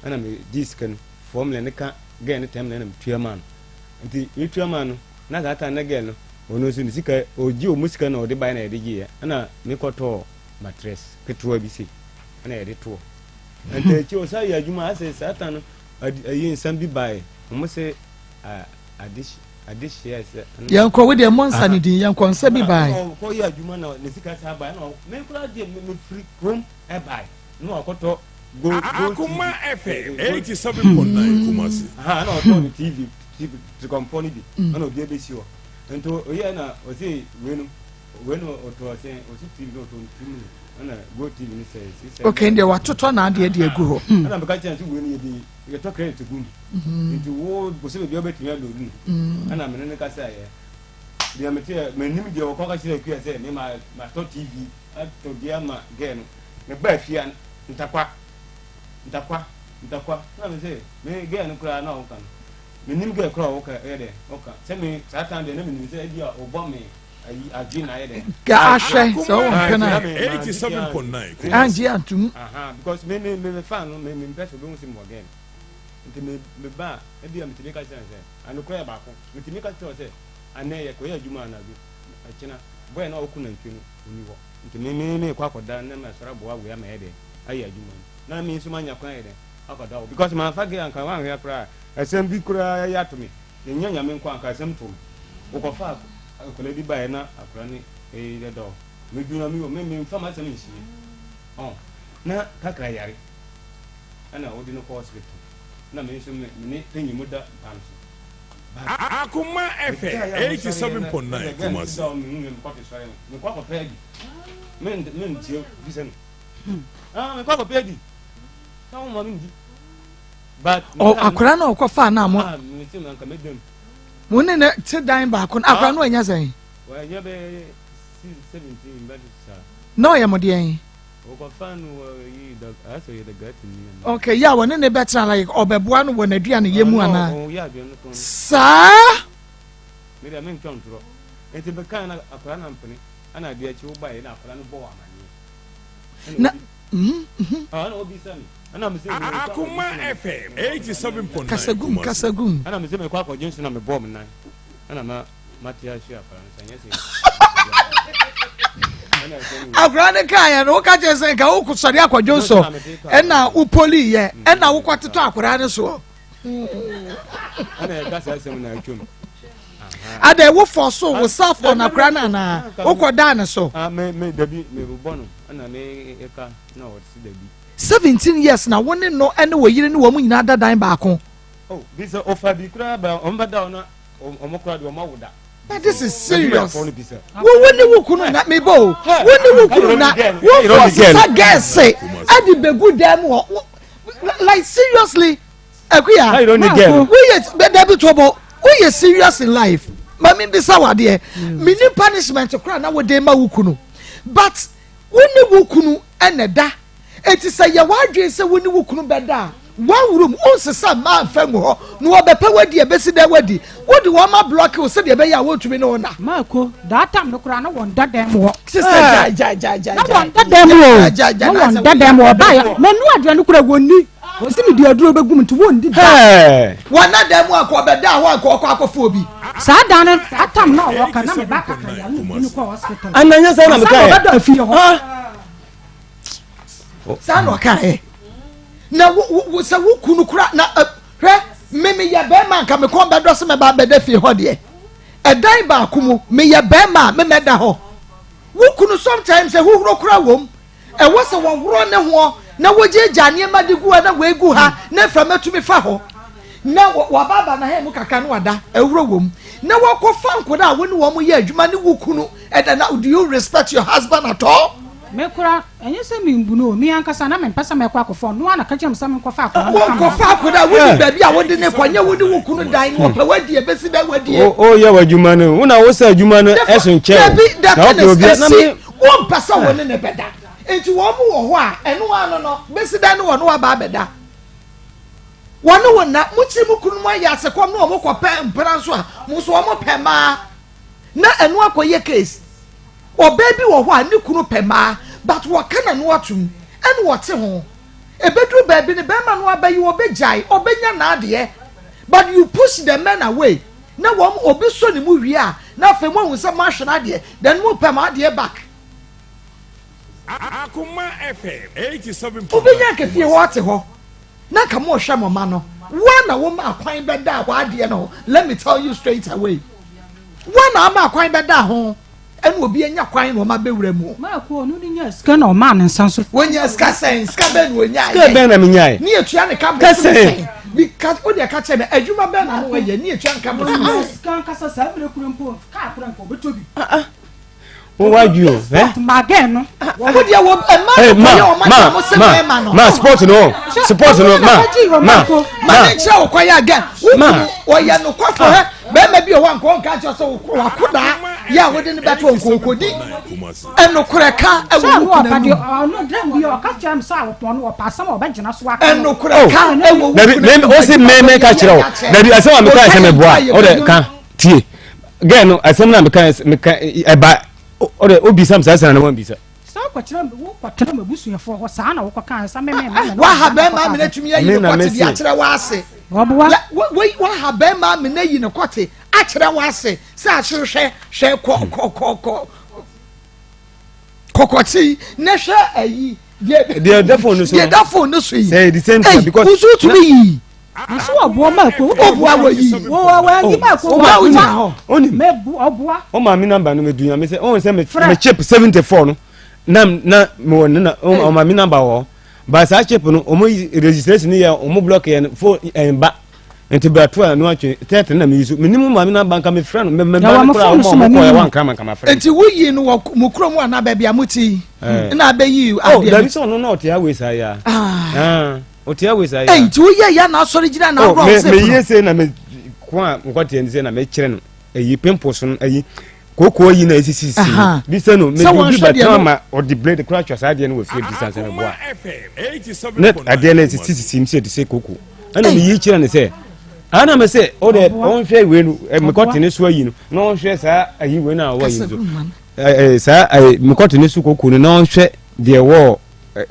ɛna megye sika no 4 million ne ka gɛɛ no 10 million ɛna metua maa no Nti metua maa no na saa time na girl no ɔno nso ne sika ɔgye ɔmu sika na ɔde bae na yɛde gyeeɛ ɛna mekɔtɔɔ matress ketewa bi sei ɛna yɛde toɔ nti akyi ɔsan yɛ adwuma asɛ saa time no ayi nsɛm bi bae wɔn sɛ adehyeɛ sɛ yɛnkɔ wo deɛ mmɔ nsa ne din yɛnkɔ nsa bi bae ɔkɔ yɛ adwuma na ne sika saa bae na me koraa deɛ mefiri kurom ɛbae na wakɔtɔ go go Akoma FM 87.9 Kumasi. Aha na ɔtɔ ne TV tikɔmpɔ no bi ɛna ɔde abɛsi hɔ nti ɔyɛ na ɔse wei no wei no ɔtɔ sɛ ɔsi TV no ɔtɔ no two million ɛna go TV no sɛ six okay deɛ watotɔ n'adeɛ de agu hɔ ɛna meka kyerɛ sɛ wei no yɛde yɛtɔ credit gu mu nti wo bosɛ baabi a wobɛtumi aloodu no ɛna mene no kasa yɛ deɛ mete menim deɛ wɔkɔ ka kyerɛ akua sɛ me ma matɔ TV atɔ deɛ ama gɛɛ no Mebaa fie a, ntakwa, ntakwa, ntakwa. Na me se, me girl no koraa na ɔka no. Menim girl koraa ɔka ɛyɛ dɛ, ɔka. Sɛ me, saa time deɛ na menim sɛ ebi a ɔbɔ me ayi adwene na ayɛ dɛ. Ka ahwɛ sɛ ɔwɔ mpena a. Angye antum. Aha, because me me me me fa no, me me mpɛ sɛ obehu sɛ mewɔ girl. Nti me me ba a, ebi a metumi ka kyerɛ no sɛ, anokorɛ yɛ baako. Metumi ka kyerɛ wo sɛ, anɛ yɛkɔyɛ adwuma anadwo, ɛkyena, boy no a ɔko nantwie no, ɔnni hɔ. Nti me me mekɔ akɔda na masɔre aboa wei ama yɛ dɛ ayɛ adwuma no na me nso manya kwan ayɛ dɛ akɔda hɔ because manfa gɛ anka wanhwɛ koraa asɛm bi koraa yɛ ato me yɛnyɛ nyame nko anka asɛm to me wokɔfa akwadaa bi baeɛ na akwadaa no ɛyɛ dɛ hɔ medwuma mi wɔ me memfa m'asɛm nsie ɔn. Na kakra yare ɛna wode no kɔ hospital na me nso me ne panyin mu da mpa no so. Akoma FM 87.9 Kumasi. Mekɔ akɔpɛ adi. Mentie bisa no. Ah, mekɔ akɔpɛ adi. Na wo ma mendi. But akwadaa na ɔkɔfa na mo. Ah, mo ne ne te dan baako no akwadaa no ɔnyɛ sɛn. Wɔnyɛ bɛyɛ 17 bɛte saa. Na ɔyɛ mo deɛn. Okay, yɛ a wɔne ne bɛtena like ɔbɛboa no wɔ n'aduane yɛ mu anaa? Saa. Na Akoma FM 87.9 Kasagum, kasagum. Akwadaa no kaeɛ no woka kyerɛ sɛ nka wokɔsɔre akɔdwo nsɔ ɛna wopoli yɛ ɛna wokɔtetɔ akwadaa no soɔ adɛ wofɔ so wo self on akwadaa no anaa wokɔdaa ne so 17 years na wo ne no ɛne wɔ yere ne wɔn nyinaa da dan baako. Oh, bi sɛ ɔfa bi koraa ba wɔn bɛda hɔ na wɔn koraa deɛ wɔn awo da. But this is serious. Wo wo ne wo kunu na me bo. Wo ne wo kunu na wo fɔ sisa gɛɛse ɛde begu dan mu hɔ. Like seriously, Akuya. Wo yɛ dabi tobo. Wo yɛ serious in life. Maame bisa wa deɛ. Mi ni punishment koraa na wo de ma wo kunu. But wo ne wo kunu ɛna da. Enti sɛ yɛ w'adwene sɛ wo ne wo kunu bɛda a, one room, wonsesa mmaa mfa ngu hɔ na wɔbɛpɛ wo adi a ɛbɛsi dɛn woadi? Wode wɔn ablɔke wo sɛdeɛ ɛbɛyɛ a wɔntumi ne wo nna. Marco, that time no koraa na wɔn da dan mu hɔ. Sister gyae gyae gyae gyae. Na wɔn da dan mu o. Na wɔn da dan mu ɔbaa yɛ. Mɛ nu aduane koraa wɔn ni. Wɔn si mi di aduro bɛ gum nti wɔn di da. Wɔn na dan mu akɔ ɔbɛda hɔ akɔ ɔkɔ akɔfo obi. Saa dan no that time na ɔwɔ ka na mɛ ba kakra yare obi no kɔ hospital. Ananyɛ sɛ na mi ka yɛ. Asa na ɔbɛdɔ afie hɔ. Saa na ɔkaeɛ. Na wo wo sɛ wo kunu kora na hwɛ me meyɛ bɛrima nka me kɔn bɛdɔ sɛ mɛba abɛda fie hɔ deɛ. Ɛdan baako mu meyɛ bɛrima a memɛda hɔ. Wo kunu sometimes ɛhohoro kora wom. Ɛwɔ sɛ wɔhorɔ ne hoɔ na wɔgyaagyaa nneɛma de gu ha na wɔagu ha na mframa tumi fa hɔ. Na wɔabaaba n'ahan mu kakra na wada ɛhorɔ wom. Na wɔkɔfa nkwadaa a wo ne wɔn yɛ adwuma ne wo kunu ɛda na do you respect your husband at all? Me koraa, ɛnyɛ sɛ membu no o, me ankasa na mempɛ sɛ mɛkɔ akɔfa ɔno ara na ka kyerɛ me sɛ menkɔfa akwadaa no kama. Wonkɔfa akwadaa, wonim baabi a wode no kɔ, nyɛ wo ne wo kunu dan no, ɔpɛ w'adi, ɛbɛsi dɛn w'adie? Woyɛ w'adwuma no, wo na wo sɛ adwuma no ɛso nkyɛ o. Dabi, the thing is, ɛsi, wompɛ sɛ wo ne no bɛda, nti wɔn wɔ hɔ a, ɛno ano no, bɛsi dɛn ne wɔne wo aba abɛda? Wɔne wo nna, mokyiri mo kununom ayɛ asekɔm na wɔn kɔpɛ mpena nso a, mo nso wɔn pɛ mmaa, na ɛno akɔyɛ case. Ɔbaa bi wɔ hɔ a ne kunu pɛ mmaa but wɔka n'ano atom ɛna ɔte ho. Ɛbɛduru baabi no bɛrima no aba yi ɔbɛgyae, ɔbɛnya n'adeɛ but you push the men away na wɔn obi sɔ ne mu wie a na afei moahu sɛ moahwere adeɛ then mopɛ mo adeɛ back. Akoma FM 87.9 Wobɛnya nka fie hɔ ɔte hɔ na nka mohwɛ mo mma no woa na woma kwan bɛdaa w'adeɛ no ho let me tell you straight away woa na ama kwan bɛdaa ho. Ɛna obi anya kwan na ɔma bɛwura mu. Maako ɔno ne nyaa sika na ɔmaa ne nsa so. Wɔnya sika sɛn sika bɛn na ɔnyaeɛ. Sika bɛn na menyaeɛ. Ne yɛtua ne ka bosome sɛn. Because wo deɛ ka kyerɛ me adwuma bɛn na na wayɛ ne yɛtua ne ka bosome sɛn. Sika ankasa saa mmerɛ kura mpo kaa kura nka ɔbɛtɔ bi. Wo wa dwi o. Sport ma gɛn no. Wo deɛ wɔ ɛma no kɔyɛ ɔma kyɛ mo se mɛɛma no. Ma sport no sport no ma ma. Ma ne nkyerɛ wo kɔyɛ agɛn. Wo kunu ɔyɛ nokwafo hɛ. Bɛrima bi wɔ hɔ a nka ɔnka nkyerɛ sɛ wakodaa yɛ a wode no bɛto nkokodi. Ɛnokorɛ ka ɛwɔ wo kunu anum. Ɛnokorɛ ka ɛwɔ wo kunu anum. Dabi o si mɛmɛ ka kyerɛ o. Dabi asɛm a meka sɛ mɛboa o de ka tie. Gɛn no asɛm na meka meka ɛba o de o bisa mi saa sɛ na wɔn bisa. Sɛ wokɔkyerɛ wokɔtena m'abusuafoɔ hɔ saa na wokɔka sɛ me me me waha bɛrima amena tumi ayi ne kɔte de akyerɛ w'ase ɔboa waha bɛrima amena yi ne kɔte akyerɛ w'ase sɛ akyerɛ hwɛ hwɛ kɔ kɔ kɔ kɔ kɔkɔte ne hwɛ ayi deɛ da phone no so deɛ da phone no so yi sɛ the same thing because wusu tumi yi nso ɔboa ma ko ɔboa wɔ yi wɔ wɔ yi ma ko wɔ wo gyina hɔ onim mɛ bu ɔboa o maame namba no mɛ du nyame sɛ ɔn sɛ mɛ chip 74 no na na mɛ wɔ ne na ɔ maame namba wɔ hɔ. Ba saa chip no ɔmo registration yɛ ɔmo block yɛ no phone ɛnba nti bra to a no atwe tɛɛtɛ na meyi so menim maame no aba nka mefrɛ no meba no koraa ɔmo ɔmo kɔɛ wanka ma nka mafrɛ nti woyi no wɔ mo kurom anaa baabi a mote yi na abɛyi oh, adeɛ dabi sɛ ɔno na ɔte awei saa ya ah. Ah, ɔte awei saa ya nti woyɛ ya na asɔre gyina na oh, aworɔ sɛ meyie se na me ko a nkɔteɛ ne sɛ na mekyerɛ no ɛyi pimples no ɛyi kooko yi na esisi si bi sɛ no mede obi bɛtena ma ɔde blade kora atwa saa adeɛ no wɔ fie bi sansan ɛboa ne adeɛ no esisi sisi mu sɛ ɛte sɛ kooko ɛna meyi kyerɛ no sɛ ana mɛ sɛ ɔde ɔnhwɛ wei no mekɔte ne so ayi no na ɔnhwɛ saa ayi wei no a ɔwɔ yi so ɛɛ saa ɛɛ mekɔte ne so kooko no na ɔnhwɛ deɛ wɔ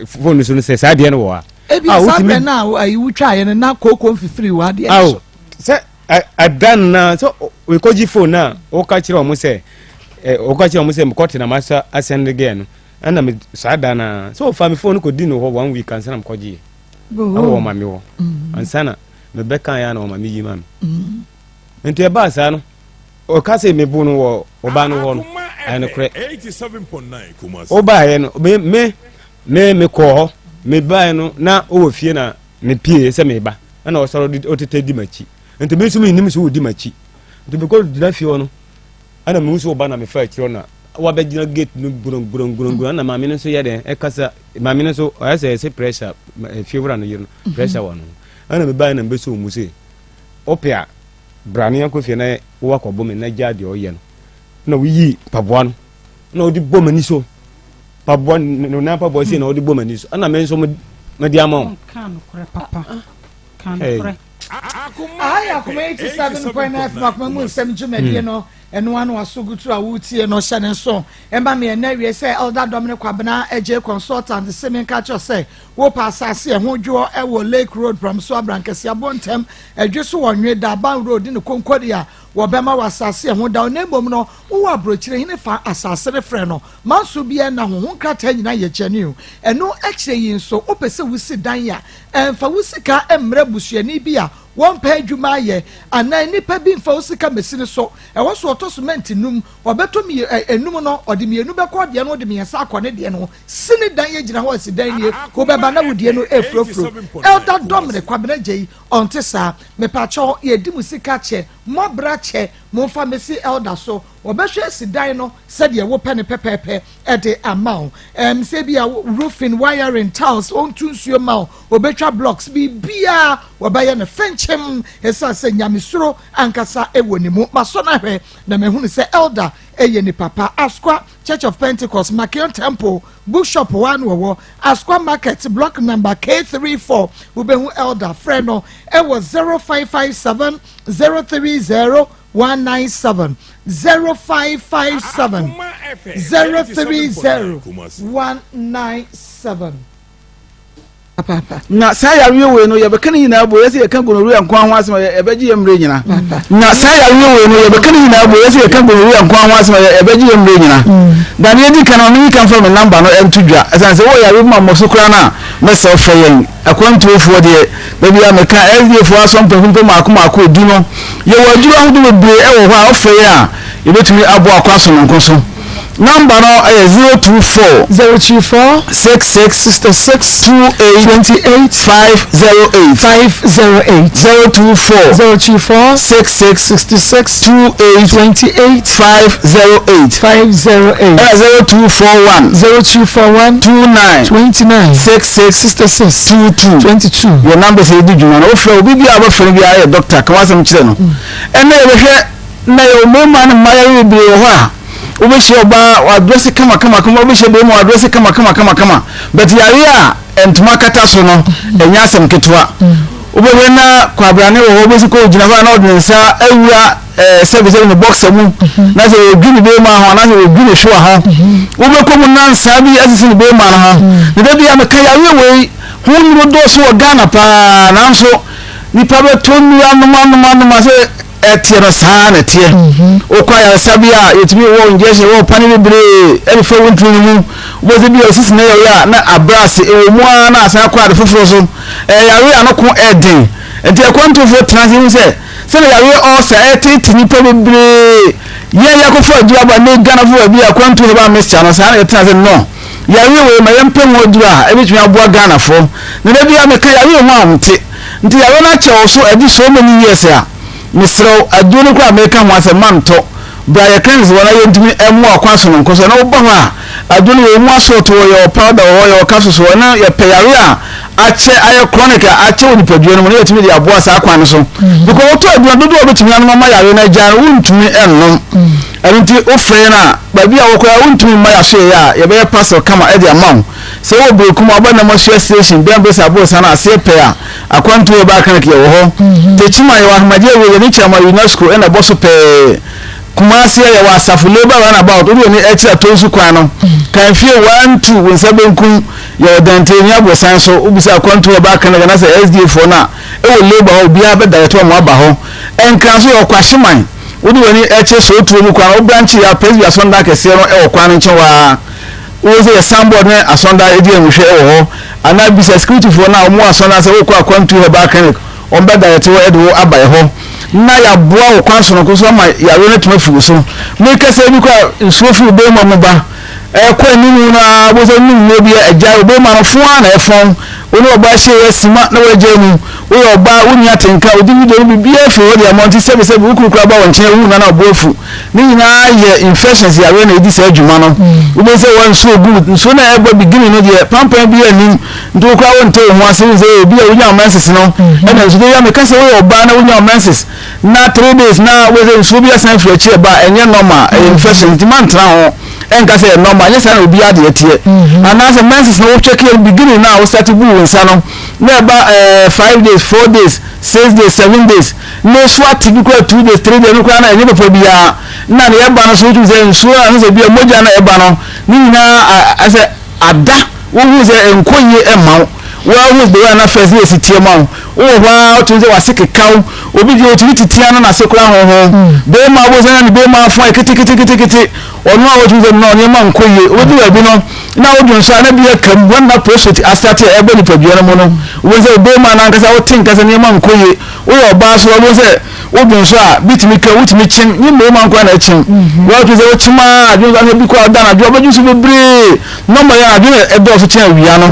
fone so no sɛ saa adeɛ no wɔ ha. Ebi saa bɛn na ayi wotwa yɛ no na kooko mfifiri wɔ adeɛ no so. Sɛ Ɛda no na sɛ mekɔgye phone no a woka kyerɛ ɔmo sɛ woka kyerɛ ɔmo sɛ mekɔte na masa asɛnde gɛɛ no ɛna me saa da no a sɛ ɔfa me phone no kɔdi no hɔ one week ansa na mekɔgyeeɛ ɛwɔ ɔma me hɔ mm. ansa na mebɛka yɛ na ɔma me yi ma me mm. nti ɛbaa saa no ɔka sɛ mebo no wɔ ɔbaa no hɔ no ɛyɛ nokorɛ wobaeɛ no me me me mekɔɔ hɔ mebaeɛ no na ɔwɔ fie na mepie sɛ meba ɛna ɔsɔre ɔtete di m'akyi nti me nso mennim sɛ ɔdi m'akyi nti mekɔ gyina fie hɔ no ɛna mehu sɛ ɔba na mefa akyire hɔ na wabɛgyina gate no guronguronguronguro ɛna maame no nso yɛ dɛn ɛkasa maame no nso ɔyɛ sɛ ɛsɛ pressure fie wura no yere no mhm. pressure wɔ no ɛna mebaeɛ na mebɛsɛ ɔmu sɛ ɔpɛ a bra ne yɛnkɔ fie na wowakɔbɔ me na gya deɛ ɔyɛ no na woyi mpaboa no na ɔde bɔ m'ani so mpaboa ne nan mpaboa sei na ɔde bɔ m'ani so ɛna me nso mede ama wo. Aha yɛ Akoma 87.9 FM Akoma mu nsɛm dwumadie no ɛno ano aso gutu a wotie no hyɛ ne nso ɛma me ɛnɛ wie sɛ Elder Dominic Kwabena agye consultant se menka kyerɛ sɛ wopɛ asase ɛho dwoɔ ɛwɔ Lake Road Pramso Abrankɛse Abɔntɛm ɛdwe so wɔ Nwe Daban Road ne Konkodi a wɔbɛma wɔ asase ɛho da na mmom no wowɔ aburokyire hene fa asase no frɛ no Manso biara nna ho, ho nkrataa nyinaa yɛ genuine. Ɛno akyire yi nso, wopɛ sɛ wosi dan a, ɛmfa wo sika mmrɛ busuani bi a wɔmpɛ adwuma ayɛ, anaa nnipa bi mfa wo sika mmɛsi no so. Ɛhɔ nso ɔtɔ sumɛnti num, ɔbɛtɔ mmienu, ɛ, enum no, ɔde mmienu bɛkɔ ɔdeɛ no, ɔde mmiɛnsa akɔ ne deɛ no ho. Si ne dan agyina hɔ asi dan nie, wobɛba na wo deɛ no refurofuro. Elder Dominic Kwabena Gyei, ɔnte saa. Mepakyɛw, yɛdi mo sika kyɛ, moabra kyɛ, momfa mmɛsi Elder so. Wɔbɛhwɛ asi dan no sɛdeɛ wopɛ no pɛpɛɛpɛ de ama wo. Ɛm sɛ bi a roofing, wiring, tiles, ɔntu nsuo ma wo, ɔbɛtwa blocks, biribiara wɔbɛyɛ no fenkyem ɛsiane sɛ nyamesuro ankasa wɔ ne mu. Masɔ no ahwɛ na mahunu sɛ Elder yɛ nipa pa. Asqua Church of Pentecost, Makion Temple, Bookshop hɔ ara na wɔwɔ. Asqua Market, block number K34, wobɛhu Elder. Frɛ no wɔ 0557 030 197 0557 030 197. Na saa yareɛ wei no yɛbɛka ne nyinaa bo yɛsɛ yɛka gonorrhea nko ho asɛm a ɛbɛgye yɛ mmerɛ nyina na saa yareɛ wei no yɛbɛka ne nyinaa bo yɛsɛ yɛka gonorrhea nko ho asɛm a ɛbɛgye yɛ mmerɛ nyina da ne yɛdi kan no menyi kan fa me namba no ɛnto dwa ɛsiane sɛ wɔ yareɛ bi ma mmɔ so koraa no a mɛsɛ wofrɛ yɛn Akwantuofoɔ deɛ, da biara meka, SDA foɔ asɔ mpanyinfo mpo mmaako mmaako du no, yɛwɔ aduro ahodoɔ bebree wɔ hɔ a wofrɛ yɛn a, yɛbɛtumi aboa akwan sononko so. Number no yɛ 024 024 66 66 28 28 508 508 024 024 66 66 28 28 508 508 ɛna 0241 0241 29 29 66 66 22 22 yɛ numbers a yɛdi dwuma no wofrɛ obi biara a wobɛfrɛ no biara yɛ doctor ka w'asɛm kyerɛ no ɛnna yɛbɛhwɛ na yɛwɔ mmarima ne mmaa bebree wɔ hɔ a wobɛhyia ɔbaa wadrɛse kama kama kama wobɛhyia barima wadrɛse kama kama kama kama but yareɛ a ntoma kata so no ɛnyɛ asɛm ketewa wobɛhwɛ na kwabrane wɔ hɔ wobɛsi kɔ gyina hɔ a na ɔde ne nsa awura ɛɛ sɛbisɛbi ne bɔksa mu na sɛ wɔdwi ne bɛrima ho anaasɛ wɔdwi ne hwewa ho wobɛkɔ mu nansaa bi asisi ne bɛrima no ho na da bi a meka yareɛ wei ho nnuro dɔɔso wɔ Ghana paa nanso nipa bɛtɔ nnuro anom anom anom a sɛ ɛteɛ no saa na ɛteɛ wokɔ ayaresabea a yɛtumi wɔ injection wɔ pane bebree ɛde fa wo ntini no mu wobɛsɛ bi a osisi na yɛyɛ a na abrɛ ase ɛwɔ mu ara na asan akɔ ade foforɔ so ɛyɛ yareɛ a no ko ɛden nti akwantufoɔ tena ase hu sɛ Sɛdeɛ yareɛ ulcer ɛreteete nnipa bebree, yɛn yɛakɔfa aduro aba ne Ghanafoɔ baabi a akwantuo herbal mixture no, saa na yɛtena ase no. Yareɛ wei ma yɛmpɛ ho aduro a ɛbɛtumi aboa Ghanafoɔ. Na da biara meka yareɛ ho ahomte. Nti yareɛ no akyɛ wo so adi so many years a, mesrɛ wo aduro no koraa a meka ho asɛm mantɔ. Bra yɛ clinics wɔ na yɛntumi mmoa wo kwan sononko so. Na woba hɔ a, aduro no yɛwɔ mu asɔɔto wɔ, yɛwɔ powder wɔ hɔ, yɛwɔ capsules wɔ hɔ. Na yɛpɛ yareɛ a akyɛ ayɛ chronic a akyɛ wɔ nipadua no mu na yɛtumi de aboa saa kwan no so. Because wotɔ aduro no dodoɔ a wobɛtumi anom ama yareɛ no agyae no wontumi nnom. Ɛno nti wofrɛ yɛn a, baabi a wɔ koraa wontumi mma yɛasoɛeɛ a, yɛbɛyɛ parcel kama de ama wo. Sɛ wowɔ Berekum a, woba Namasua station, bɛn Besa Aborosan no aseɛ pɛɛ a, Akwantuo Herbal Clinic yɛwɔ hɔ. Techiman yɛwɔ Ahomagye Awie, yɛne Kyerema UNESCO na ɛbɔ so pɛɛ. Kumasi yɛwɔ Asafo Labour Runabout, wode w'ani kyerɛ Atonsu kwan no, Kanfie 1, 2, wo nsa benkum, yɛwɔ Dantani Aborosan so. Wobisa Akwantuo Herbal Clinic anaasɛ SDA foɔ no a, ɛwɔ Labour hɔ, obiara bɛdirect wo ama woaba hɔ. Nkran nso yɛwɔ Kwahyeman. Wode w'ani kyerɛ Sootuo mu kwan no, wo branch yɛ a Presby asɔndan kɛseɛ no wɔ kwan no nkyɛn hɔ ara. Wobɛhu sɛ yɛ signboard ne asɔndan di animhwɛ wɔ hɔ. Anaa bisa security foɔ no a wɔwɔ asɔndan sɛ worekɔ Akwantu Herbal Clinic, wɔn bɛ direct wo de wo aba ɛhɔ. Na yɛaboa wo kwan sononko so ama yareɛ no atumi afiri wo so. Mekasa yi bi koraa nsuo firi wo bɛrima mu ba. Ɛkɔ anim no ara wobɛhu sɛ wonom nnuro bi a agyae wo bɛrima no fon ara na ɛfɔn. Wo ne ɔbaa hyia yɛ sima na woagyae mu. Woyɛ ɔbaa wonni atenka, wodi video no biribiara firi hɔ de ama wo nti sɛbesɛbe wo kunu koraa ba wo nkyɛn a wohu no a na wo bo afu. Ne nyinaa yɛ infections yareɛ na ɛdi saa dwuma no. Wobɛhu sɛ wɔ nsuo gu nsuo no a ɛbɔ beginning no deɛ pampan biara nnim nti wo koraa wonte wo ho ase wohu sɛ obi a wonya wo menses no ɛna nsuo de yɛ meka sɛ woyɛ ɔbaa na wonya wo menses na 3 days na wobɛhu sɛ nsuo bi asan afiri akyi ɛba a ɛnyɛ normal ɛyɛ infection nti mantena ho ɛnka sɛ ɛyɛ normal ɛnyɛ saa na obiara deɛ teɛ anaasɛ menses no wo check yɛ beginning no a wo start bu wo nsa no na ɛba ɛɛ 5 days 4 days 6 days 7 days na esu ate bi koraa 2 days 3 days no koraa na ɛnyɛ papa biara na ne ɛba no so wotumi sɛ nsuo a sɛ bi a mogya na ɛba no ne nyinaa asɛ ada wohu sɛ ɛnkɔ yie ɛmma wo woahu the way a na first na ɛsi teɛ ma wo wowɔ hɔ ara wotumi sɛ wase keka wo obi deɛ otumi titia no n'ase koraa hoho bɛrima wo sɛ na ne bɛrima afo ayɛ keteketekete ɔno a wotumi sɛ no nneɛma nkɔ yie wobɛdu baabi no na wodwo nso a na bi aka mu wɔn na prostate asate a ɛbɛ nipadua no mu no wobɛhu sɛ bɛrima no ankasa wote nka sɛ nneɛma nkɔ yie woyɛ ɔbaa so wobɛhu sɛ wodwo nso a bi tumi ka wotumi kyem nye mmarima nkoa na ɛkyem wɔtumi sɛ wokyem a adwene nso bi kɔ ada na adwene ɔbɛdwo nso bebree nɔmba yɛ adwene ɛdɔɔso kyɛn awia no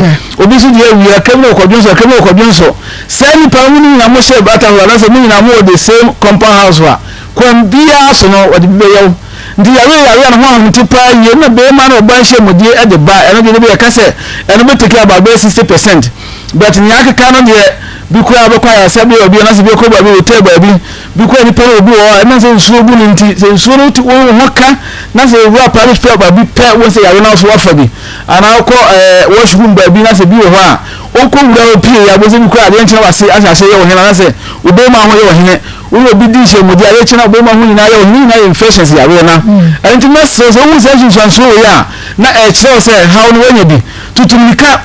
obi nso deɛ awia kɛm na ɔkɔdwo nso kɛm na ɔkɔdwo nso saa nipa no mu nyinaa mo hyɛ bata hɔ anaasɛ mo nyinaa mo wɔ the same compound house a kwan biara so no wɔde bi bɛyɛ wo nti yare yare a ne ho ahomte paa yie na bɛrima na ɔbaa nhyɛ mudie ɛde ba ɛno deɛ ne bi yɛka sɛ ɛno bɛtake about bɛyɛ 60% but nea akeka no deɛ bi koraa bɛkɔ ayaresabea baabi anaasɛ bi kɔ baabi hotel baabi bi koraa nipa no obi wɔ hɔ a ɛnam sɛ nsuo gu no nti sɛ nsuo no wo ho ka na sɛ owura private pɛ baabi pɛ wo sɛ yare no so wafa bi anaa wokɔ ɛɛ wash room baabi na sɛ bi wɔ hɔ a wokɔ wura hɔ pie yɛ abɔ sɛ bi koraa adeɛ nkyɛn wase ahyɛ ahyɛ yɛ wɔ hene anaasɛ obɛma ho yɛ wɔ hene wo obi di nhyɛ mu di adeɛ kyɛn obɛma ho nyinaa yɛ wɔ hene nyinaa yɛ infections yareɛ na ɛno nti mɛsrɛ sɛ wohu sɛ nsunsuansoɔ wei a na ɛkyerɛ wo sɛ haw no woanya bi tutu mmirika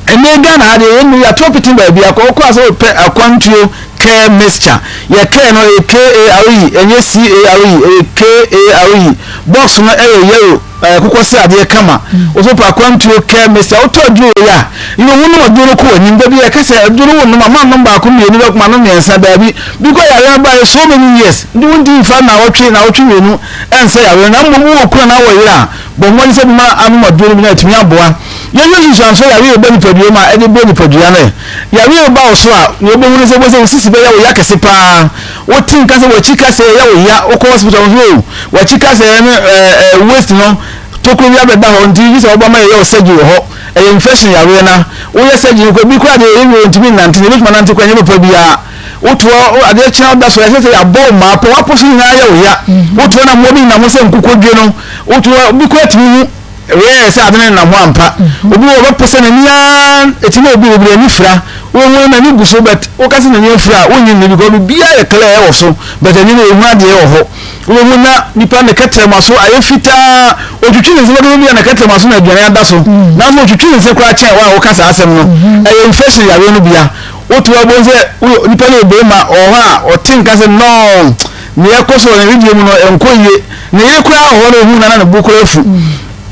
Ɛnɛ Ghana ha deɛ yɛn mu yɛato apete baabi akɔ wokɔ a sɛ wopɛ akwantuo care mixture yɛ care no ɛyɛ K-A-R-E ɛnyɛ C-A-R-E ɛyɛ K-A-R-E box no ɛyɛ yellow ɛyɛ kokɔ sradeɛ kama wosɛ wopɛ akwantuo care mixture wotɔ aduro wei a yɛ wo nom aduro no kɔ w'anim da bi yɛka sɛ aduro no wo nom a ma nom baako mmienu bɛko ma nom mmiɛnsa daabi bi kɔ yareɛ no baeɛ so many years nti wontumi mfa naawɔtwe naawɔtwe mmienu ɛnsɛ yareɛ no na mmom wowɔ kunu anaa wɔ yere a Bɔ mmɔden sɛ bɛma anom aduro no bi na atumi aboa. Yɛnhwɛ nsunsuansoɔ yareɛ a ɛba nipadua mu a ɛde brɛ nipadua no ɛ. Yareɛ reba wo so a, nea wobɛhu ne sɛ wobɛhu sɛ wo sisi bɛyɛ wo ya kɛse pa ara. Wote nka sɛ w'akyi kasɛɛ yɛ wo ya. Wokɔ hospital wɔn so o, w'akyi kasɛɛ ne ɛɛ ɛɛ waist no tokuro bi abɛda hɔ nti gye sɛ woba ma yɛyɛ wo surgery wɔ hɔ. Ɛyɛ infection yareɛ na woyɛ surgery no kɔ bi koraa deɛ ɛyɛ wie ɔntumi nnante na ɛbɛtumi anante koraa ɛnyɛ papa biara. Wotoa adeɛ kyena woda so ɛsɛ sɛ yɛabɔ wo maa pɔ w'apo so nyinaa yɛ wo ya. Wotoa na mmoa bi nenam ho sɛ nkokɔdwe no. Wotoa obi koraa tumi hu rare sɛ ade no nenam hɔ ampa. Obi wɔ ɔbɛpo sɛ n'ani ara ɛtumi obi bebree ani fira. Wohu no n'ani gu so but woka sɛ n'ani afira a wonnye nni because biribiara yɛ clear ɛwɔ so but ani no ɛhu adeɛ wɔ hɔ. Wobɛhu na nipa ne kɛtrɛma so ayɛ fitaa otwitwi ne nsa bɛkasa bi a ne kɛtrɛma so na aduane ada so nanso otwitwi ne nsa koraa kyɛn wo a woka saa asɛm no. Ɛyɛ infection yareɛ no bia. Woto hɔ bohu sɛ nipa no yɛ barima ɔwɔ hɔ a ɔte nka sɛ nɔɔ nea ɛkɔ so wɔ ne wedeɛ mu no ɛnkɔ yie. Ne yere koraa wɔ hɔ na ohuu no na ne bo koraa afu.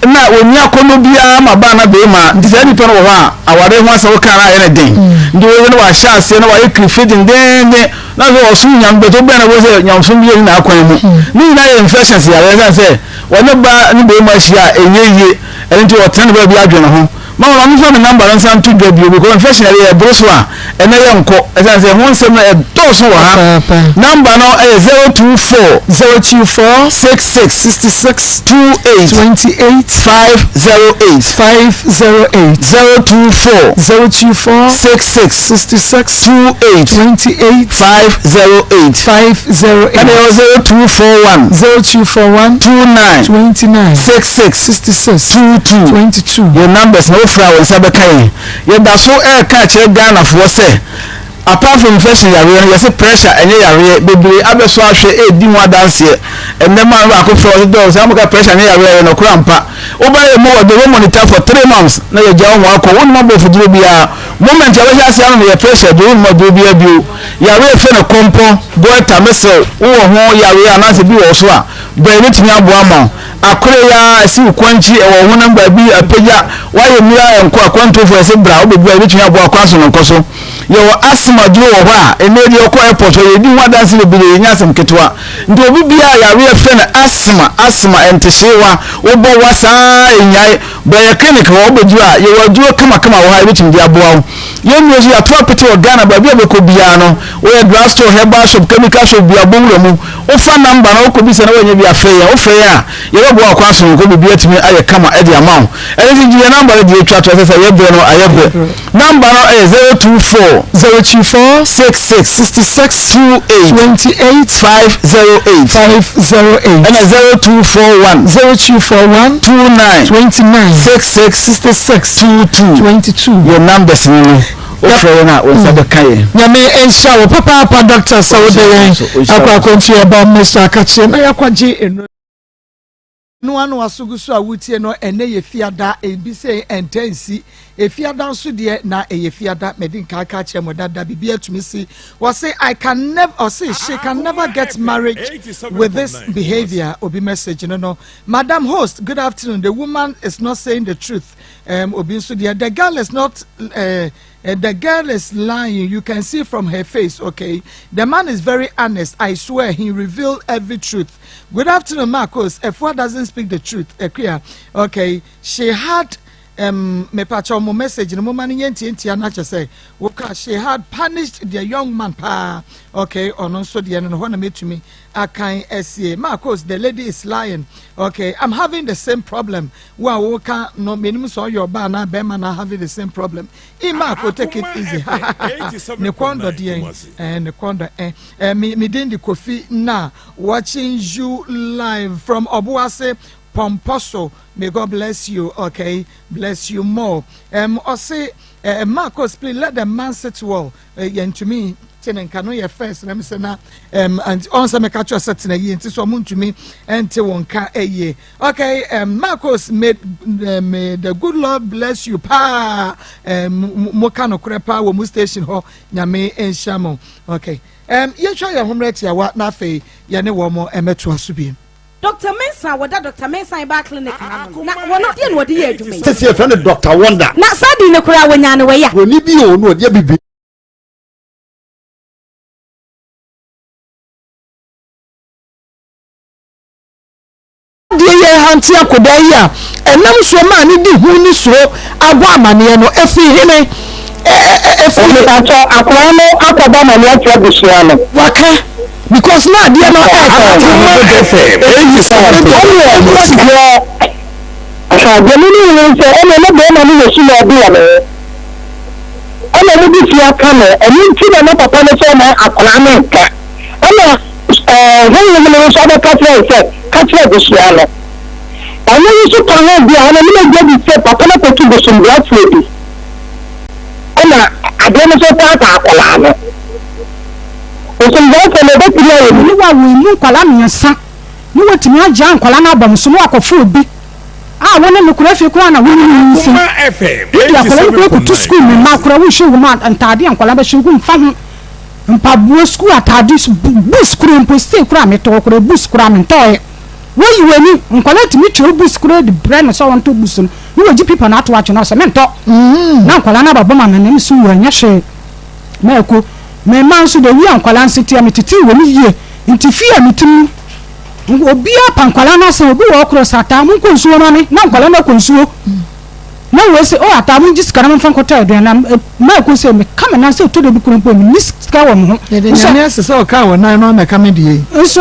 Na ɔnni akɔnnɔ biara ma baa na barima nti saa nipa no wɔ hɔ a awareɛ ho asɛm woka no ayɛ no den. Nti woyɛ no wahyɛ aseɛ na wayɛ kirifi dendeenden na sɛ ɔsom nyame bɛtɛ wobɛn na wohu sɛ nyamesom bi nni n'akwan mu. Ne nyinaa yɛ infections yareɛ ɛsiane sɛ. Wɔne baa ne barima hyia a ɛnyɛ yie, ɛno nti ɔtena ne baabi adwene ho. Mama ma memfa me number no nsan nto dwa bio because infection yare yɛ boro so a ɛnɛ yɛnkɔ ɛsiane sɛ ɛho nsɛm no ɛdɔɔso wɔ ha. Number no ɛyɛ 024 024 66 66 28 28 508 508 024 024 66 66 28 28 508 508 ɛna ɛwɔ 0241 0241 29 29 66 66 22 22. Yɛn numbers na wofrɛ a wo nsa bɛka yɛn. Yɛda so reka akyerɛ Ghanafoɔ sɛ apart from infection yareɛ no yɛse pressure ɛnyɛ yareɛ bebree abɛsɔ ahwɛ ɛredi ho adanseɛ. Ɛnnɛ maame baako frɛ ɔse dɔɔ saa moka pressure nyɛ yareɛ ɛyɛ nɔkorɛ ampa. Woba yɛ mu wɔ de wo monitor for 3 months na yɛgya wo ma wakɔ wonnom aborɔfoduro biara moment a wobɛhyɛ aseɛ anom yɛ pressure aduro wonnom aduro biara bio. Yareɛ yɛfrɛ no kɔmpɔ, goiter, mesrɛ wo wowɔ ho yareɛ anaasɛ bi wɔ wo so a bra yɛbɛtumi aboa ama wo. Akore yi ara ɛsi wo kwan akyi, ɛwɔ wo honam baabi, apagya, woayɛ mmerɛ a ɛnkɔ, akwantuofoɔ yɛse bra, wobɛdu a yɛbɛtumi aboa kwan sononko so. Yɛwɔ asthma duro wɔ hɔ a, ɛnnɛ yi deɛ wokɔ airport hɔ yɛdi ho adanse bebree, ɛnyɛ asɛm ketewa. Nti obi biara a yareɛ frɛ no asthma, asthma, ɛntehyeewa, wobɔ wa saa ɛnnyae, bra yɛ clinic hɔ, wobɛduru a yɛwɔ aduro kamakama wɔ hɔ a yɛbɛtumi de aboa wo. Yɛn nnuro nso yɛato apete wɔ Ghana, baabi a wobɛkɔ biara no, woyɛ drug store, herbal shop, chemical shop biara, bɔ wura mu. Wofa number no wokɔbisa na woannya bi a frɛ yɛn. Wofrɛ yɛn a, yɛbɛboa wo kwan sononko, biribi atumi ayɛ kama de ama wo. Ɛno nti gye yɛn number no deɛ ɛtwa toɔ sɛ sɛ yɛ berɛ no ayɛ berɛ. Number no yɛ 024. 024. 66. 66. 28. 28. 508. 508. Ɛna 0241. 0241. 29. 29. 66. 66. 22. 22. Yɛn numbers no no. Wofrɛ yɛn a, wo nsa bɛka yɛn. Nyame nhyira wo papaapa doctor sɛ wode yɛn akɔ akwantu yɛba Mr. Akakye na yɛakɔgye nnuro no ano aso gu so a wotie no ɛnɛ yɛ fiada ebi sɛ ɛntɛ nsi efiada nso deɛ na ɛyɛ fiada mɛdi nka aka akyerɛ mo dada biribi atumi si wɔse I can never ɔse she can never get married with this behavior obi message no no madam host good afternoon the woman is not saying the truth um, obi nso deɛ the girl is not uh, uh, the girl is lying you can see from her face okay the man is very honest i swear he revealed every truth good afternoon marcos efua doesn't speak the truth ekuya okay she had um, mepakyɛ mo message no moma no nyɛ ntiantia no akyɛ sɛ woka she had punished the young man paa okay ɔno nso deɛ no no hɔ na mɛtumi akan asie marcos the lady is lying okay i'm having the same problem Wo a wo ka no menim sɛ ɔyɛ ɔbaa anaa bɛrima na having the same problem. Ima ko take it easy hahaha ne kɔn dɔ deɛn eh ne kɔn dɔ eh eh me me din de Kofi na watching you live from Obuasi Pɔmpɔso may God bless you okay bless you more um ɔse eh Marcos please let the man sit well eh, yɛntumi te ne nka no yɛ first na mesɛ na um, ɔn sɛ meka kyerɛ sɛ tena yie nti sɛ ɔmo ntumi nte wo nka yie okay um, Marcos may, uh, may the good Lord bless you paa um, mo ka nokorɛ paa wɔ mo station hɔ nyame nhyira mo okay um, yɛntwa yɛn ho mmerɛ tiawa na afei yɛne wɔn mo mmɛtoa so bi. Doctor Mensah a wɔda Doctor Mensah Herbal Clinic no ano no, na wɔno deɛ na wɔde yɛ adwuma yi? Sisi yɛfrɛ no Doctor Wonder. Na saa din no koraa wɔnyaa no wɔ ya. Broni bi o na ɔde abibi. Deɛ yɛrehante akɔdaa yi a ɛnam soɔ maa ne di hu ne suro abɔ amaneɛ no, ɛfiri hene? Ɛ ɛ ɛ ɛfiri. Mepakyɛ akwadaa no akɔbɔ amaneɛ akyerɛ abusua no. Waka because na adeɛ no ɛɛka Akoma FM 87.9 Kumasi. Deɛ deɛ me nim ne sɛ ɛnna na bɛrima no yɛ sum a ɔde wɔ ne ho ɛnna wɔn de fie aka no ɛno nti na na papa no sɛ ɔma akwadaa no nka ɛnna ɛɛ honhom no nso abɛka kyerɛ no sɛ ka kyerɛ abusua no ɛno nso ka ho bi a ɛnna ne ma gye di sɛ papa no akɔtu bosombrafoɔ bi ɛnna adeɛ no nso taataa akwadaa no bosombrafoɔ no ɛbɛtumi ayɛ bi. Ne wawo emu nkwadaa mmiɛnsa ne watumi agyaa nkwadaa no abɔ no so ne wakɔfa obi a wo ne no koraa afei koraa na wo ne no nyin. Wode akwadaa no koraa kɔto sukuu mu mma koraa wonhyɛ wo ma ntaade a nkwadaa bɛhyɛ wo mfa ho mpaboa sukuu ataade books koraa mpo sei koraa metɔɔ koraa books koraa mentɔɔɛ woyi w'ani nkwadaa tumi kyerɛ books koraa de brɛ no sɛ ɔntɔ books no ne wagye pipa no ato atwene ɔsɛ mentɔ na nkwadaa no abɛbɔ ma me so wɔ ɛnyɛ hwee mɛko me mma nso de wi a nkwadaa nso teɛ metetee wɔn yie nti fie a mete mu. Obiara pa nkwadaa no asɛm, obi wɔ hɔ korɔ sɛ ataa monkɔ nsuo ma me, na nkwadaa no akɔ nsuo. Na wei sɛ, oh ataa mongye sika na momfa nkɔtɔ aduane na ma ɛkɔ sɛ meka me nan sɛ ɛtɔ da bi korɔ mpo menni sika wɔ me ho. Yɛde Nyame ase sɛ ɔkaa wɔ nan no amɛka me deɛ yi. Nso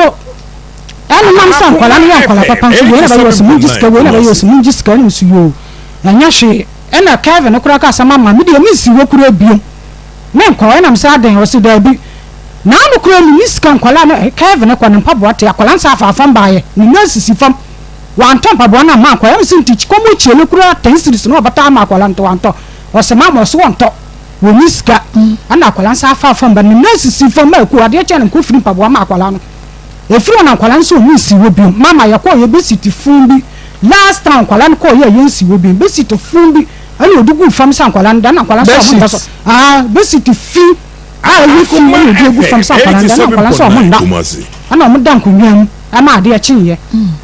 ɛne nam sɛ nkwadaa no yɛ nkwadaa papa nso wei na bɛyɛ ɔsɛ mongye sika wei na bɛyɛ ɔsɛ mongye sika ɛna nso yoo ɛnyɛ hwee ɛna Kevin koraa kaa sɛ mama me deɛ mensi hɔ koraa biom menkɔ ɛna mesɛ adɛn ɔse daabi Naano koraa menni sika nkwadaa no Kevin kɔ ne mpaboa te akwadaa no sɛ afa fam baeɛ ne nan sisi fam wantɔ mpaboa no amma akwadaa no sɛ nti kɔm ɔkyele koraa ten series na ɔbɛtɔ ama akwadaa no nti wantɔ ɔsɛ mama ɔsɛ wɔntɔ wɔnni sika ɛna akwadaa no sɛ afa fam ba ne nan sisi fam ma ɛku adeɛ kyɛ no nkɔ firi mpaboa ma akwadaa no ɛfiri hɔ na nkwadaa no sɛ ɔmu nsi hɔ biom mama yɛkɔɔ yɛ bɛsi fun bi last time nkwadaa no kɔɔ yɛ yɛnsi hɔ biom bɛsi fun bi ɛna ɔde gu fam sɛ nkwadaa no da na nkwadaa no sɛ ɔmo nda so ah bɛsi fi a ɛyɛ fi na ɔde agu fam sɛ akwadaa nda na nkwadaa nso ɔmo nda ɛna ɔmo da nkonnwa mu ɛma adeɛ kyeeɛ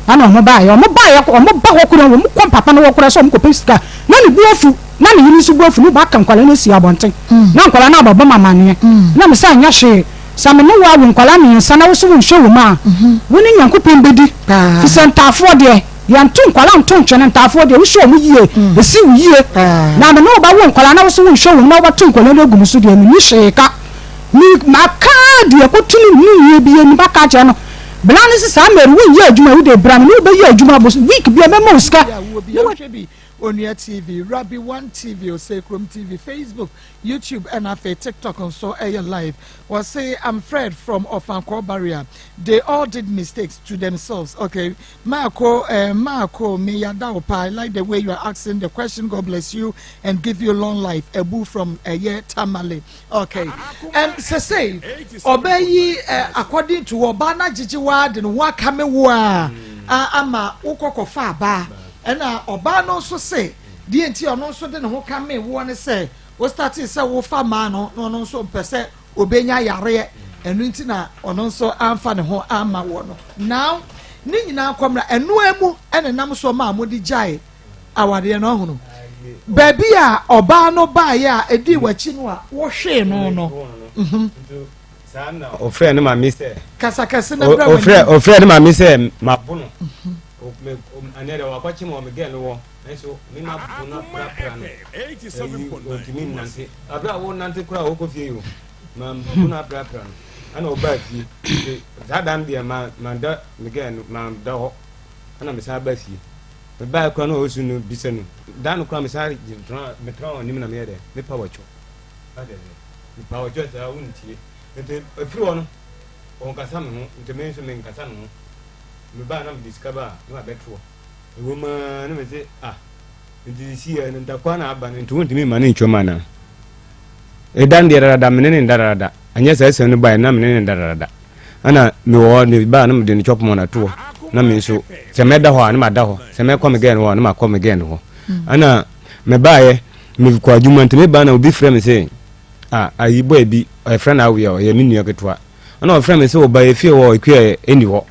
ɛna ɔmo baeɛ ɔmo baeɛ ɔmo ba hɔ koraa ɔmo kɔ papa no hɔ koraa sɛ ɔmo kɔpɛ sika na ne bu afu na ne yere nso bu afu ne ba aka nkwadaa no asi abɔnten na nkwadaa no abɛbɔ mu amaneɛ na me sɛ anyɛ hwee sɛ me ne wo awo nkwadaa mmiɛnsa na wo so wonhwɛ wo mu a wo ne Nyankopɔn bɛdi fi sɛ ntaafoɔ deɛ Yɛnto nkwadaa nto ntwene, ntaafoɔ deɛ wohwɛ wɔn yie, ɛsi wo yie. Na me ne wo bɛwo nkwadaa na wo nso wonhwɛ wɔn na wobɛto nkwadaa no agu me so deɛ, menni hwee ka. Me, maka deɛ ɛkɔto no ne nua bi anim aka akyerɛ no. Bla no se saa Mary wonyɛ adwuma, wo deɛ bra me ne wo bɛyɛ adwuma, bos, week biara mɛma wo sika. Ne wa. Onua TV, Rabbi One TV, Oseikrom TV, Facebook, YouTube ɛna afei TikTok nso ɛyɛ live. Wɔse I'm Fred from Ofankor Barrier. They all did mistakes to themselves. Okay, Marco, uh, Marco, me yada wo paa. I like the way you are asking the question. God bless you and give you long life. Ebu from ɛyɛ Tamale. Okay. Um, sese, ɔbɛ yi uh, according to ɔbaa na gyegye wa de ne ho aka me wo a ama wokɔ kɔfa abaa. Ɛna ɔbaa no nso se deɛ nti ɔno nso de ne ho ka me woɔ ne sɛ wo startee sɛ wofa maa no na ɔno nso mpɛ sɛ obenya yareɛ ɛno nti na ɔno nso amfa ne ho amma wɔ no now ne nyinaa nkɔmmra ɛnoa mu ɛna nam so maa mode gyae awareɛ no ɔhono baabi a ɔbaa no baeɛ a ɛdii w'akyi no a wohwee no no mhm. ɔfrɛ ne maame sɛ kasa kɛse na brɛ w'anim ɔfrɛ ne maame sɛ mabo no ɛnɛ dɛ wakɔkye ma ɔmegɛ no wɔ Nanso me ma bo no aprapra no, ayi ɔntumi nnante. Abere a wonante koraa a wokɔ fie yi o, ma bo no aprapra no, ɛna ɔbaa fie. Nti saa da no deɛ ma manda me gɛɛ no manda hɔ, ɛna mesan ba fie. Mebaeɛ koraa na ɔresu no bisa no. Da no koraa mesan gyina metena wɔn anim na meyɛ dɛ mepa wɔkyɛw. Mepa wɔkyɛw saa wontie. Nti ɛfiri hɔ no ɔnkasa me ho, nti me nso menkasa ne ho. Mebaa na mede sika baa na mabɛtoɔ. Ɛwom ara na mese, Ah, nti seesei no ntakwa na aba no nti wontumi mma no ntwam anaa? Ɛda no deɛ dada me ne ne nda dada. Anyɛ saa asɛm no baeɛ na me ne ne nda dada. Ɛna mewɔ hɔ ne baa na mede ne chop money ato hɔ na me nso sɛ mɛda hɔ a na mada hɔ sɛ mɛkɔ me gɛn hɔ a na makɔ me gɛn hɔ. Ɛna mebaeɛ mekɔ adwuma nti mebaa na obi frɛ me sɛ ah ayi bɔɛ bi ɔyɛfrɛ no aweɛ ɔyɛ me nua ketewa. Ɛna ɔfrɛ me sɛ ɔba yɛ fie hɔ ekua ɛni hɔ.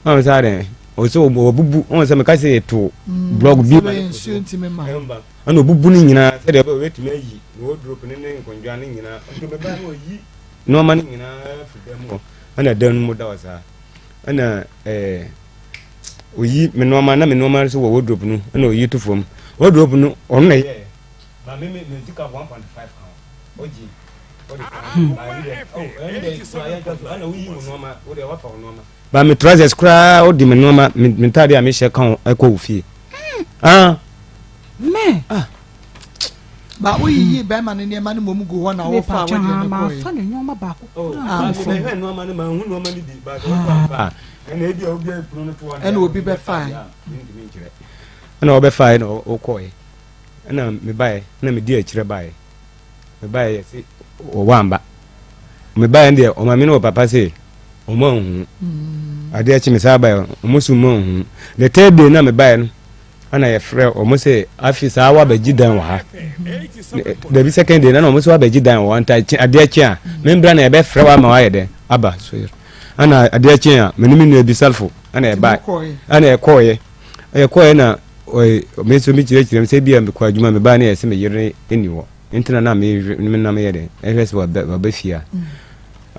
Ɔn sɛ adɛn ɔsɛ ɔbubu ɔn sɛ meka sɛ yɛto blɔk bi ɛna ɔbubu no nyinaa sɛdeɛ ɛbɛyɛ ɔbɛtumi ayi ne wardrobe ne ne nkonnwa no nyinaa nti ɔbɛba na ɔyi nneɛma no nyinaa firi dan mu hɔ ɛna dan no mu da hɔ saa ɛna ɛɛ ɔyi me nneɛma na me nneɛma nso wɔ wardrobe no ɛna ɔyi to fam wardrobe no ɔno na ɛyɛ ba me me me sika 1.5 ka ho ɔgye ɔde ka ho ba ɛno deɛ oh ɛno deɛ ayɛ nka so ɛna woyi wo nneɛma wo deɛ wafa wo nneɛma Ba me trousers koraa wode me nneɛma me ntaade a mehyɛ ka ho ɛkɔ wo fie. Ah. Me. Ah. Ba woyiyi bɛrima no nneɛma no mmom gu hɔ na wofa wo deɛ no kɔe. Mafa ne nneɛma baako oh, koraa. Mehwɛ nneɛma no mahu nneɛma no bi ba sɛ wofa a ɛna ebi a obi apunu no toɔ ɛna obi bɛfae. Ɛna ɔbɛfae na ɔkɔe ɛna mebae ɛna medi akyirɛ bae mebae yɛse wɔwɔ amba mebae deɛ ɔma me ne wɔ papa se ɔmo anhu adeɛ kye me saa baeɛ ɔmo so ɔmo anhu the third day na mebaeɛ no ɛna yɛfrɛ ɔmo sɛ afi saa wabɛgye dan wɔ ha dabi second day na ɔmo sɛ wabɛgye dan wɔ ha nti adeɛ kye a membra na yɛbɛfrɛ wa ama wayɛ dɛ aba so ɛna adeɛ kye a mene me nua bi salfo ɛna ɛbae ɛna ɛkɔɔyɛ ɛkɔɔyɛ na me nso mekyerɛkyerɛ m sɛ bi a mekɔ adwuma mebaa ne yɛ sɛ me yere nni hɔ nti na na menam yɛ dɛ ɛhwɛ sɛ waba fie a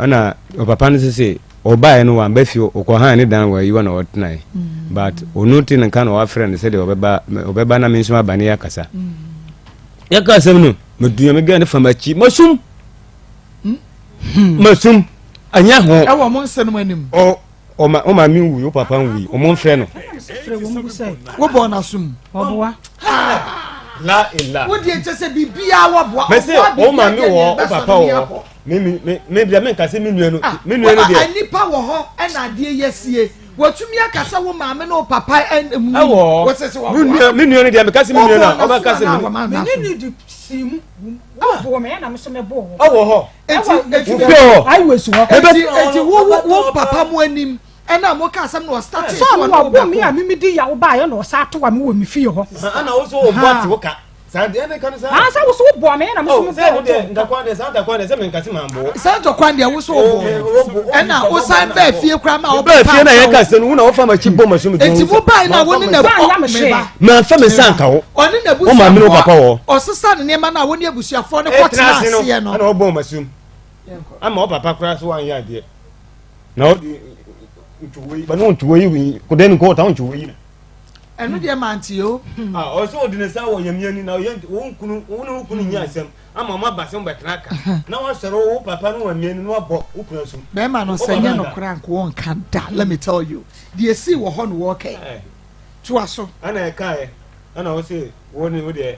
ɛna ɔpapa no nso se. Ɔbaeɛ no wamba fie ɔkɔ han ne dan wɔ ayiwa na ɔtenae but ɔno te ne nka na wafrɛ no sɛdeɛ ɔbɛba ɔbɛba na me nso aba ne yɛakasa yɛka asɛm no medua me gɛ ne fa m'akyi masum masum anyɛ ho ɛwɔ mo nsɛm anim ɔ ɔma ɔma mi wui o papa nwui ɔmo nfrɛ no wobɔ n'asom ɔboa la ila wo deɛ nkyɛ sɛ biribiara wɔboa mɛsɛ ɔma mi wɔ o papa wɔ Me me me me deɛ menka sɛ me nua no ah, me nua no deɛ. Nipa wɔ hɔ ɛna adeɛ yɛ sie wɔtumi aka sɛ wo maame ne wo papa ɛmu ɛwɔ wɔsɛ sɛ wɔboa me nua me nua no deɛ meka sɛ me nua no a ɔbɛka sɛ me ne ne di si mu wɔboɔ me ɛna me so mɛbɔ wɔ ɛwɔ hɔ eti eti wofie hɔ ayiwa si hɔ eti eti wo wo wo papa mu anim ɛna mo ka asɛm na ɔstate sɛ ɔno wɔbɔ me a mimi di yawo baayɛ na ɔsa ato wa me wɔ me fie hɔ ɛna wo so wɔ bɔ ate wo ka saa deɛ ne ka no saa. Ah, sɛ woso wobɔ me na meso mebɔ wo. Sɛ ntɔkwa deɛ saa ntɔkwa deɛ sɛ menka se mambɔ. Saa ntɔkwa deɛ woso wobɔ no. Ɛna wosan bɛɛ fie koraa ma wobɛɛ fie na yɛka sɛ no wo na wofa m'akyi bɔ m'aso me Enti mo bae na wo ne na meba. Mamfa me nsa anka wo. Ɔne na Wo maame ne wo papa wɔ. Ɔsesa ne nneɛma no a wo ne abusuafoɔ no kɔtena aseɛ no. Ɛna ɔbɔ m'asom. Ama wo papa koraa so wanyɛ adeɛ. Na wode ntwowo yi, ba ne wo ntwowo yi, kodɛn nkɔ ɔta wo ntwowo yi na. Ɛno deɛ mante o. Ah, ɔsɛ ɔde ne nsa wɔ yamia ni na ɔyɛ wo nkunu wo ne wo kunu nyɛ asɛm ama ɔmo aba sɛ mo bɛtena aka na wasɔre wo papa no wamia ni na wabɔ wo kunu asom. Bɛrima no sɛ nyɛ nokorɛ anka wɔnka da let me tell you deɛ esii wɔ hɔ no wɔɔkɛ toa so. Ɛna ɛkaeɛ ɛna wo se wo ne wo deɛ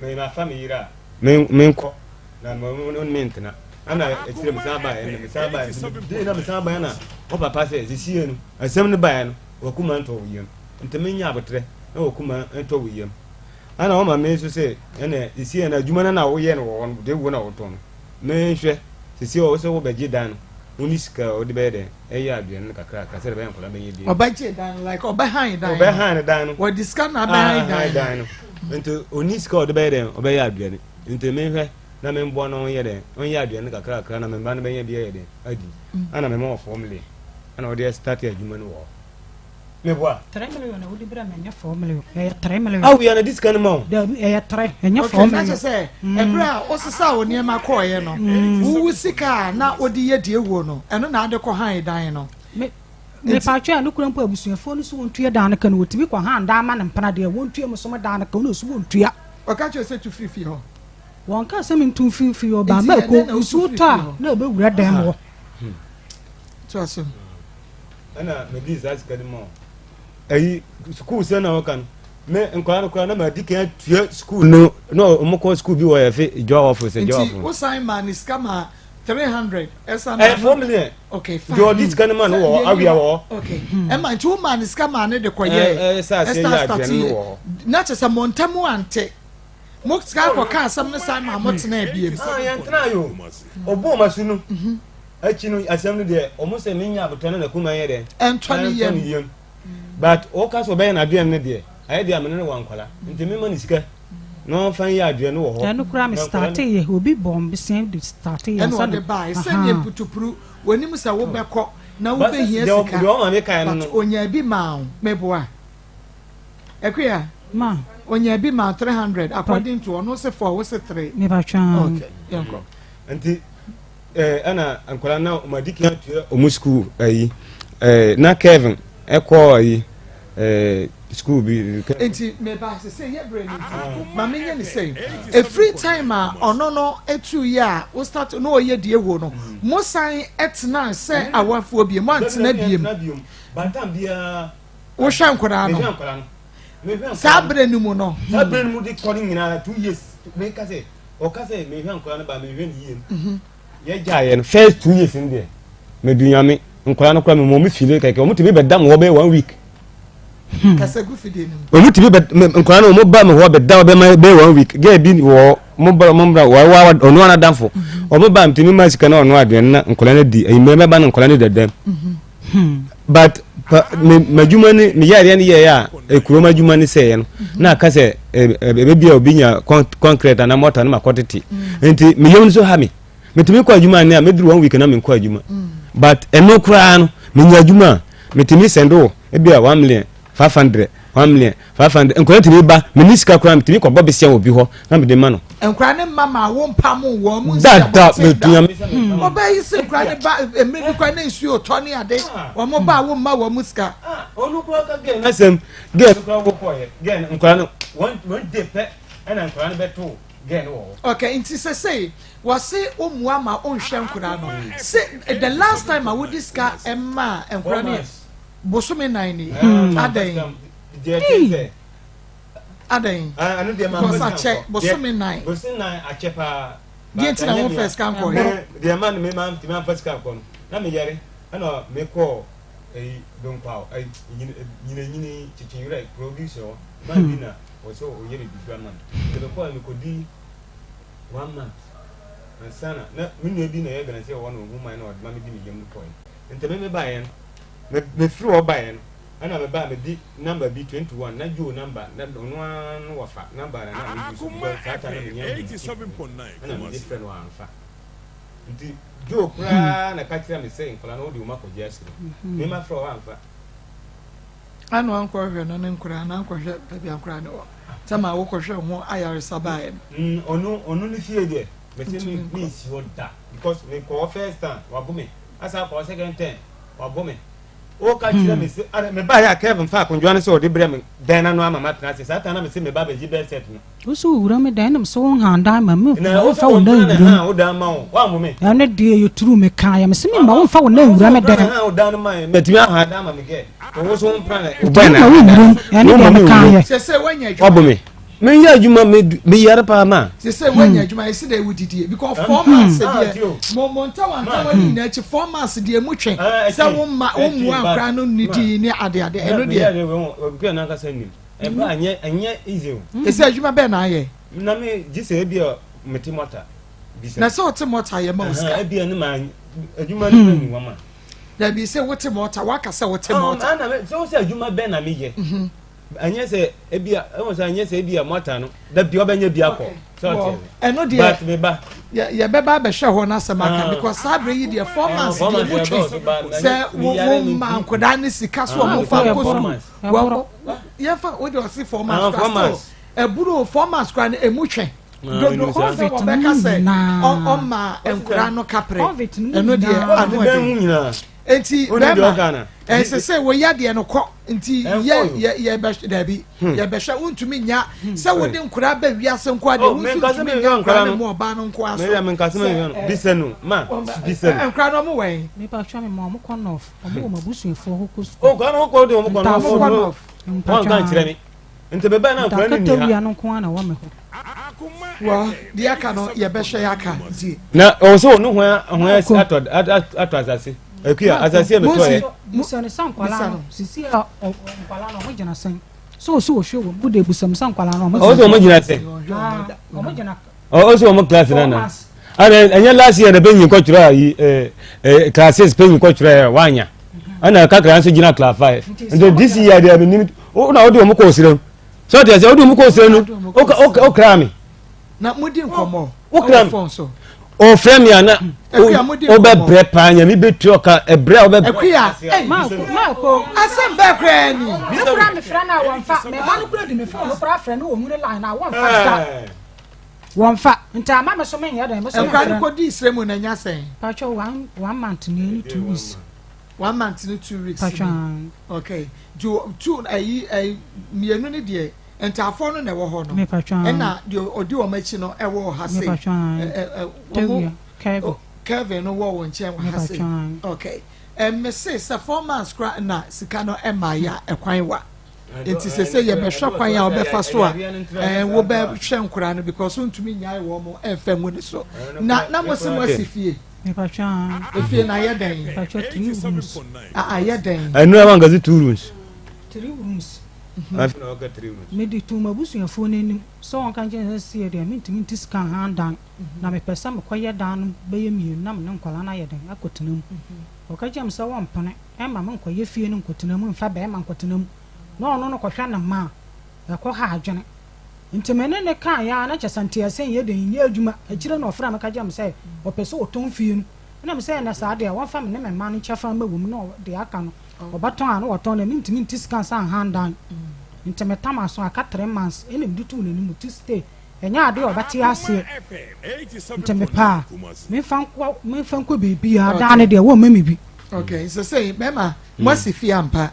me mafa me yere a me menkɔ na me wo ne me ntena ɛna akyire me san baeɛ ɛna me san baeɛ nti me na me san baeɛ na wo papa sɛ sesie no asɛm no baeɛ no wakuma ntɔ wo yam. Nti menya aboterɛ na wakoma ntɔ wo yam. Ɛna ɔma me nso sɛ ɛna sisi ɛna adwuma no na woyɛ no wɔ hɔ no de wo na wotɔn no menhwɛ sisi ɔwɔ sɛ wobɛgye dan no wo ne sika a wode bɛyɛ dɛn ɛyɛ aduane no kakrakra sɛdeɛ bɛyɛ nkwadaa bɛnyɛ bi. Ɔbɛgye dan no like ɔbɛhan dan no. Ɔbɛhan dan no. Wɔde sika na abɛhan dan no. Nti ɔni sika a ɔde bɛyɛ dɛn ɔbɛyɛ aduane nti menhwɛ na memboa no ɔnyɛ dɛn ɔnyɛ aduane no kakrakra na me mma no bɛnya bi ayɛ dɛn adi ɛna mema wɔ fɔm le ɛna ɔde starte adwuma no wɔ hɔ. Meboa. 3 million na wode brɛ me ɛnyɛ 4 million. Ɛyɛ 3 million. Awo ya na di sika no ma wo. Dabi ɛyɛ 3 ɛnyɛ 4 million. Okay, na kyerɛ sɛ ɛberɛ a wosesa wo nneɛma kɔɔeɛ no, wowu sika a na wode yɛ deɛ wuo no, ɛno na ade kɔ han dan no. Me mepatwa ɛno kura mpo abusuafoɔ no so wɔntua dan no ka no wɔtumi kɔ han dan ma no mpena deɛ wɔntua mu so mo dan no ka ɔno so wɔntua. Ɔka kyerɛ sɛ tu firi fie hɔ. Wɔn ka sɛ mentu mfiri fie hɔ ba ma ɛkɔ nsuo tɔ a na ɛbɛwura dan mu hɔ. To aso. Ɛna medii saa sika no ma wo. Ayi sukuu sɛ na wɔka no me nkwadaa no koraa na madi kan atua sukuu no na wɔn kɔ sukuu bi wɔ yɛfe dwawafo sɛ dwawafo. Nti wosan maa ne sika ma 300 ɛsan ma. Ɛyɛ 4 million. Okay fine. Deɛ ɔde sika no ma no wɔ hɔ awia wɔ hɔ. Okay ɛma nti wo maa ne sika maa ne de kɔ yɛ. Ɛɛ ɛsɛ ase yɛ aduane no wɔ hɔ. Na kyerɛ sɛ mo ntam ante. Mo sika kɔ ka asɛm no san maa mo tena ebiem. Ah yɛn tena yo. Ɔbɔ ɔmo asu no. Akyi no asɛm no deɛ ɔmo sɛ menya abotɔ no na kuma yɛ dɛ. Ɛntɔ ne yam. yam. But ɔka sɛ ɔbɛyɛ n'aduane no deɛ ayɛ deɛ amene no wɔ ankwala nti mema no sika na ɔmfa nyɛ aduane wɔ hɔ. Ɛno koraa me starte yɛ obi bɔ me bosea de starte yɛ Ɛna ɔde bae sɛdeɛ mputupuru wɔnim sɛ wobɛkɔ na wobɛhia sika but ɔnyaa bi maa wo meboa. Akuya. Ma. Onya bi ma 300 according to ɔno se 4 wo se 3. Me ba twa. Okay. Yɛnkɔ. Nti eh ɛna nkwadaa na wɔn adi kan atua wɔn sukuu ayi eh na Kevin ɛkɔ ayi eh sukuu bi. Nti me ba sese yɛ brɛ ne nti ma me nyɛ ne sɛ efiri time a ɔno no etu yɛ a wo start na ɔyɛ die wo no mo san ɛtena sɛ awafoɔ biem mo antena biem. Bantam biara. Wohwɛ nkwadaa no. Mehwɛ nkwadaa no. Mehwɛ nkwadaa Saa berɛ no mu no. Saa berɛ no mu de kɔ no nyinaa 2 years meka sɛ ɔka sɛ mehwɛ nkwadaa no ba mehwɛ no yie no. Mhm. Yɛgyaeɛ no first 2 years no deɛ medu nyame nkwadaa no koraa mema ɔmo fili kɛkɛ ɔmo tumi bɛda mo hɔ bɛyɛ one week. Hmm. Kasa gu fidie no mu. Ɔmo tumi bɛ nkwadaa no ɔmo ba mo hɔ bɛda bɛma bɛyɛ one week girl bi wɔ mo bra mo bra wɔ wɔ ɔno ara danfo mhm. ɔmo ba ntumi ma sika na ɔno aduane na nkwadaa no di enyimire mɛba na nkwadaa no dɛdɛm. Mhm. But pa me m'adwuma ne me yareɛ no yɛeɛ a ekurom adwuma no sɛeɛ no na aka sɛ ɛbɛbi a obi nya concrete anaa mɔta no ma kɔtete nti me yam no so ha me metumi kɔ adwuma ne a mɛduru one week na menkɔ adwuma but ɛno koraa no menya adwuma a metumi sɛnde wo ebi a 1 million 500 1 million 500 nkɔla tumi ba meni sika koraa metumi kɔbɔ besia wɔ bi hɔ na mede ma no. Nkwadaa ne mma ma wo mpam wɔn mu nsi Da da abɔnten da. metua me sɛ me Ɔbaa yi sɛ nkwadaa ne ba mmiri bi kora ne nsuo tɔ ne ade wɔn ba a wo mma wɔn mu sika. Ɔno kora ka gɛn n'asɛm gɛn no kora wo kɔɛ gɛn nkwadaa no wɔn wɔn de pɛ ɛna nkwadaa no bɛto gɛn no wɔ hɔ. Okay, nti sɛsɛyi wɔse wo mua ma wonhwɛ nkwadaa no se the last time a wodi sika ɛmaa nkwadaa no yɛ bosome nan ni adɛn adɛn because akyɛ bosome nan bosome nan akyɛ paa deɛ nti na wɔn fɛ sika nkɔ yɛ deɛ ma me ma ntumi anfa sika nkɔ no na me yɛre ɛna me kɔ ɛyi donkwa ɛyi nyini nyini kyekye werɛ kuro bi sɛ hɔ maa bi na wɔsɛ ɔyɛ biribi kura ma me nti me kɔ me kɔ di one month ansa na na me nua bi na ɛyɛ galamsey wɔ hɔ na ɔhu man na ɔde ma me di me yam no kɔɛ nti me me baeɛ no me me firi hɔ baeɛ no ɛna me baa me di number bi 21 na Joe number na ɔno ara no wɔfa number na na me use because saa ta na me nya bi ɛna me de frɛ no amfa nti Joe koraa na ka kyerɛ me sɛ nkɔla no wode wɔn akɔgye asiri me ma frɛ wɔ amfa Ano ankɔhwɛ no ne nkoraa na ankɔhwɛ baabi a nkoraa no wɔ sɛ ma wokɔhwɛ ho ayaresa baeɛ no. Mm, ɔno ɔno ne fie deɛ mɛsɛ me me nsi hɔ da because me kɔɔ first time wabo me asa kɔɔ second time wabo me woka kyerɛ me sɛ ara me ba yɛ a Kevin fa akondwa no sɛ ɔde brɛ me dan na no ama matena ase saa time na me sɛ me ba bɛgye bed set no. Wo so wura me dan na me sɛ wo nhan dan ma me na wo fa wo nan wura mu. Wo dan ma wo wa mo me. Ɛno deɛ yɛ turu me kan yɛ me sɛ me ma wo nfa wo nan wura me dan. Wo dan ma yɛ mɛtumi ahan dan ma me kɛ wo so wo mpra na. Wo bɛn na wo wura mu ɛno deɛ me kan yɛ. Sɛ sɛ wanya adwuma. Wabo me. Me yɛ adwuma me me yare paa ma. Sɛ sɛ wanya adwuma yɛ si dɛ wodidie because 4 months deɛ mo mo ntawa ntawa ne nyinaa akyi 4 months deɛ mu twɛ sɛ wo ma wo mua nkora no nidi ne ade ade ɛno deɛ. Ɛno deɛ. Ɛba ɛnyɛ ɛnyɛ easy o. Ɛsɛ adwuma bɛn na ayɛ. Na me gye sɛ ebi a mete mɔta. Na sɛ ɔte mɔta yɛ ma o sika. Ebi a ne ma adwuma no bɛ ni wɔn ma. Dabi sɛ wote mɔta waka sɛ wote mɔta. Ɛna me sɛ wosɛ adwuma bɛn na meyɛ. Ɛnyɛ sɛ ebi a ɛwɔ sɛ ɛnyɛ sɛ ebi a mɔta no dabi ɔbɛnyɛ bi akɔ. Sɛ ɔte. Ɛno deɛ but me ba. Yɛbɛba abɛhwɛ hɔ n'asɛm aka because saa abere yi deɛ 4 months deɛ mu twe sɛ wo wo ma nkwadaa ne sika so wɔn fa nkɔ sukuu. Ɛboro. Yɛfa wo de ɔsi 4 months kora still ɛboro 4 months kora no emu twɛ. Dodo sɛ wɔbɛka sɛ ɔma nkora no kaprɛ ɛno deɛ ano ɛden. Eti bɛrima ɛsɛ sɛ wɔyi adeɛ no kɔ nti yɛ yɛ yɛ bɛ dabi yɛ bɛhwɛ wontumi nya sɛ wode nkora bɛ wiase nko adeɛ wo nso ntumi nya nkora no mu ɔbaa no nko aso. Sɛ bisa no ma bisa no. Nkora no ɔmo wɛn. Mepa twa me ma ɔmo kɔ north. Ɔmo wɔ m'abusuafoɔ hɔ kɔ sukuu. O nkwadaa no kɔ de wɔn kɔ north. Ɔmo kɔ north. Wɔn nka nkyerɛ me. Nti bɛbɛ na nkwadaa no ni ha. Ntakatawia no nko ara na ɛwɔ me hɔ. Wɔ deɛ aka no yɛbɛhwɛ yɛ aka nti. Na ɔwɔ sɛ ɔno ho ho atɔ atɔ asase. Akuya asase yɛ metɔ yɛ. Bisa ne sɛ nkwadaa no sisi a nkwadaa no ɔmo gyina sɛn. So ɔsɛ ɔhwɛ wɔn mu de bisa sɛ nkwadaa no ɔmo gyina sɛn. Ɔwɔ sɛ ɔmo gyina sɛn. Ɔmo gyina. Ɔwɔ sɛ ɔmo class nana. Ana ɛnyɛ last year na bɛnyin kɔtwerɛ ayi ɛɛ ɛɛ class 6 bɛnyin kɔtwerɛ ɛ wanya. Ɛna kakra nso gyina class 5. Nti this year deɛ menim wo na wode wɔn kɔ osirem. Sɛ ɔte sɛ wode wɔn kɔ osirem no wokra me. Na mudi nkɔmmɔ wokra me. Ɔfrɛ me a na wobɛbrɛ paa nyame bɛtua ɔka ɛbrɛ a wobɛbrɛ. Akuya asɛm bɛɛ koraa ni. Me kura me frɛ no a wɔmfa me ba no kura di me phone no kura frɛ no wɔ nwene line a wɔmfa da. Wɔmfa nti ama me so menyɛ dɛn me so Nkura no kɔdii srɛ mu na nya sɛn? Patro one month ni ɛne 2 weeks. 1 month ne 2 weeks. Patro. Okay. Two two ɛyi ɛyi mmienu ne deɛ ntaafoɔ no na ɛwɔ hɔ no. Patro. Ɛna deɛ ɔdi wɔn akyi no ɛwɔ ha se. Patro. Ɛ ɛ wɔn Kevin. Kevin no wɔ wɔn nkyɛn wɔ ha se. Okay. Ɛmɛ sɛ 4 months kora na sika no ɛma ya ɛkwan wa. Nti sɛ sɛ yɛbɛhwɛ kwan a wɔbɛfa so a ɛɛ wobɛhwɛ nkora no because ntumi nyae wɔn mo ɛnfɛ ngu ne so na na mo se mo asi fie. Efie na ayɛ dɛn? Patro three rooms. Ayɛ dɛn? Ɛnu ɛwɔ nkasi two rooms. Three rooms. Afei na ɔka three rooms. Mede tu m'abusuafoɔ no anim sɛ wɔnka nkyerɛ sɛ sie deɛ mentumi nte sika nhan dan na mepɛ sɛ mekɔyɛ dan no bɛyɛ mmienu na me ne nkwadaa no ayɛ dɛn akɔtena mu. Wɔka kyerɛ me sɛ wɔmpene ɛmma me nkɔyɛ fie no nkɔtena mu mfa bɛrima nkɔtena mu na ɔno no kɔhwɛ ne mma a ɛkɔ ha adwene. Nti me ne no kaeɛ ara na kyerɛ sɛ nteaseɛ nyɛ den nyɛ adwuma. Akyire no ɔfrɛɛ me ka kyerɛɛ me sɛ ɔpɛ sɛ ɔtɔn fie no. Ɛna me sɛ ɛnɛ saa deɛ wɔmfa me ne me mma no kyɛfa mma wɔ mu na deɛ aka no ɔbɛtɔn a na watɔn na mentumi nte sika nsa nhan dan. Nti metam aso aka 3 months ɛna mede too n'anim to stay. Ɛnyɛ adeɛ a ɔbɛte aseɛ. Nti mepɛ a, memfa nkɔ memfa nkɔ baabiara. Daa no deɛ wɔmma me bi. Okay, sɛsɛi bɛma moasi fie ampa?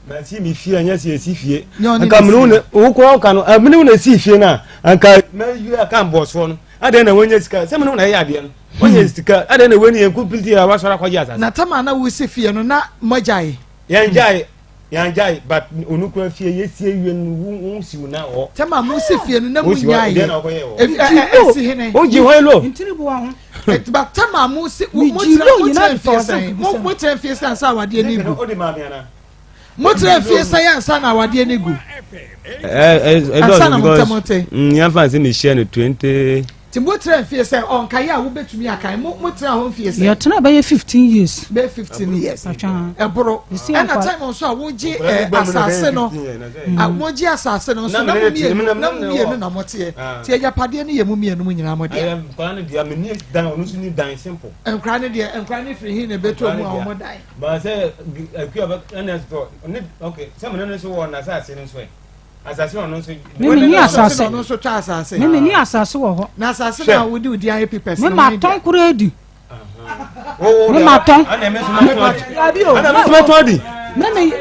Masi me fie anyɛ sɛ yɛsi fie. Anka mene wo na wo kora woka no, mene wo na ɛsii fie no a, anka mɛyɛ aka mbɔɔ soɔ no. Adɛn na wɔnyɛ sika? Sɛ mene wo na ɛyɛ adeɛ no. Wɔnyɛ sika. Adɛn na wɔni yɛn kɔmpiliti a wɔasɔre akɔgye asase? Na tama na wosi fie no na moagyae? Yɛngyae. Yɛangyae but onu kura fie yɛsie wie no wo wo siw na hɔ. Tɛma mo si fie no na mo nyae yɛ esi hene. O gye hɔ lo. Ntini boa ho. But tɛma mo si mo tena mo tena mfie sɛn mo mo tena mfie sɛn ansa awadeɛ ni gu. Mo tena mfie sɛn ansa na awadeɛ ni gu. Ansa na mo tɛ mo te. Yɛn fa nse mi hyɛ no 20. Nti mo tena mfie sɛ ɔnkae a wobɛtumi akae mo mo tena hɔ mfie sɛ. Yɛtena bɛyɛ 15 years. Bɛyɛ 15 years. Ɛboro ɛna time nso a wogye ɛ asase no mogye asase no nso na mo mmienu na mo mmienu na mo teɛ ti agyapadeɛ no yɛ mo mmienu mo nyinaa mo deɛ. Nkwadaa no deɛ mɛ ni dan ɔno nso ni dan simple. Nkwadaa no deɛ nkwadaa no firi hin na ebeto mu a wɔn dan. Baasɛ akua bɛ ɛna ɛsɛ ne ok sɛ mo ne no nso wɔ n'asase no nso ɛ. Asase ɔno nso. Me me ni asase. Ɔno nso tɔ asase. Me me ni asase wɔ hɔ. Na asase na wodi wodi ayɛ pipɛs. Me ma tɔn kura edi. Me ma tɔn. Ɛna mi nso ma tɔn di. Ɛna mi nso ma tɔn di. Me me.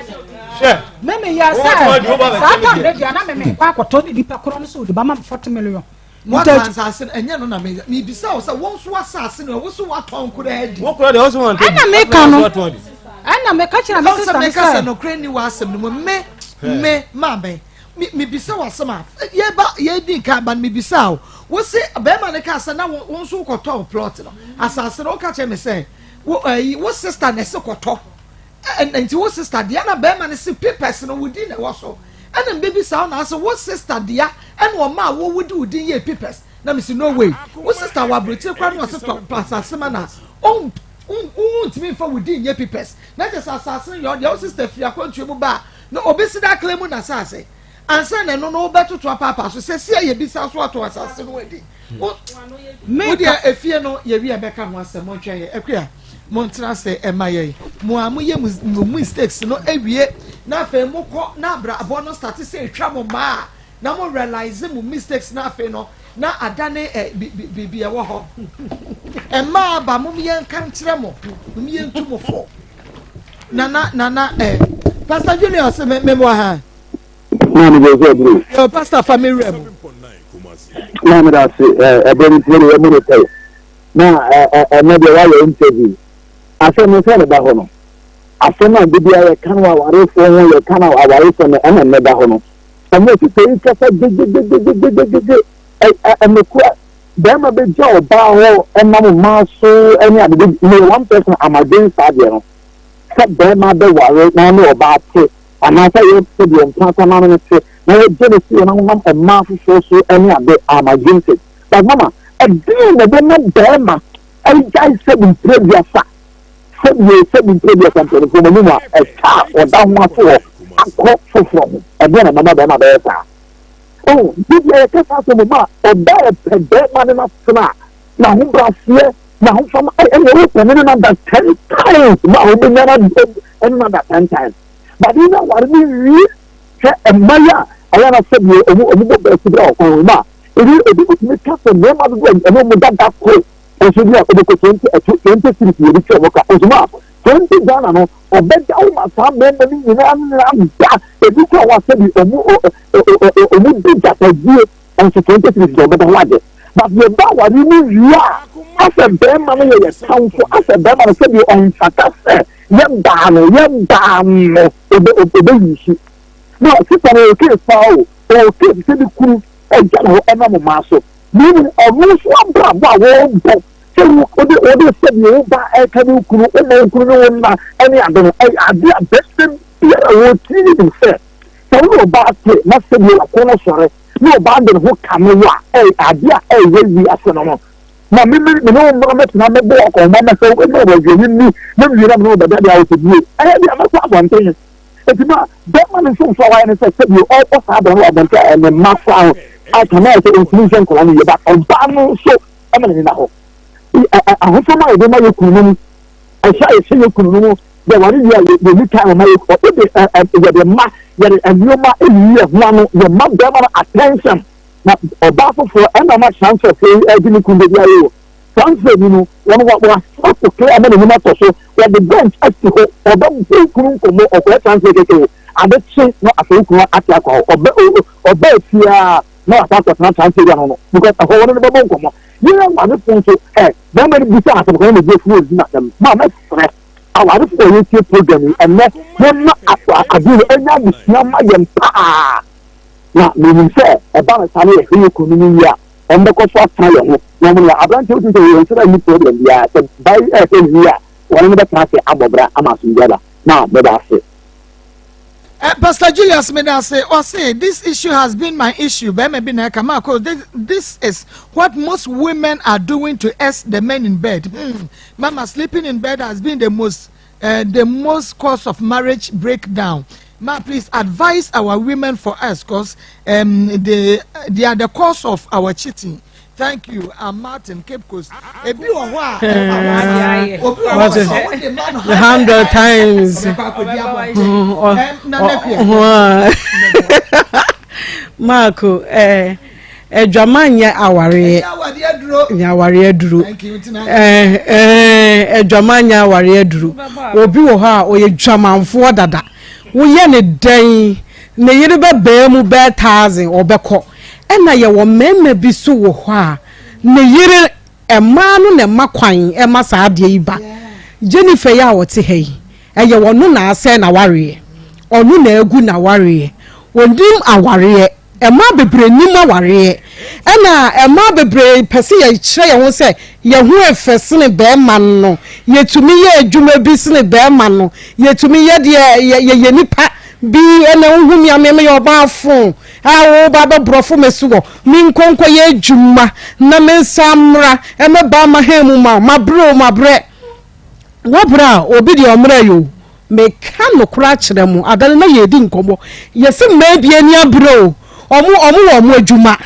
Hwɛ. Me me yɛ sɛ saa tam de deɛ na me me kɔ akɔtɔ ne nipa korɔ no so de ba ma me 40 million. Wɔtɔ asase no ɛnyɛ no na me mebisa wo sɛ wɔn nso asase no ɛwo so watɔn koraa adi. Wo koraa deɛ ɔso wɔn tɔ bi. Ɛna meka no ɛna meka kyerɛ me sista no sɛ. Meka sɛ nokorɛ ni wɔ asɛm no mu me me maame mebisa wɔ asɛm a yɛba yɛdi nka ba no mebisa wo wo se bɛrima no kaa sɛ na wo nso wokɔtɔ plot no asase no woka kyerɛ me sɛ wo ɛyi wo sista na ɛse kɔtɔ nti wo sista deɛ na bɛrima no se papers no wo din na ɛwɔ so ɛna mbɛbisa wo na ase wo sister dea ɛna ɔmaa wo wode wo din yɛɛ papers na mesi no way wo sister wɔ aburokyire koraa na ɔse tɔ asase ma na wontumi nfa wo din nyɛ papers na kyɛ sɛ asase no yɛ ɔdeɛ wo sister firi akwantuo mu ba a na obi si da akla mu na asase ansa na ɛno no wobɛtoto apaapa so sɛ si a yɛbisa so ato asase no adi Wo deɛ efie no yɛwie a bɛka ho asɛm montwɛn yɛ akua montena ase ɛma yɛn mo a moyɛ mo mistakes no awie na afei mokɔ na abrabɔ no start sɛ etwa mo mmaa na mo realize mo mistakes na afei no na adane ɛ biribi ɛwɔ hɔ mmaa aba mom yɛn nka nkyerɛ mo mom yɛn ntu mo fo nana nana ɛ Pastor Julius me me wɔ ha. Maame deɛ sɛ ɛduru. Yo pastor fa me wura mu. Maame da ase ɛbɛ no nti yɛ mu no pɛyɛ. Na ɛnɛ deɛ wayɛ interview. Asɛm no sɛ ne da hɔ no. Asɛm a de bia yɛka no awarefoɔ ho yɛka no awaresɛm no ɛna nnɛ da hɔ no. Ɛnɛ sista yi kasa gyegyegyegyegyegyegye ɛnokora bɛrima bɛgya ɔbaa hɔ ɛnam mmaa so ɛne ade de meyɛ one person I'm against saa deɛ no sɛ bɛrima bɛware na ɔne ɔbaa te Anaasɛ yɛ sɛdeɛ mpata no ano te, na yɛgye no si yɛn honam mmaa foforɔ so ne ade, I'm against it. But mama, ɛdeɛn na ɛbɛma barima agyae sɛbi mprɛduasa, sɛbi sɛbi mprɛduasa mpanimfoɔ mo anim a ɛtwa a ɔda ho ato hɔ akɔ foforɔ ho? Ɛdeɛn na ɛbɛma barima bɛyɛ saa? Oh, bibia yɛka saa asɛm mu a, ɔba ɛpɛ barima ne no atena a, n'ahobraseɛ, n'ahofama, ɛnna wopɛ ne no nada ten times ma a wobɛnya no ɛne no ada ten times. But wo nya ware no wie hwɛ mmaayewa a ɛyɛ na sɛdeɛ ɔmo ɔmo bɔ bɛɛ si bra ɔkwan ho ma ebi ebi mo tumi ka sɛ mmarima dodoɔ a ɛne ɔmo dada koro nso bi a ɔbɛkɔ 20 ɛto 20 series yɛde twa ɔmo ka nso ma 20 Ghana no ɔbɛda wo ma saa mmarima no nyinaa nyinaa da ebi kɔ a wasɛbi ɔmo ɔmo di gyatadie nso 20 series deɛ ɔbɛda ho agye but yɛba aware mu wie a asɛ bɛrima no yɛ yɛ tamfo asɛ bɛrima no sɛdeɛ ɔmfata sɛ Yɛ baa no yɛ baa no ɔbɛ ɔbɛ yusu na sista no ɔwɔ case paa o ɔwɔ case sɛ ne kunu ɛgya ne hɔ ɛnam mmaa so na mmom ɔno nso abrabɔ a wɔrebɔ sɛ wo ɔde ɔde sɛdeɛ wo ba ɛka ne kunu woma wo kunu ne wo nna ɛne ade no ɛyɛ ade a bɛsɛ biara wɔ tiri ne nim sɛ sɛ wo ne ɔbaa te na sɛdeɛ wakɔ no sɔre na ɔbaa de ne ho kame wo a ɛyɛ ade a ɛyɛ wiase no no Na me me me ne wo mmra mɛtena mɛbɔ wo akɔnhoma mɛsɛ wo mɛma wo aduane nni na mewie na me ne wo bɛda deɛ a wopɛ die ɛyɛ deɛ mɛkɔ abɔnten eti ma bɛrima no mfomso a wayɛ ne sɛ sɛdeɛ ɔrebɔ saa bra no wɔ abɔnten a ɛne mma koraa ho aka na ayɛ sɛ ɔntumi nhwɛ nkwadaa no yie ba ɔbaa no nso ɛma n'ani na hɔ ahofama a yɛde ma yɛ kunu no mu ɛhyɛ a yɛhyɛ yɛ kunu no mu yɛ ware wie a yɛni time ma yɛ ɔde yɛde ma yɛde nneɛma ɛyiyi yɛ ho ano yɛma bɛrima no attention. Na ɔbaa foforɔ ɛna ma transfer foɔ yi ɛgye ne kun baabi ayɛ o. Transfer ni no wɔn wa wasra so clear ama n'anim atɔ so wɔde bench asi hɔ ɔbɛ bɔ okunu nkɔmɔ ɔkɔyɛ transfer kɛkɛ o ade kye na afei okunu ate akɔ hɔ ɔbɛ o ɔbɛ efie a na wasan akɔtena transfer area no no because ɛhɔ wɔn ne bɛbɔ nkɔmɔ yɛn awarefo nso ɛ bɛrima no bisa asɛm kɔn na ebi efu odi n'asɛm maa mɛsrɛ awarefo a yɛtie program yi ɛnɛ yɛn ma adeɛ no ɛnya adesua ma yɛn paa. Na menim sɛ ɛba no saa na yɛhwɛ yɛn kununom no yie a, wɔbɛkɔ so atena yɛn ho. Na wɔn deɛ, aberanteɛ wotumi sɛ wɔn nsa nni problem biara. Sɛ ba yi ɛrehwɛ no yie a, wɔne no bɛtena ase abɔ bra ama asomdwoeɛ aba. Na meda ase. Eh, Pastor Julius Medase, ɔse this issue has been my issue. Bɛrima bi na ɛka Marco, this, this is what most women are doing to us the men in bed. Hmm. Mama, sleeping in bed has been the most uh, the most cause of marriage breakdown. Ma, please advise our women for us, cause um, they, they are the cause of our cheating. Thank you. I'm Martin Cape Coast. Ebi wɔ hɔ a, obi wɔ hɔ a, ɔwɔ de ma no hundred times. Marco, eh. Adwaman nyɛ awareɛ. Nyɛ awareɛ aduro. Adwaman nyɛ awareɛ aduro. Obi wɔ hɔ a ɔyɛ dwamanfoɔ dada. Woyɛ ne dɛn ne yere bɛbɛɛ mu bɛɛ thousand ɔbɛkɔ. Ɛna yɛwɔ mmarima bi so wɔ hɔ a ne yere mmaa no na ɛma kwan ɛma saa adeɛ yi ba. Jennifer yi a ɔte ha yi ɛyɛ ɔno na asɛe n'awareɛ. Ɔno na agu n'awareɛ. Ɔnim awareɛ. Mmaa bebree nnim awareɛ. Ɛna mmaa bebree pɛ sɛ yɛkyerɛ yɛn ho sɛ yɛn ho yɛ fɛ sene barima no. Yɛtumi yɛ adwuma bi sene barima no. Yɛtumi yɛ deɛ yɛyɛ nipa bi ɛna wohu me a me meyɛ ɔbaa fo a woba bɛborɔfo me soɔ. Menkɔ nkɔyɛ adwuma na mensan mmra mmɛba m'ahan mu ma wo. Mabrɛ o mabrɛ. Woabrɛ a obi deɛ ɔmmrɛɛ o. Meka nokorɛ akyerɛ mo, ada no na yɛredi nkɔmmɔ, yɛse mmaa bi ani abere o, wɔn, wɔn wɔ wɔn adwuma,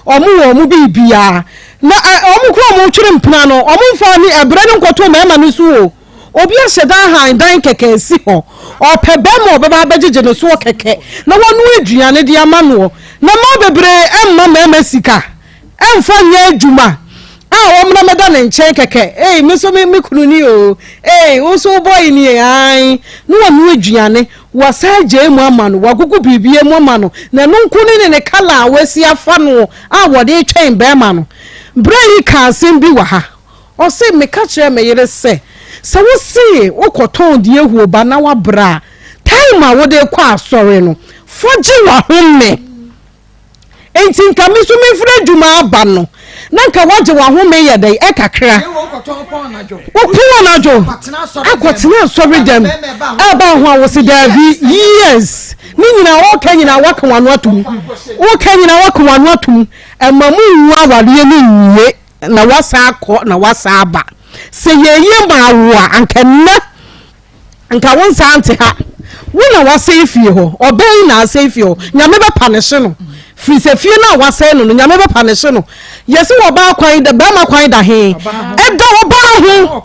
wɔn wɔ wɔn biribiara, na ɛ, wɔn koraa wɔn retwere mpena no, wɔn mfa ne ɛbrɛ no nkɔto mmarima no so o. Obi ahyɛ da ahan dan kɛkɛ asi hɔ, ɔpɛ barima a ɔbɛba abɛgyegye ne soɔ kɛkɛ, na wanoa aduane de ama noɔ. Na mmaa bebree mma mmarima sika. Ɛmfa nyɛ adwuma a wɔmmra mmɛda ne nkyɛn kɛkɛ, ei, me nso me me kunu ni o, ei, wo nso wo boy nie, ae, na wanoa aduane, wasan agyae mu ama no, wagugu biribiara mu ama no, na ɛno nko ne ne ne kala a wasi afa no a wɔde retwɛn barima no. Berɛ yi kaa asɛm bi wɔ ha, ɔse, meka kyerɛɛ me yere sɛ, sɛ wose wokɔtɔn deɛ ahuo ba na woabrɛ a, time a wode rekɔ asɔre no, fa gye w'ahome. Enti nka me nso mefiri adwuma aba no, na nka woagye w'ahome yɛ dɛn ɛkakra. Wopɔn anadwo akɔtena asɔre dɛm ɛba ho a wose daabi years ne nyinaa wɔka nyinaa woaka w'ano atom woka nyinaa woaka w'ano atom ɛma mo nwu awareɛ no nwie na woasa akɔ na woasa aba sɛ yɛyɛ ma awo a anka nnɛ Nka wo nsa nte ha. Wo na wasɛe fie hɔ. Ɔbaa yi na asɛe fie hɔ. Nyame bɛpanehye no. Firi sɛ fie no a wasɛe no no, Nyame bɛpanehye no. Yɛse ɔbaa kwan da, bɛrima kwan da he? Ɛda ɔbaa ho.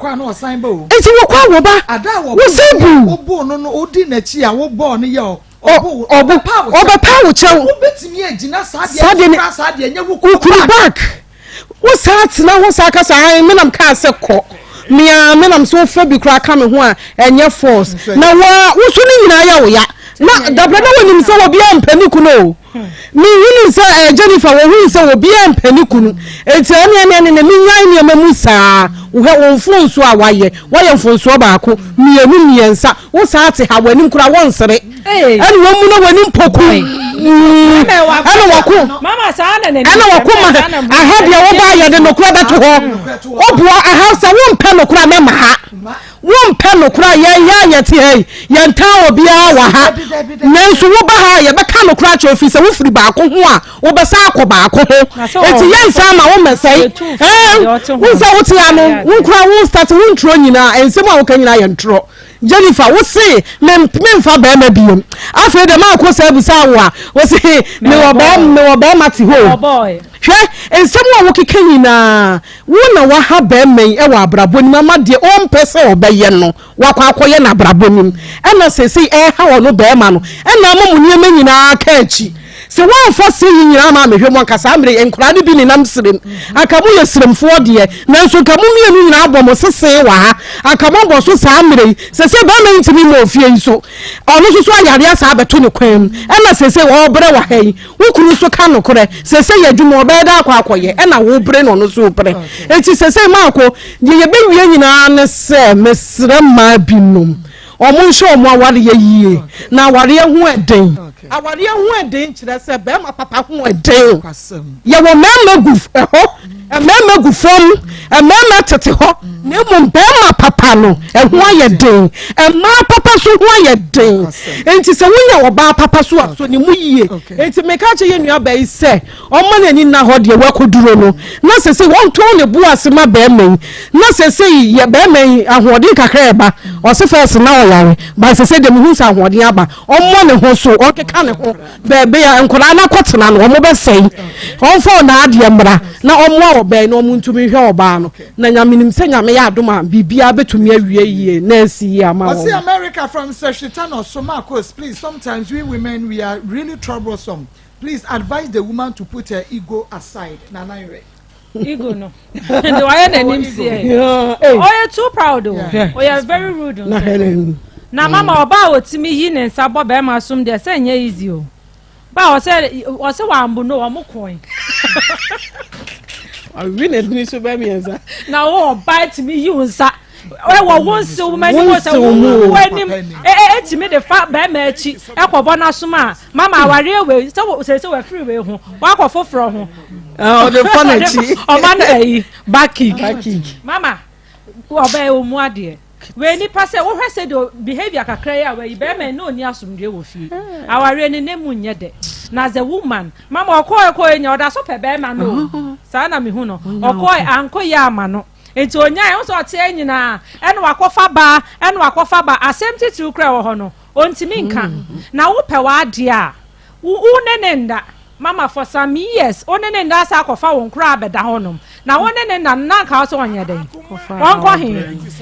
Nti wɔkɔ a wɔba. Wosɛ bu. Ɔbɛpa wo kyɛw. Saa deɛ ne wo kunu back. Wo saa tena hɔ saa kasa ae me nam kaa sɛ kɔ me a me nam sɛ wofa bi koraa ka me ho a ɛnyɛ force na wa wo so ne nyinaa yɛ wo ya na dabrɛ na wɔnim sɛ obiara mpɛ ne kunu o mehunu sɛ eh, Jennifer wɔhunu sɛ obiara mpɛ ne kunu enti ɛne ɛne ɛne ne menyae nneɛma mu saa wohɛ wo mfonsoɔ a wayɛ wayɛ mfonsoɔ baako mmienu mmiɛnsa Wo saa te ha w'anim koraa wɔnsere ɛna wɔn mu na w'anim poku ɛna wɔko ɛna wɔko ma aha deɛ wɔba ayɛ de nokora bɛto hɔ woboa aha sɛ wompɛ nokora mɛma ha wompɛ nokora yɛn yɛ a yɛte ha yi yɛntaa obiara wɔ ha nanso woba ha a yɛbɛka nokora akyerɛ ofiri sɛ wofiri baako ho a wobɛsa akɔ baako ho eti yɛnsa ma wo mmɛsɛe ɛɛ wo sɛ wote ano wo nkora wo start wo ntorɔ nyinaa nsɛm a woka nyinaa yɛ ntorɔ Jennifer, wo se me memfa bɛrima biom. Afei de maako saa bisa wo a, wo se mewɔ bɛrima mewɔ bɛrima te hɔ. Hwɛ, nsɛm a wokeka nyinaa, wo na waha bɛrima yi wɔ abrabɔ nim ama deɛ ɔmpɛ sɛ ɔbɛyɛ no, wakɔ akɔyɛ no abrabɔ nim. Ɛna seesei ɛreha ɔno bɛrima no, ɛna ama mo nneɛma nyinaa ka akyi. Sɛ woamfa se yi nyinaa amma ammɛhwɛ mu a, anka saa mmerɛ yi nkwadaa no bi nenam serem. Anka moyɛ seremfoɔ deɛ, nanso anka mo mmienu nyinaa abɔ mo sese wɔ ha. Anka moabɔ so saa mmerɛ yi. Seesei barima yi ntumi mmɔ ofie yi so. Ɔno nso so ayareɛ asan abɛto ne kwan mu. Ɛna seesei ɔrebrɛ wɔ ha yi. Wo kunu nso ka nokorɛ. Seesei yɛ adwuma ɔbɛyɛ dɛ akɔ akɔyɛ. Ɛna wobrɛ na ɔno nso rebrɛ. Enti seesei Marko, deɛ yɛbɛwie nyinaa ne sɛ, mesrɛ mmaa binom. Wɔnhwɛ wɔn awareɛ yie. Na awareɛ ho ɛden. Awareɛ ho ɛden kyerɛ sɛ bɛrima papa ho ɛden. Yɛwɔ mmarima gu hɔ, mmarima gu fam, mmarima tete hɔ. Na mmom bɛrima papa no ɛho ayɛ den. Mmaa papa so ho ayɛ den. Enti sɛ wonya ɔbaa papa so a, sɔ ne mu yie. Enti meka kyerɛ yɛn nuabaa yi sɛ Ɔmma n'ani nna hɔ deɛ wakɔduro no, na sesei ɔntɔn ne bo ase ma bɛɛma yi, na sesei yɛ bɛɛma yi ahoɔden kakra ɛba, ɔse first na ɔyare, but sesei deɛ mehu sɛ ahoɔden aba, ɔmmɔ ne ho so, ɔnkeka ne ho, baabi a nkwadaa no akɔtena no wɔn bɛsɛe, ɔmfa ɔnaadeɛ mmra na ɔmmoa ɔbaa yi na wɔn ntumi nhwɛ ɔbaa no, na Nyame nim sɛ Nyame yɛ adom a biribiara bɛtumi awie yie na asi yie ama Ɔse wɔn. America from Seshitano Somakos please sometimes we women we are really troublesome Please advise the woman to put her ego aside Nana Yerɛ. Ego no. De wayɛ n'anim seɛ. Ɔyɛ too proud o. Ɔyɛ very rude nso. Na mama ɔbaa a ɔtumi yi ne nsa bɔ bɛrima som deɛ sɛ nyɛ easy o. Ba ɔsɛ ɔsɛ wambo no ɔmo kɔn. Ɔwe n'adini so bɛ mmiɛnsa. Na wo ɔbaa tumi yi wo nsa ɛwɔ wo nsew mu anim sɛ wo wo anim ɛtumi de fa bɛrima akyi ɛkɔbɔ n'asom a Mama awareɛ wei sɛ wo sɛ sɛ wafiri wei ho wakɔ foforɔ ho. Ah, ɔde fa n'akyi. Ɔma no ayi back kick. Mama ɔbɛn ɔmu adeɛ wei nipa sɛ wohwɛ sɛ de behavior kakra yi a wayi bɛrima ne ɔni asomdwe wɔ fie awareɛ ne ne mu nyɛ dɛ na as a woman mama ɔkɔɛ kɔɛ nya ɔda so pɛ bɛrima no o saa na mehu no ɔkɔɛ ankɔ yɛ ama no nti onyae wo sɛ ɔteɛ nyinaa ɛna wakɔfa baa ɛna wakɔfa ba asɛm titiriw kora wɔ hɔ no Ontumi nka. Na wo pɛ w'adeɛ a, wo wo ne ne nda. Mama for some years wo ne ne nda asa akɔfa wo nkora abɛda hɔ nom. Na wo ne ne nda no na anka wo sɛ ɔnyɛ dɛn? Ɔnkɔ he?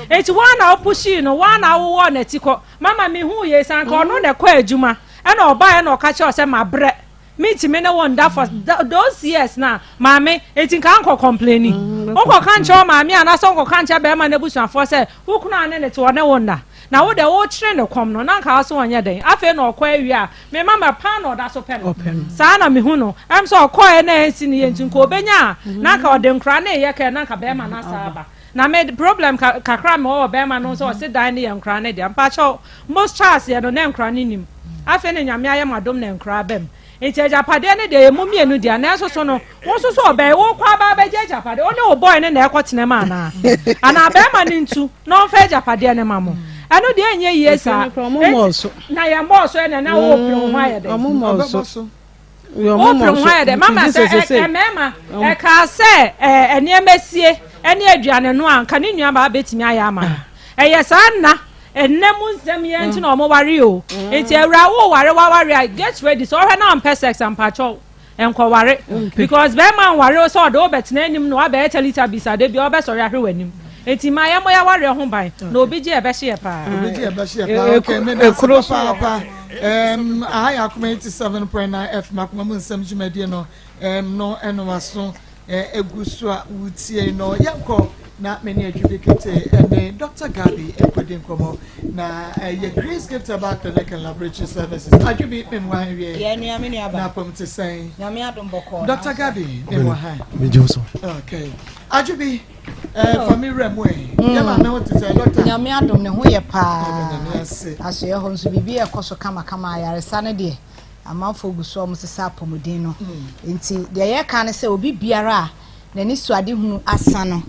Enti woa na wo pushii no, woa na wowɔɔ n'ati kɔ. Mama mehuu yei sɛ anka ɔno na ɛkɔ adwuma ɛna ɔbaeɛ na ɔka kyerɛ wo sɛ mabrɛ. Mentumi ne wo nda for those years na maame enti nka ankɔ complaini. Wonkɔka nkyerɛ wo maame anaasɛ wonkɔka nkyerɛ bɛrima no abusuafoɔ sɛ wo kunu a ne ne te ɔne wo nna. Na wo deɛ wokyere ne kɔm no na nka wo so ɔnyɛ dɛn. Afei na ɔkɔ awie a me mama paa na ɔda so pɛ no. Saa na mehu no. Ɛm sɛ ɔkɔɛ na ɛnsi ne yie nti nka ɔbɛnya a na nka ɔde nkora no reyɛ kɛ na nka bɛrima no asan aba. Na me problem kakra mewɔ wɔ bɛrima no ho sɛ ɔse dan no yɛ nkora no dea. Mpakyɛw most Charles yɛ no na nkora no nim. Afei na Nyame ayɛ mo adom na nkora aba mu. Nti agyapadeɛ no deɛ ɛmu mmienu dea nanso so no wo nso so ɔbɛn wo kɔ aba abɛgye agyapadeɛ wo ne wo boy no na ɛkɔ tena mu anaa? Anaa bɛrima no ntu na ɔmfa agyapadeɛ no ma mo? Ɛno deɛ ɛnyɛ yie saa. Na yɛn bɔɔ so ɛna na wo pere wo ho ayɛ dɛn? Wopere ho ayɛ dɛ mama sɛ mmarima ɛkaa sɛ nneɛma sie ne aduane no a nka ne nuabaa bɛtumi ayɛ ama no ɛyɛ saa nna ɛnna mu nsɛm yɛn nti na wɔn ware o nti awura wo ware waware a get ready sɛ ɔhwɛ na ɔmpɛ sex ampakyɛw nkɔware because bɛrima nware sɛ ɔde wo bɛtena anim na wabɛyɛ teletubbies ade bi ɔbɛsɔre ahwɛ w'anim nti ma yɛmmɔ yɛawareɛ ho ban na obi gye ɛbɛhye yɛ paa. Obi gye ɛbɛhye yɛ paa okay meda ase papaapa um, aha yɛ akoma 87.9 fm akoma mu nsɛm dwumadie no um, no ɛno waso egu so a wotie no yɛnkɔ na mene adwubi kete ɛne Dr. Gabi ɛkɔdi nkɔmmɔ na ɛyɛ Grace Gift Herbal Clinic and Laboratory Services adwubi memmɔ ha wie yɛ nua me nua ba na apam te sɛn nyame adom bɔkɔɔ Dr. Gabi memmɔ ha megye wo so okay adwubi Eh, fa me wura mu ɛ. Mm. Yɛ maame ho te sɛ dɔkta. Nyame adom ne ho yɛ paa. Nyame ase. Asoɛ hɔ nso biribi ɛkɔ so kamakama ayaresa no deɛ amanfoɔ gu so a wɔsesa apɔmuden no. Mm. Nti deɛ yɛka ne sɛ obi biara a n'ani so adehunu asa no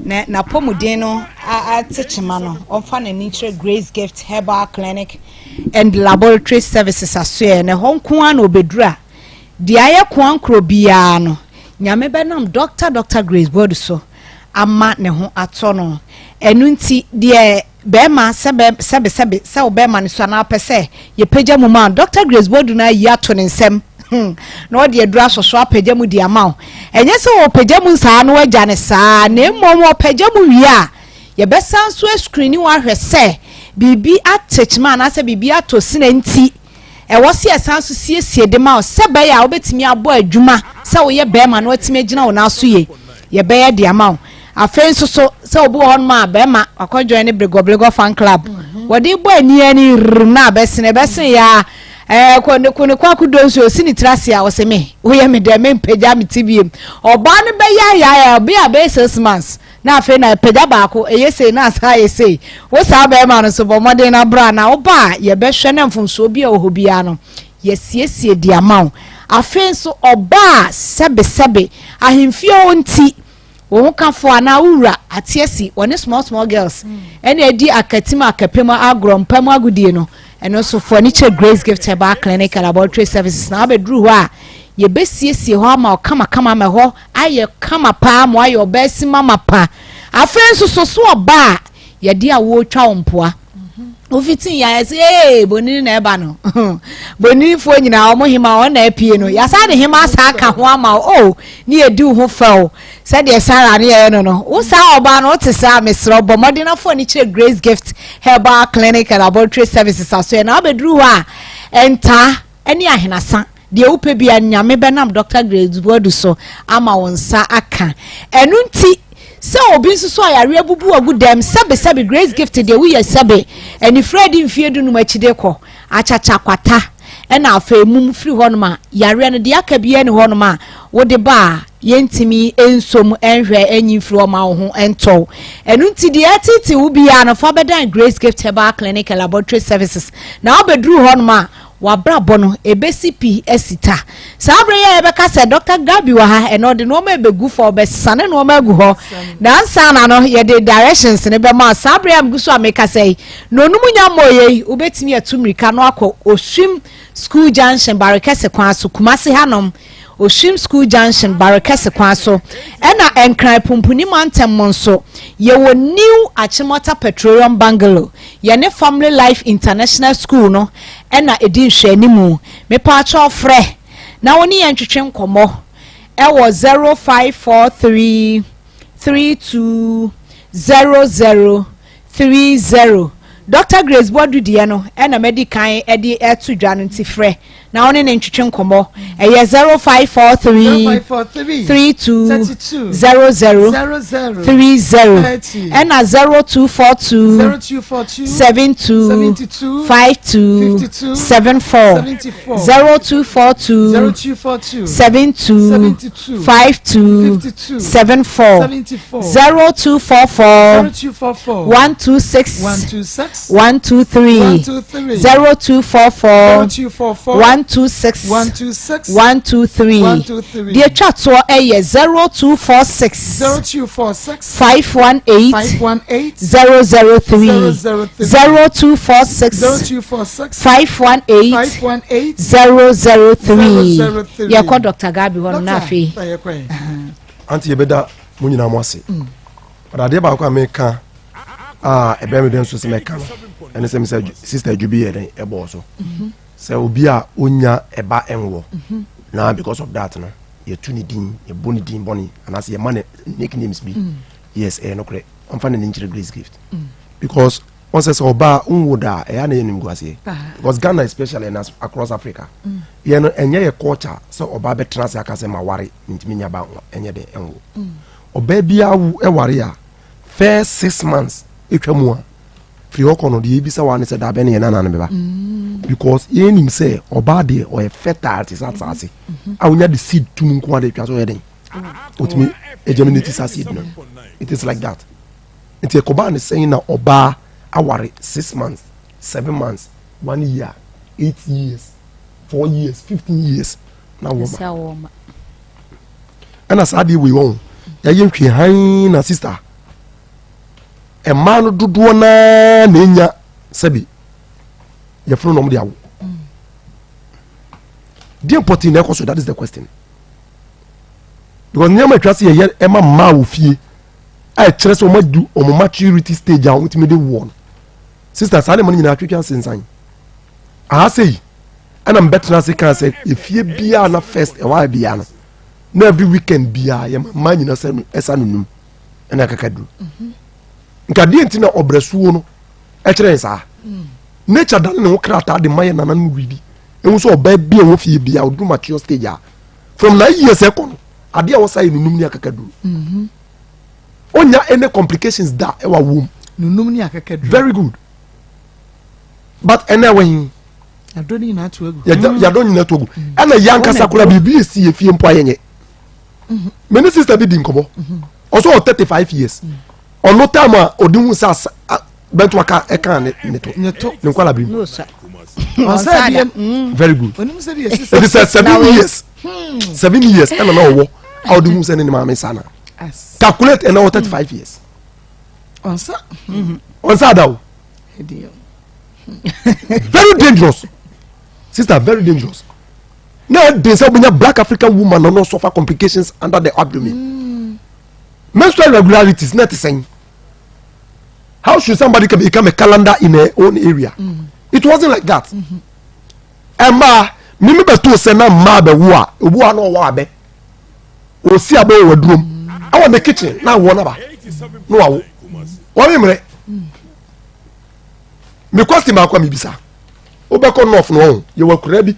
na n'apɔmuden no ate kyema no ɔmfa n'ani nkyerɛ Grace Gift Herbal Clinic and Laboratory Services asoɛ na ɛhɔ nko ara na ɔbɛduru a Deɛ ayɛ koankorɔ biara no, Nyame bɛnam Dɔkta Dɔkta Grace Boadu so ama ne ho atɔ no. Ɛno nti, deɛ bɛɛma, sɛbɛ, sɛbe, sɛbe, sɛ wo bɛɛma no su anaa wopɛ sɛ yɛpagya mu ma wo, Dɔkta Grace Boadu no ayi ato ne nsam, hmm, na ɔde aduru asɔ so apagya mu de ama wo. Ɛnyɛ sɛ ɔpagya mu saa na wagya no saa, na mmom ɔpagya mu wie a, yɛbɛsan nso ascreeni wo ahwɛ sɛ biribi ate kyema anaasɛ biribi atɔ sina nti. ɛwɔ sɛ yɛsan nso siesie de ma wo sɛ ɛbɛyɛ a wobɛtumi abɔ adwuma sɛ woyɛ bɛrima na watumi agyina wo nan so yie, yɛbɛyɛ de ama wo. Afei nso so sɛ obi wɔ hɔnom a bɛrima wakɔ join ne bregɔbregɔ fan club, wɔde bɔ ani ani rrm na abɛsene ɛbɛsene yɛ a ɛɛ kɔ ne kɔ ne kɔ akodo nso osi ne tiri ase a ɔsɛ me woyɛ me dɛ me mpagya me ti biem. Ɔbaa no bɛyɛ ayɛ ɔbea bɛyɛ 6 months na afei na pagya baako ɛyɛ sei na asan ayɛ sei. Wo saa bɛrima no nso, bɔ mmɔden na bra, na woba a yɛbɛhwɛ na mfomsoɔ bi a ɛwɔ hɔ biara no yɛsiesie de ama wo. Afei nso ɔbaa sɛbesɛbe ahemfie hɔ nti wo ho kafo anaa wo wura ate asi wɔne small small girls ɛna adi akatim akapem agorɔ mpa mu agodie no, ɛno nso fo ani kyerɛ Grace Gift Herbal Clinic and Laboratory Services na wabɛduru hɔ a yɛbɛsiesie hɔ ama wo kamakama ama hɔ ayɛ kama paa ma wayɛ ɔbaa si mama pa. Afei nso so ɔbaa a yɛde a wɔretwa wo mpoa wofiti yɛ ayɛ sɛ ee bonini na ɛba no, boninifoɔ nyinaa wɔn hema wɔn na apue no, yasa de hema asa aka ho ama wo o ne yɛdi wo ho fɛw sɛdeɛ Sara ne yɛyɛ no. Wo saa ɔbaa no wote saa, mesrɛ bɔ mmɔden afo ani kyerɛ Grace Gift Herbal Clinic and Laboratory Services aso yɛ na wabɛduru hɔ a ɛntaa ne ahenasa deɛ wopɛ bia Nyame bɛnam Dr Grace Boadu so ama wo nsa aka. Ɛno nti sɛ obi nso so ayareɛ bubu agu dɛm, sɛbesɛbe, Grace Gift deɛ woyɛ sɛbe anifira di mfeɛ 15 akyi de kɔ akyakya kwata ɛna afei mum firi hɔnom a yareɛ no deɛ aka biara ni hɔnom a wode ba a yɛntumi nsom nhwɛ enyi mfiri hɔ ma wo ho ntɔw. Ɛno nti deɛ ɛtete wo biara no fa bɛdan Grace Gift Herbal Clinic and Laboratory Services na wabɛduru hɔnom a wabrabɔ no ebesi pi asi ta. Saa abere yi a yɛbɛka sɛ Dr Gabi wɔ ha, ɛna ɔde nneɛma ebegu fɔ, ɔbɛsane nneɛma agu hɔ na ansa na no yɛde directions ne bɛma. Saa abere a megu so a mekasa yi na onum nya mmɔɔyɛ yi, wobɛtumi atu mmirika no akɔ Oswim School Junction, Barekɛse kwan so, Kumase hanom, Oswim School Junction, Barekɛse kwan so. Ɛna Nkran Pumpuni mantam mu nso yɛwɔ New Achimota Petroleum Bungalow, yɛne Family Life International School no ɛna ɛdi nhwɛanimu. Mepaakyɛw frɛ na wo ne yɛn twetwe nkɔmmɔ ɛwɔ 0543 320030. Dr Grace Boadu deɛ no ɛna madi kan ɛde ɛto dwa no, nti frɛ na wo ne ne ntwetwe nkɔmmɔ. Ɛyɛ 0543 320030 ɛna 0242 725274, 0242 725274, 0244 126 123, 0244 126 123. Deɛ twa toɔ ɛyɛ 0246 518 003, 0246 518 003. Yɛkɔ Dr Gabi hɔ no na afei. Ante yɛbɛda mo nyinaa mo ase. But adeɛ baako a meka a ɛbɛn me dɛn nso sɛ mɛka no ɛne sɛ mesɛ sister adwu bi yɛ dɛn ɛbɔɔ so sɛ obi a ɔnya ɛba ɛnwɔ na because of that no yɛtu ne din, yɛbɔ ne din bɔne anaasɛ yɛma ne nicknames bi. Yes, ɛyɛ nokorɛ, ɔmfa ne ne nkyerɛ Grace Gift because wɔn sɛ ɔbaa nwo da a ɛyɛ na yɛ nimguaseɛ because Ghana especially and across Africa yɛ no ɛnyɛ yɛ culture sɛ ɔbaa bɛtena ase aka sɛ ma ware ntumi nya ba ɛnyɛ den ɛnwo. Ɔbaa biara wo ɛware a first 6 months etwa mu a firi hɔ kɔ no deɛ ebisa wa ne sɛ daabɛ ne yɛ nana no bɛba because yɛnim sɛ ɔbaa deɛ ɔyɛ fertile te sɛ asase a wonya de seed tum nko ade atwa so ɔyɛ den otumi germinate sa seed no. It is like that. Nti ɛkɔbaa ne sɛn na ɔbaa aware 6 months, 7 months, one year, 8 years, 4 years, 15 years na wɔma ɛna saa adeɛ wei wɔn yɛayɛ nhwɛ hann na sister mmaa no dodoɔ naa na enya sɛbi yɛfunu na wɔn de awo deɛ mpɔtee na ɛkɔ so. That is the question because nneɛma atwa se yɛyɛ ɛma mmaa wɔ fie a ɛkyerɛ sɛ wɔn adu wɔn maturity stage a wɔn tumi de wɔ no, sister, saa nneɛma no nyinaa atwitwa nsensan aha sei. Ɛna mbɛtena ase kan sɛ efie biara na first ɛwɔ ayɛ biara no na every weekend biara yɛ mmaa nyinaa sɛ ɛsa no num ɛna akaka duro nka deɛ nti na ɔbrɛsuo no ɛkyerɛ yɛn saa. Nature dane ne ho krataa de ma yɛ nananom redi. Ehu sɛ ɔbaa bi a ɛwɔ fie bi a ɔduru mature stage a from 9 years ɛkɔ no adeɛ a wɔsa yɛ nunum ne akakaduro. Onya any complications da ɛwɔ awoɔ mu. Nunum ne akakaduro. Very good. But ɛnna ɛwɔ hin. Yàdó ne nyinaa to agu. Yàdó nyinaa to agu. Ɛna yɛ ankasa koraa biribi esi yɛ fie mpo ayɛ nyɛ. Me ne sister bi di nkɔmɔ. Ɔsɔ wɔ 35 years. Ɔno time a ɔde hu sɛ bɛnto aka ɛka ne ne to ne nkwala bi mu. Very good. Ɛdi sɛ 7 years 7 years ɛna na ɔwɔ a ɔde hu sɛ ne ne maame sa na. Calculate ɛna ɔwɔ 35 years. Ɔnsa. Ɔnsa da o. Very dangerous. Sister, very dangerous. Na ɛden sɛ wobɛnya black African woman no no suffer complications under the abdomen. Menstrual irregularities na ɛte sɛn? How should somebody can become a calendar in her own area? It wasn't like that. Ɛmaa mimi bɛtoo sɛ na mmaa bɛwo a obi wa na ɔwɔ abɛ osi abɛ wɔ adurom ɛwɔ ne kitchen na awɔ naba na wawo wɔn mmerɛ. Me question baako a mebisa, wobɛkɔ north no ɔho yɛwɔ akuraa bi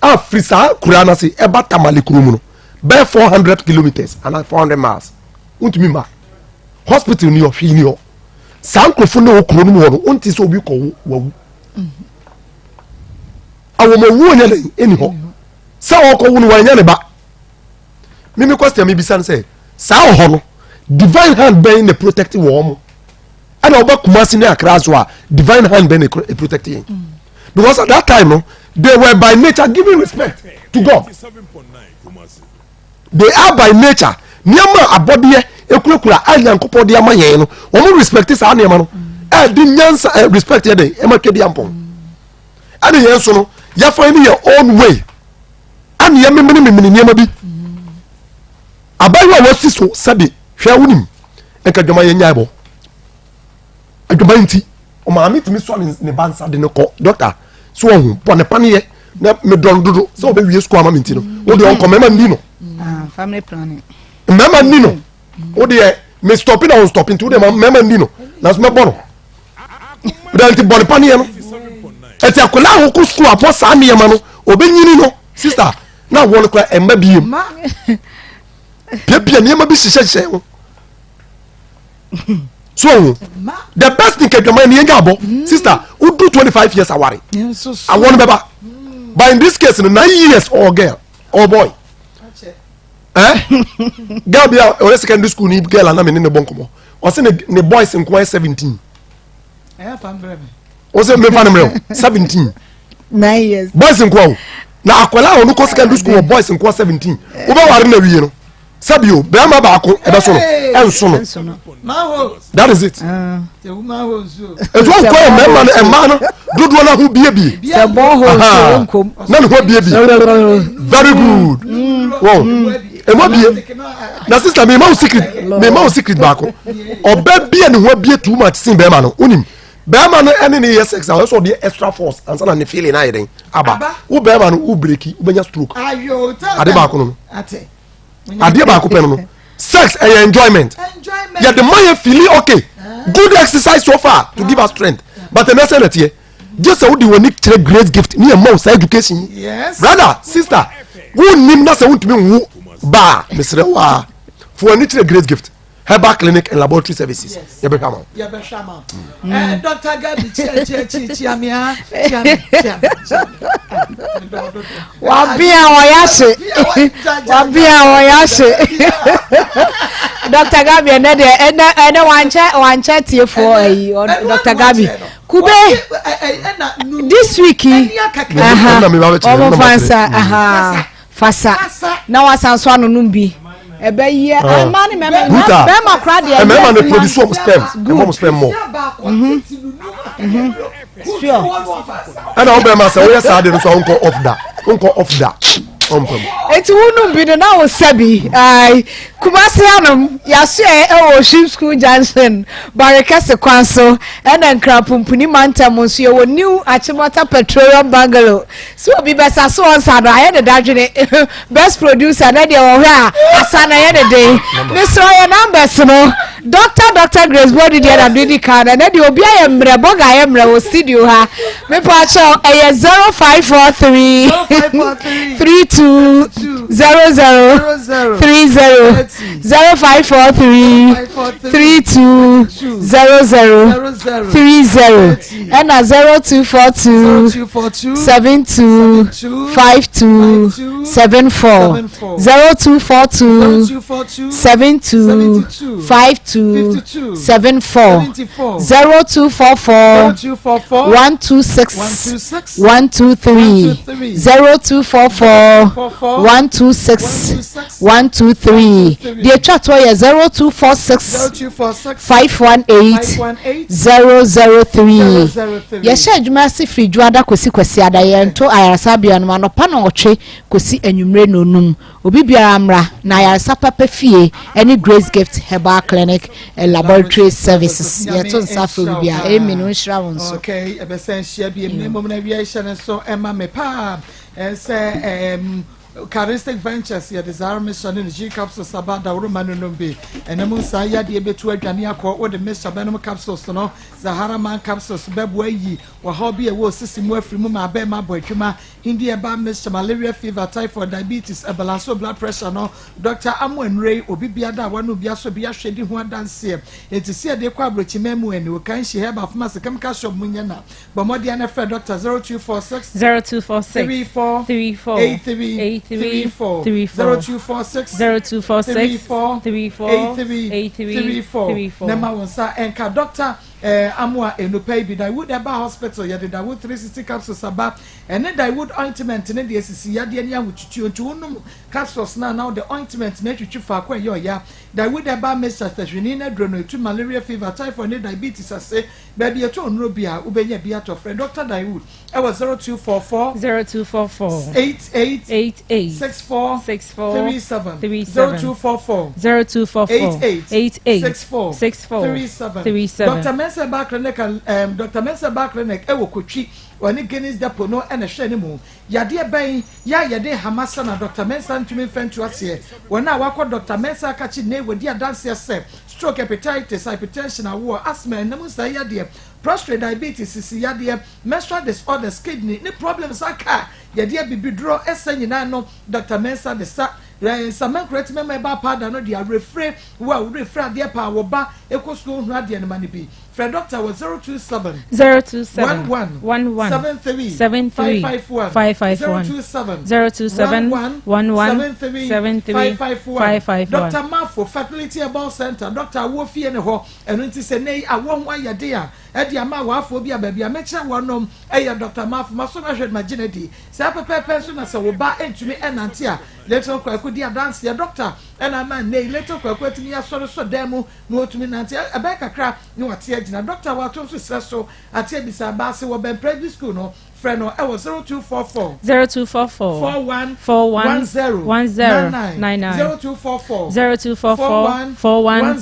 a firi saa akuraa no ase ɛba Tamale kuro mu no bɛyɛ 400 kilometers anaa 400 miles wontumi mma hospital ni hɔ, hwee ni hɔ. Saa nkurɔfoɔ no wɔ kuro no mu hɔ no wonte sɛ obi kɔ wo wawu awɔmɔwuo nyɛ dɛn ɛni hɔ sɛ ɔkɔ wo no wanya ne ba. Mimi question mebisa no sɛ saa wɔ hɔ no divine hand bɛn na protect wɔn mo ɛna ɔba Kumasi ne Accra so a divine hand bɛn na protect yɛn? Because at that time no they were by nature giving respect to God. They are by nature nneɛma a abɔdeɛ ekurakura a Nyankopɔn de ama yɛn no wɔn respect saa nneɛma no ɛde nyansa ɛ respect yɛ de ɛma twɛ di ampɔn. Ɛna yɛn nso no yɛfa ne yɛ own way ɛna yɛ memene memene nneɛma bi. Abayewa a wasi so sɛbi hwɛ wonim nka dwama yɛ nyae bɔ adwuma nti ɔmaame tumi sɔ ne ba nsa de ne kɔ dɔkta so ɔho bɔ ne paneɛ na medɔ no dodo sɛ ɔbɛwie sukuu ama me nti no wo deɛ ɔnkɔ mmarima nni no. Ah, family planning. Mmarima nni no. Wo deɛ me stɔpi na wo stɔpi nti wo deɛ mmarima nni no nanso mɛbɔ no wodɛ nti bɔ ne paneɛ no. Ɛti akwadaa a wɔkɔ sukuu abɔ saa nneɛma no ɔbɛnyini no sister na wɔn kora ɛmma biem piapia nneɛma bi hyehyɛhyehyɛ ho so ohun the best thing kɛdwama ni yɛn abɔ. Sister wodu 25 years aware awɔ no bɛba, but in this case no 9 years or girl or boy, eh, girl bi a ɔyɛ secondary school ni girl anam ne ne bɔ nkɔmɔ ɔsɛ ne ne boys nko ayɛ 17. Ɔsɛ mefa ne mmerɛ o 17. 9 years. Boys nko o na akwadaa a ɔno kɔ secondary school wɔ boys nko 17 wobɛware na wie no sɛbi o bɛrima baako ɛbɛso no ɛnso no. That is it. Etu ɔnkɔ yɛ mmarima no mmaa no dodoɔ no ho biebie na ne ho biebie. Very good. Wɔn emu abie na sister mi ma wo secret, mi ma wo secret baako. Ɔbɛ bie ne ho abie too much sin bɛrima no onim bɛrima no ɛne ne yɛ sex a ɔyɛ sɛ ɔde extra force ansa na ne feeling ayɛ den aba. Wo bɛrima no wo breki wobɛnya stroke. Ade baako no adeɛ baako pɛ no sex ɛyɛ enjoyment. Yɛde ma yɛ feeling okay, good exercise so far to give us strength, but ɛnɛ sɛ nɛteɛ gye sɛ wode w'ani kyerɛ Grace Gift ne yɛ ma wo saa education yi. Brother, sister, wonnim na sɛ wontumi nwo baa mesrɛ wo a fo w'ani kyerɛ Grace Gift Herbal Clinic and Laboratory Services, yɛbɛhwɛ ama wo. Yɛbɛhwɛ ama wo. Dr. Gabi, kyia kyia kyia kyia me a kyia me kyia me kyia me. Wabea wɔyɛ ahye, wabea wɔyɛ ahye. Dr. Gabi ɛnɛ deɛ ɛnɛ ɛnɛ wankyɛ wankyɛ tiefoɔ ayi. Dr. Gabi kube this week yi wɔn fa nsa fasa na wasan so anonom bi ɛbɛyɛ mmaa ne mmarima bɛrima kora deɛ. Mmarima no produce wɔn sperm, ɛmɔ wɔn sperm mɔ. Sure. Ɛna wo bɛrima sɛ woyɛ saa de no so a wonkɔ off da, wonkɔ off da ɔmpɛ mu. Eti wonum bi no na wo sɛ bi ai Kumasi hanom yɛasoɛ ɛwɔ Oshim School Junction Barekɛse kwan so ɛna Nkrapumpuni mantam nso yɛwɔ New Achimota Petroleum Bungalow. Sɛ obi bɛsa so ɔnsa no ayɛ ne dadwene. Best producer na deɛ wɔhwɛ a asa na ɛyɛ ne den. Mesrɛ yɛ numbers no. Doctor Doctor Grace Body deɛ na mede di kan na ɛnɛ deɛ obi ayɛ mmerɛ bɔga ayɛ mmerɛ wɔ studio ha mepaakyɛw ɛyɛ 0543 32 00 30 0543 32 00 30 ɛna 0242 72 52 74 0242 72 52 74 0244 126 123 0244 126 123 Deɛ ɛtwa toɔ yɛ 0246 518 003 Yɛhyɛ adwuma ase firi Dwoada kɔsi Kwasiada. Yɛnto ayaresabea no mu anɔpa nnɔnwɔtwe kɔsi anwummere nnɔnnum. Obi biara mmra na ayaresa papa fie ne Grace Gift Herbal Clinic and Laboratory Services. Yɛto nsa frɛ obi biara. Amen. Ɔnhyira wo nso. Okay, ɛbɛsɛn hyia bi mu mmom na awia hyɛ no nso ɛma me paa ɛsɛ ɛɛm Charistic Ventures yɛde Zara mixture ne ne G capsules aba dawuroma no nom bi ɛnam nsaa yadeɛ bɛtu adwane akɔ wode mixture bɛnom capsules no Zahara man capsules bɛboa yi wɔhaw bi a ɛwɔ osisi mu afiri mu ma abɛɛma abɔ adwuma Hindi herbal mixture, malaria fever, typhoid, diabetes, ɛbalanse blood pressure no. Doctor Amoah nnuro yi, obi biada a wanom bi asɔ bi ahwɛ di ho adanseɛ. Enti sɛ yɛde kɔ abrokyiman mu ɛne Okanshi herbal pharmacy chemical shop mu nyɛ na. Bɔ mmɔden na frɛ doctor 0246 0246 34 34 83 83 34 34 0246 0246 34 34 83 83 34 34. na ma wo nsa ɛnka doctor eh, Amoah enupa yi bi. Dawood Herbal Hospital yɛde Dawood 360 capsules aba. Ɛne Daewood ointment no deɛ sisi yadeɛ ne ahotutuo nti wonom capsules no a na wode ointment no atwitwi faako a ɛyɛ ɔya. Daewood herbal mixture sahwini no aduro no ɛtu malaria fever, typhoid ne diabetes ase. Baabi yɛtɔn nnuro biara wobɛnya bi atɔ. Frɛ Doctor Daewood ɛwɔ 0244 0244 88 88 64 64 37 37 0244 0244 88 88 64 64 37 37 Dr. Mensah Herbal Clinic um, Dr. Mensah Herbal Clinic ɛwɔ Kotwi Ɔne Guinness Depot no na ɛhwɛ ne mu. Yadeɛ bɛn yɛ a yɛde hama sa na Dɔkta Mensah ntumi mfa ntu aseɛ? Wɔn a wɔakɔ Dɔkta Mensah akakye nnɛ yi wɔdi adanseɛ sɛ stroke, hepatitis, hypertension, awoɔ, asthma, ɛnam nsae yadeɛ, prostrate, diabetes, sisi yadeɛ, menstrual disorders, kidney ne problems aka a yɛde abibiduro sa nyinaa no Dɔkta Mensah de sa. Nsamankorɔ atumi ama ɛba apaada no de awerɛfire wo a wo werɛ firi adeɛ paa, wo ba kɔ sukuu ɔhunu adeɛ no ma no bi. Frɛ dɔkta wɔ 027 027 11 11 73 73 551 551 027 027 11 11 73 73 551 551. Dɔkta Mafo Fertility Herbal Center dɔkta awoɔ fie ne hɔ ɛno nti sɛ nnɛ yi awoɔ ho ayɛ den a ɛde ama awaafoɔ bi a baabi a mɛkyerɛ wɔnom ɛyɛ Dɔkta Mafo maso no ahwɛ no magye no adi saa pɛpɛɛpɛ nso na sɛ wo ba ntumi ɛnante a Little Kwaku di adanseɛ dɔkta ɛna ama nnɛ yi Little Kwaku atumi asɔre sɔ dan mu na ɔtumi nante ɛbɛyɛ kakra na wate agyina. Dɔkta a wɔato nso serɛ so ate abisa aba ase wɔ Bɛn Presby School no, frɛ no wɔ 0244 0244 41 41 10 10 99 99 0244 0244 41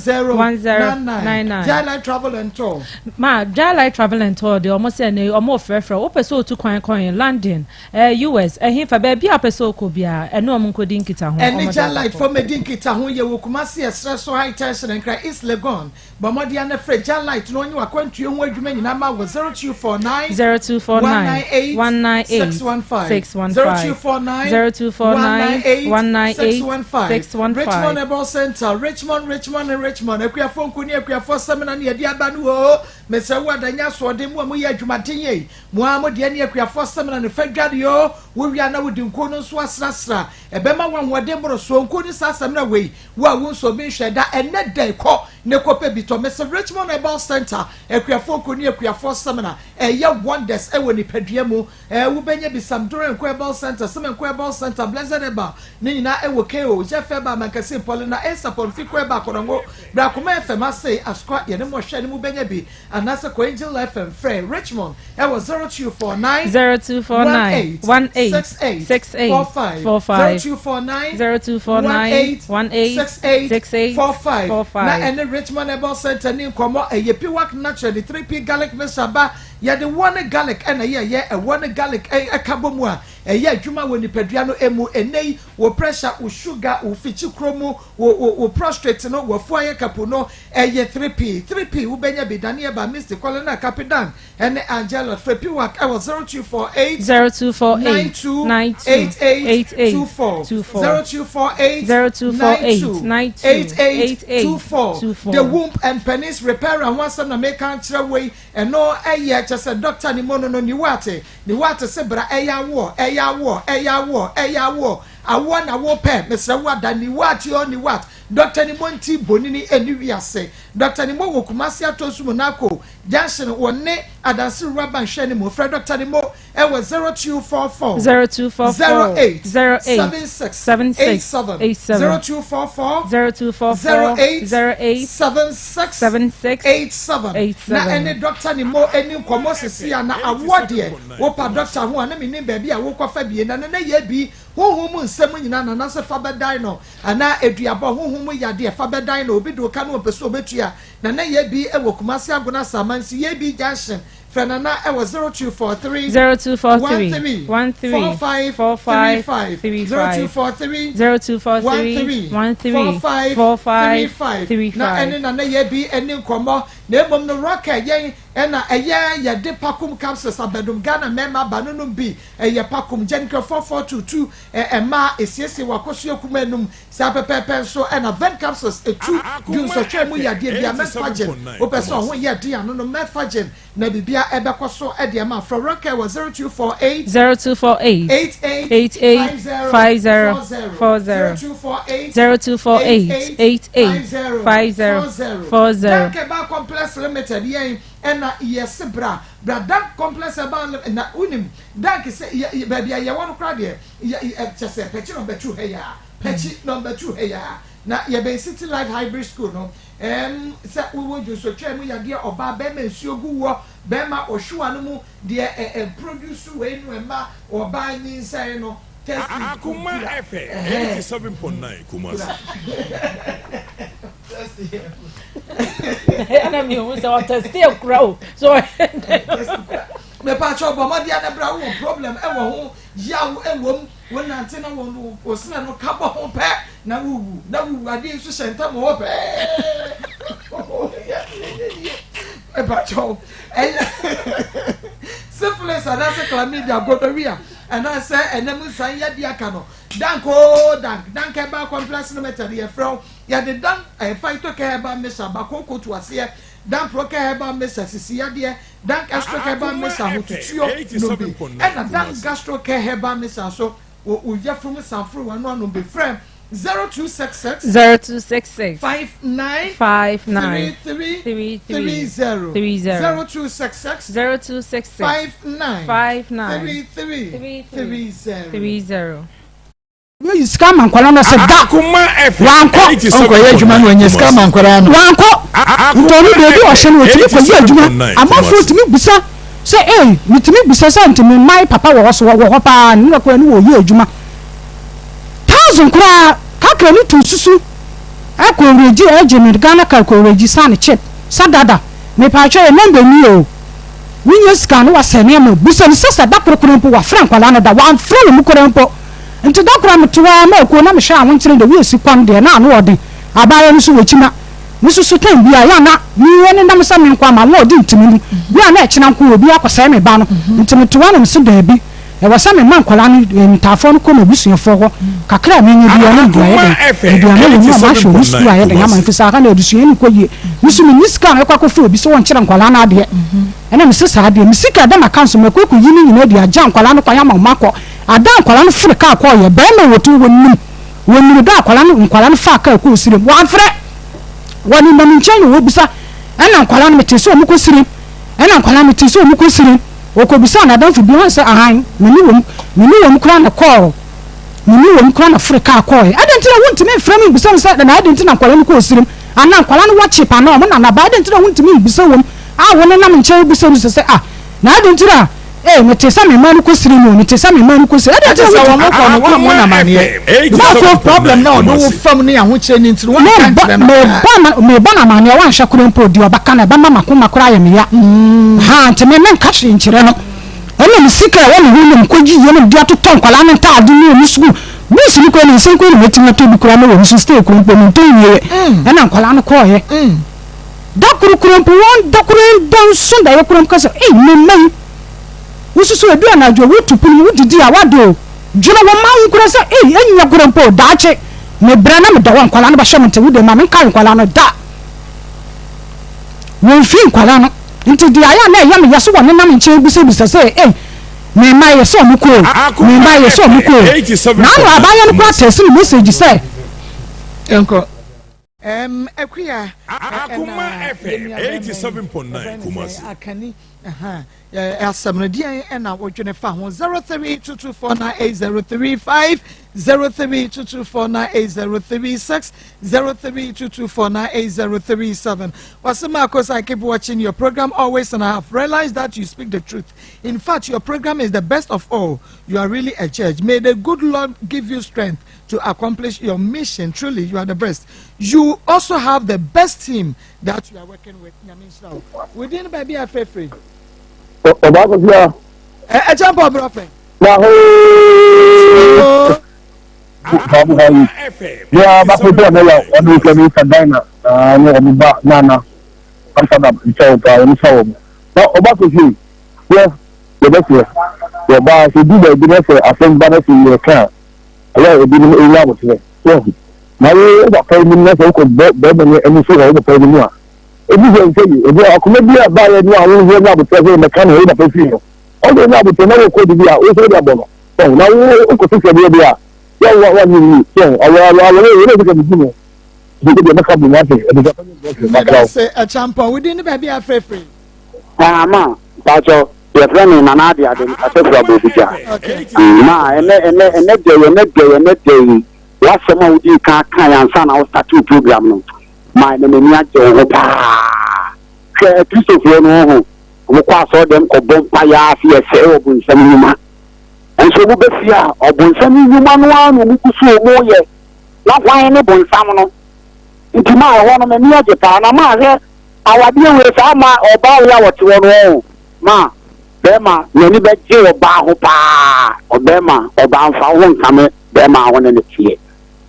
41 10 10 99 99. Jai Travel and Tour. Ma Jai Travel and Tour deɛ ɔmo sɛ ne ɔmo frɛfrɛ wopɛ sɛ otu kwan kɔn London eh, US ɛhefa baabi a wopɛ sɛ okɔ biara ɛne ɔmo nkɔdi nkitaho. Ɛne Ɔmo de Jai Light abɛkɔ. fam adi nkitaho yɛ wɔ Kumasi ɛserɛ so High Tension Nkran East Legon. Bɔ mmɔden ara na frɛ Jah Light na ɔnyɛ w'akwantuo ho adwuma nyinaa mma wo wɔ 0249 0249 198 198 615 615 0249 0249 198 198 615 615 Richmond Herbal Center, Richmond, Richmond ne Richmond Akuafoɔ nku ne akuafoɔ samina ne yɛde aba no oo. Mesrɛ wo adanyɛ asoɔden mo a moyɛ adwumaden yei mo ara mo deɛ ne akuafoɔ samina no fa dware oo. Wowie a na wode nkuo no nso asrasra ɛbɛma wo ahoɔden mmorosoɔ. Nkuo ne saa samina wei wo a wonsɔ obi nhwɛ da ɛnnɛ da yi kɔ ne kɔpɛ bi tɔ. Mese Richmond Herbal Centre, Akuafoɔ Nko ne Akuafoɔ Seminar, ɛyɛ wonders ɛwɔ nipadua mu. Ɛɛ wobɛnya bi Samdore Nko Herbal Centre, Seme Nko Herbal Centre, Blessed Herbal, ne nyinaa ɛwɔ KO, Jeff Herbal, Mankasi, Paulina Esapon, Fiko Herbal, Konongo, Brakoma FM ase, Asukwa, yɛne mo ɔhwɛ ne mu bɛnya bi. Anaasɛ kɔ Angel FM frɛ Richmond ɛwɔ 0249 0249 18 18 68 68 45 45 0249 0249 18 18 68 68 45 45. na ɛne Richmond Herbal Center ni nkɔmmɔ ɛyɛ Piwak Natural de 3P garlic mixture ba yɛde wɔ ne garlic ɛna yɛyɛ ɛwɔ ne garlic ɛka bɔ mu a Ɛyɛ adwuma wɔ nipadua no mu. Ɛnnɛ yi, wo pressure, wo sugar, wo fikyikuro mu, wo wo wo prostrate no, w'afu ayɛ kapu no, ɛyɛ 3P. 3P, wobɛnya bi, Daniel Misty, Colonel Kapidan, ɛne Angelot. Frɛ Piwak ɛwɔ 0248 0248 92 88 24 0248 0248 92 88 24. The Womb and Penis Repairer ho asɛm na meka nkyerɛ wo yi. Ɛno ɛyɛ kyɛ sɛ dɔkta ne mu no no Niwate. Niwate se bra ɛyɛ awoɔ, ɛyɛ awoɔ, ɛyɛ awoɔ, ɛyɛ awoɔ. Awoɔ na wopɛ, mesrɛ wo ada Niwate o Niwat. Dɔkta ne mu nti bonini ɛni wiase. Dɔkta ne mu wɔ Kumasi Atonsu Monaco Junction wɔ ne Adanse Rural Bank hwɛ ne mu. Frɛ Dɔkta ne mu ɛwɔ 0244 0244 08 08 76 76 87 87 0244 0244 08 08 76 76 87 87. Na ɛne dɔkta ne mo ɛni nkɔmmɔ sisi a na awoɔ deɛ wopa dɔkta ho a na menim baabi a wokɔfa bie na nana yɛ bi honhom mu nsɛm nyinaa nana sɛ fa bɛdan no anaa aduabɔ honhom mu yadeɛ fa bɛdan no obi de oka no ɔpɛ sɛ ɔbɛtua. Nana yɛ bi ɛwɔ Kumasi Agona Samansi yɛ bi junction. Frɛ Nana ɛwɔ 0243 0243 13 13 45 45 35 35 0243 0243 13 13 45 45 35 na ɛne Nana yɛ bi ɛne nkɔmmɔ na mmom no rocker yɛn ɛna ɛyɛ yɛde pakum capsules abɛdum Ghana mmarima aba no nom bi ɛyɛ pakum gyenkɛ 4422 ɛma esiesie wakɔso kuma enum saa pɛpɛɛpɛ nso ɛna ven capsules etu dwonsɔtwɛ mu yadeɛ bia mɛfagyen wopɛ sɛ ɔho yɛ den ano no mɛfagyen na bibia ɛbɛkɔ so ɛde ɛma frɛ rocker wɔ 0248 0248 88 88 50 40 0248 0248 88 50 40. Dank Herbal Complex Limited yɛn ɛna yɛse bra bra Dank Complex Herbal Limited na wonim Dank sɛ yɛ baabi a yɛwɔ no koraa deɛ yɛ yɛ kyɛ sɛ pɛkyi number 2 ha yi a pɛkyi number 2 ha yi a na yɛbɛn City Life Hybrid School no ɛm sɛ wowɔ dwonsotwa mu yadeɛ ɔbaa bɛrima nsuo gu wɔ bɛrima ɔhwewa no mu deɛ ɛ ɛ produce wei no ɛma ɔbaa nyinsɛn no test Akuma kura FM ɛhɛn 87.9 Kumasi. Ɛna mi hu sɛ ɔtɛsti ekura o so mepa kyɛw bɔ mmɔden ana bra wowɔ problem ɛwɔ ho yaw ɛwɔ mu wo nante na wo wo sena no ka bɔ ho pɛ na wuwu na wuwu adeɛ nso hyɛ ntam hɔ pɛɛ mepa kyɛw ɛyɛ syphilis anaasɛ chlamydia gonorrhea anaasɛ ɛnam nsan yadeɛ aka no dank o dank dank herbal complex limited yɛfrɛ wo yɛde dan ɛɛ phytocare herbal mixture bakooko to aseɛ dan procare herbal mixture sisi yadeɛ dank extra herbal mixture ahotutuo no bi ɛna dank gastro care herbal mixture so wɔ oyɛfrom sanforo wɔn ano ano bi frɛ 0266 0266 59 59 33 33 30 30 0266 0266 59 59 33 30 30. Yɛyi sika ama nkwadaa no sɛ da wankɔ ɔnkɔyɛ adwuma no ɔnyɛ sika ama nkwadaa no wankɔ nti ɔno baabi a ɔhyɛ no ɔtumi kɔyɛ adwuma amanfoɔ tumi bisa sɛ ei metumi bisa sɛ nti me mman papa wɔ hɔ so wɔ hɔ paa ne nora koraa ne wɔyɛ adwuma thousand koraa kakra ne tu susu ɛkɔ awuragyi ɛgye me Ghana card kɔ awuragyi sane chip sa dada mepatwɛ yɛ nɔmba ni o wonya sika no wasɛ nneɛma bisa no sɛ sɛ da koro koraa mpo wafrɛ nkwadaa no da wamfrɛ wɔ mu koraa mpo Nti da koro a mete hɔ ara ma akuo na mehwɛ ahokyere de woesi kwan deɛ na ano ɔden abaayewa no so wɔ kyima me so so tɛm bi a yɛ a na meyɛ ne nam sɛ me nko ama wɔn ɔde ntumi mu bi a na ɛkyena nko obi akɔsɛe me ba no nti mete hɔ na mese daabi ɛwɔ sɛ mema nkwadaa no ntaafoɔ no kɔ m'abusuafoɔ hɔ kakra a menya biara na mede ayɛ dɛn mede ama wɔn mu a mahwɛ wɔn sukuu ayɛ dɛn ama ɛfiri sɛ aha no adesua no nkɔ yie me so menni sika a mɛkɔ akɔfa obi sɛ wɔnkyerɛ nkwadaa no adeɛ ɛna mese saa deɛ me sika ɛda m'account so makɔ akɔyi ne nyinaa de agya nkwadaa no kwan ama wɔn akɔ Ada a nkwadaa no foro kaa kɔeɛ, barima a wɔtu wɔnim, wɔnim da a akwadaa no, nkwadaa no faa kaa kɔɔ Sirem. Wɔamfrɛ. Wɔnenam nkyɛn na wɔbisa. Ɛna nkwadaa no, metee sɛ wɔkɔ Sirem. Ɛna nkwadaa no, metee sɛ wɔkɔ Sirem. Wɔkɔbisaa n'adamfo bi, ɔn sɛ, ahan, me ne wɔn, me ne wɔn koraa na kɔɔ, me ne wɔn koraa na foro kaa kɔeɛ. Adɛn nti na wontumi mfrɛ me mbisa me sɛ, na adɛn nti na nkwadaa no kɔɔ Sirem? Anaa nkwadaa no wɔ chip anaa wɔn nana ba? Adɛn nti na wontumi mbisa wɔn a wɔnenam nkyɛn rebisa mu sɛ, sɛ, ah, na adɛn nti na Ee, metee sɛ me mma no kɔ siri mu o, metee sɛ me mma no kɔ siri. Ɛdeɛ Ɛte sɛ wɔn kɔ no wɔn mo nam aneɛ. Because of problem na ɔde wo fam ne ahokyerɛ ne ntiri wɔn nka nkyerɛ no. Mebɔ no amaneɛ wanhwɛ koraa mpo deɛ ɔbɛka no ɛbɛma makoma koraa ayɛ me ya. Ha nti me menka hwee nkyerɛ no. Ɛna me sika a ɛwɔ me ho na mekɔgyiiɛ na mede atotɔ nkwadaa no ntaade ne wɔn sukuu books no koraa nansa koraa na matumi atɔ bi koraa na wɔn nso stay koro mpo mentɔ nwieɛ ɛna nkwadaa no kɔɔeɛ da koro koraa mpo wɔn da koro da nso daeɛ koraa mpo ka sɛ ei me mma yi wosusu edu anadwo wotu pono mu wodidi a wada o dwene wɔn mma ho koraa sɛ ei ɛnyɛ koraa mpo daakye mebrɛ na meda hɔ nkwadaa no bɛhyɛ me nte wo deɛ ma menkae nkwadaa no da Wɔmfii nkwadaa no nti deɛ ayɛ a na ɛyɛ me ya sɛ wɔnenam nkyɛn bisabisa sɛ, Ei, me mma ɛyɛ sɛ wɔkɔ o, me mma ɛyɛ sɛ wɔkɔ o. Na ano abaayewa no koraa tɛɛse me message sɛ. Yɛnkɔ. Ɛm, Akua, ɛna yɛn nua bɛrima yi, ɛfrɛ no sɛ Akani, ɛha, asɛm no deɛn ɛna wodwene fa ho? 0322498035, 0322498036, 0322498037. Wɔse Marcos, I keep watching your program always and I have realized that you speak the truth. In fact, your program is the best of all. You are really a judge. May the good Lord give you strength to accomplish your mission. Truly, you are the best. You also have the best team that you are working with. Nyame nhyira wo. Within baabi a frɛfrɛ. Ɔbaa kɔsi a. Ɛkyɛ mpɔ ɔbrɔ fɛ. Na hoo. Ya ba ko tɛ ne la ɔno kɛ ne sa Ghana na ne ɔmo ba Nana Amsterdam nkyɛw paa ɔmo sa wɔn. Na ɔba kɔsi yɛ yɛbɛseɛ yɛba sɛ du baabi na sɛ asɛm ba na sɛ yɛka a ɛyɛ a ebinom ɛnya aboterɛ so ahu na wo wo papa anim na sɛ wokɔ bɔ bɛrima no ani so wɔ wo papa anim a ebi sɛ nsɛ yi ebi akoma bi a baayɛ no a wo nso nya aboterɛ sɛ mɛka no wo papa firi no ɔde nya aboterɛ na wokɔ didi a wo nso wode abɔ no so na wo wokɔ sisi adeɛ bi a yɛ wo wa nyɛ yi so awɔ awɔ awɔ yɛ yɛ sɛ medi no ebi deɛ mɛka bu mu ase ebi sɛ mɛda se ɛkyampɔn wodi ne baabi afrɛfrɛ Ama mpakyɛw yɛfrɛ me Nana Ade Ade mekasa firi Abɔbugya. Ma ɛnɛ ɛnɛ ɛnɛ dɛ yi ɛnɛ dɛ yi ɛnɛ dɛ yi w'asɛm a wodii kan kae ansa na wo start wo program no ma ɛnɛ m'ani agye wo ho paa. Hwɛ Akristofoɔ no ho wɔn kɔ asɔre dɛm kɔ bɔ mpaeɛ ara sɛ yɛsɛe ɔbonsam nnwuma. Nso wɔn bɛ fie a ɔbonsam nnwuma no ara na wɔn gu so wɔn yɛ. Na hwan ne bonsam no? Nti ma ɛhɔ no m'ani agye paa na ma hwɛ Awadeɛ wei saa ma ɔbaa wei a ɔte hɔ no ɔho ma bɛɛma n'ani bɛgye ɔbaa ho paa ɔbɛɛma ɔbaa nfa wo ho nkame bɛɛma ho ne ne teɛ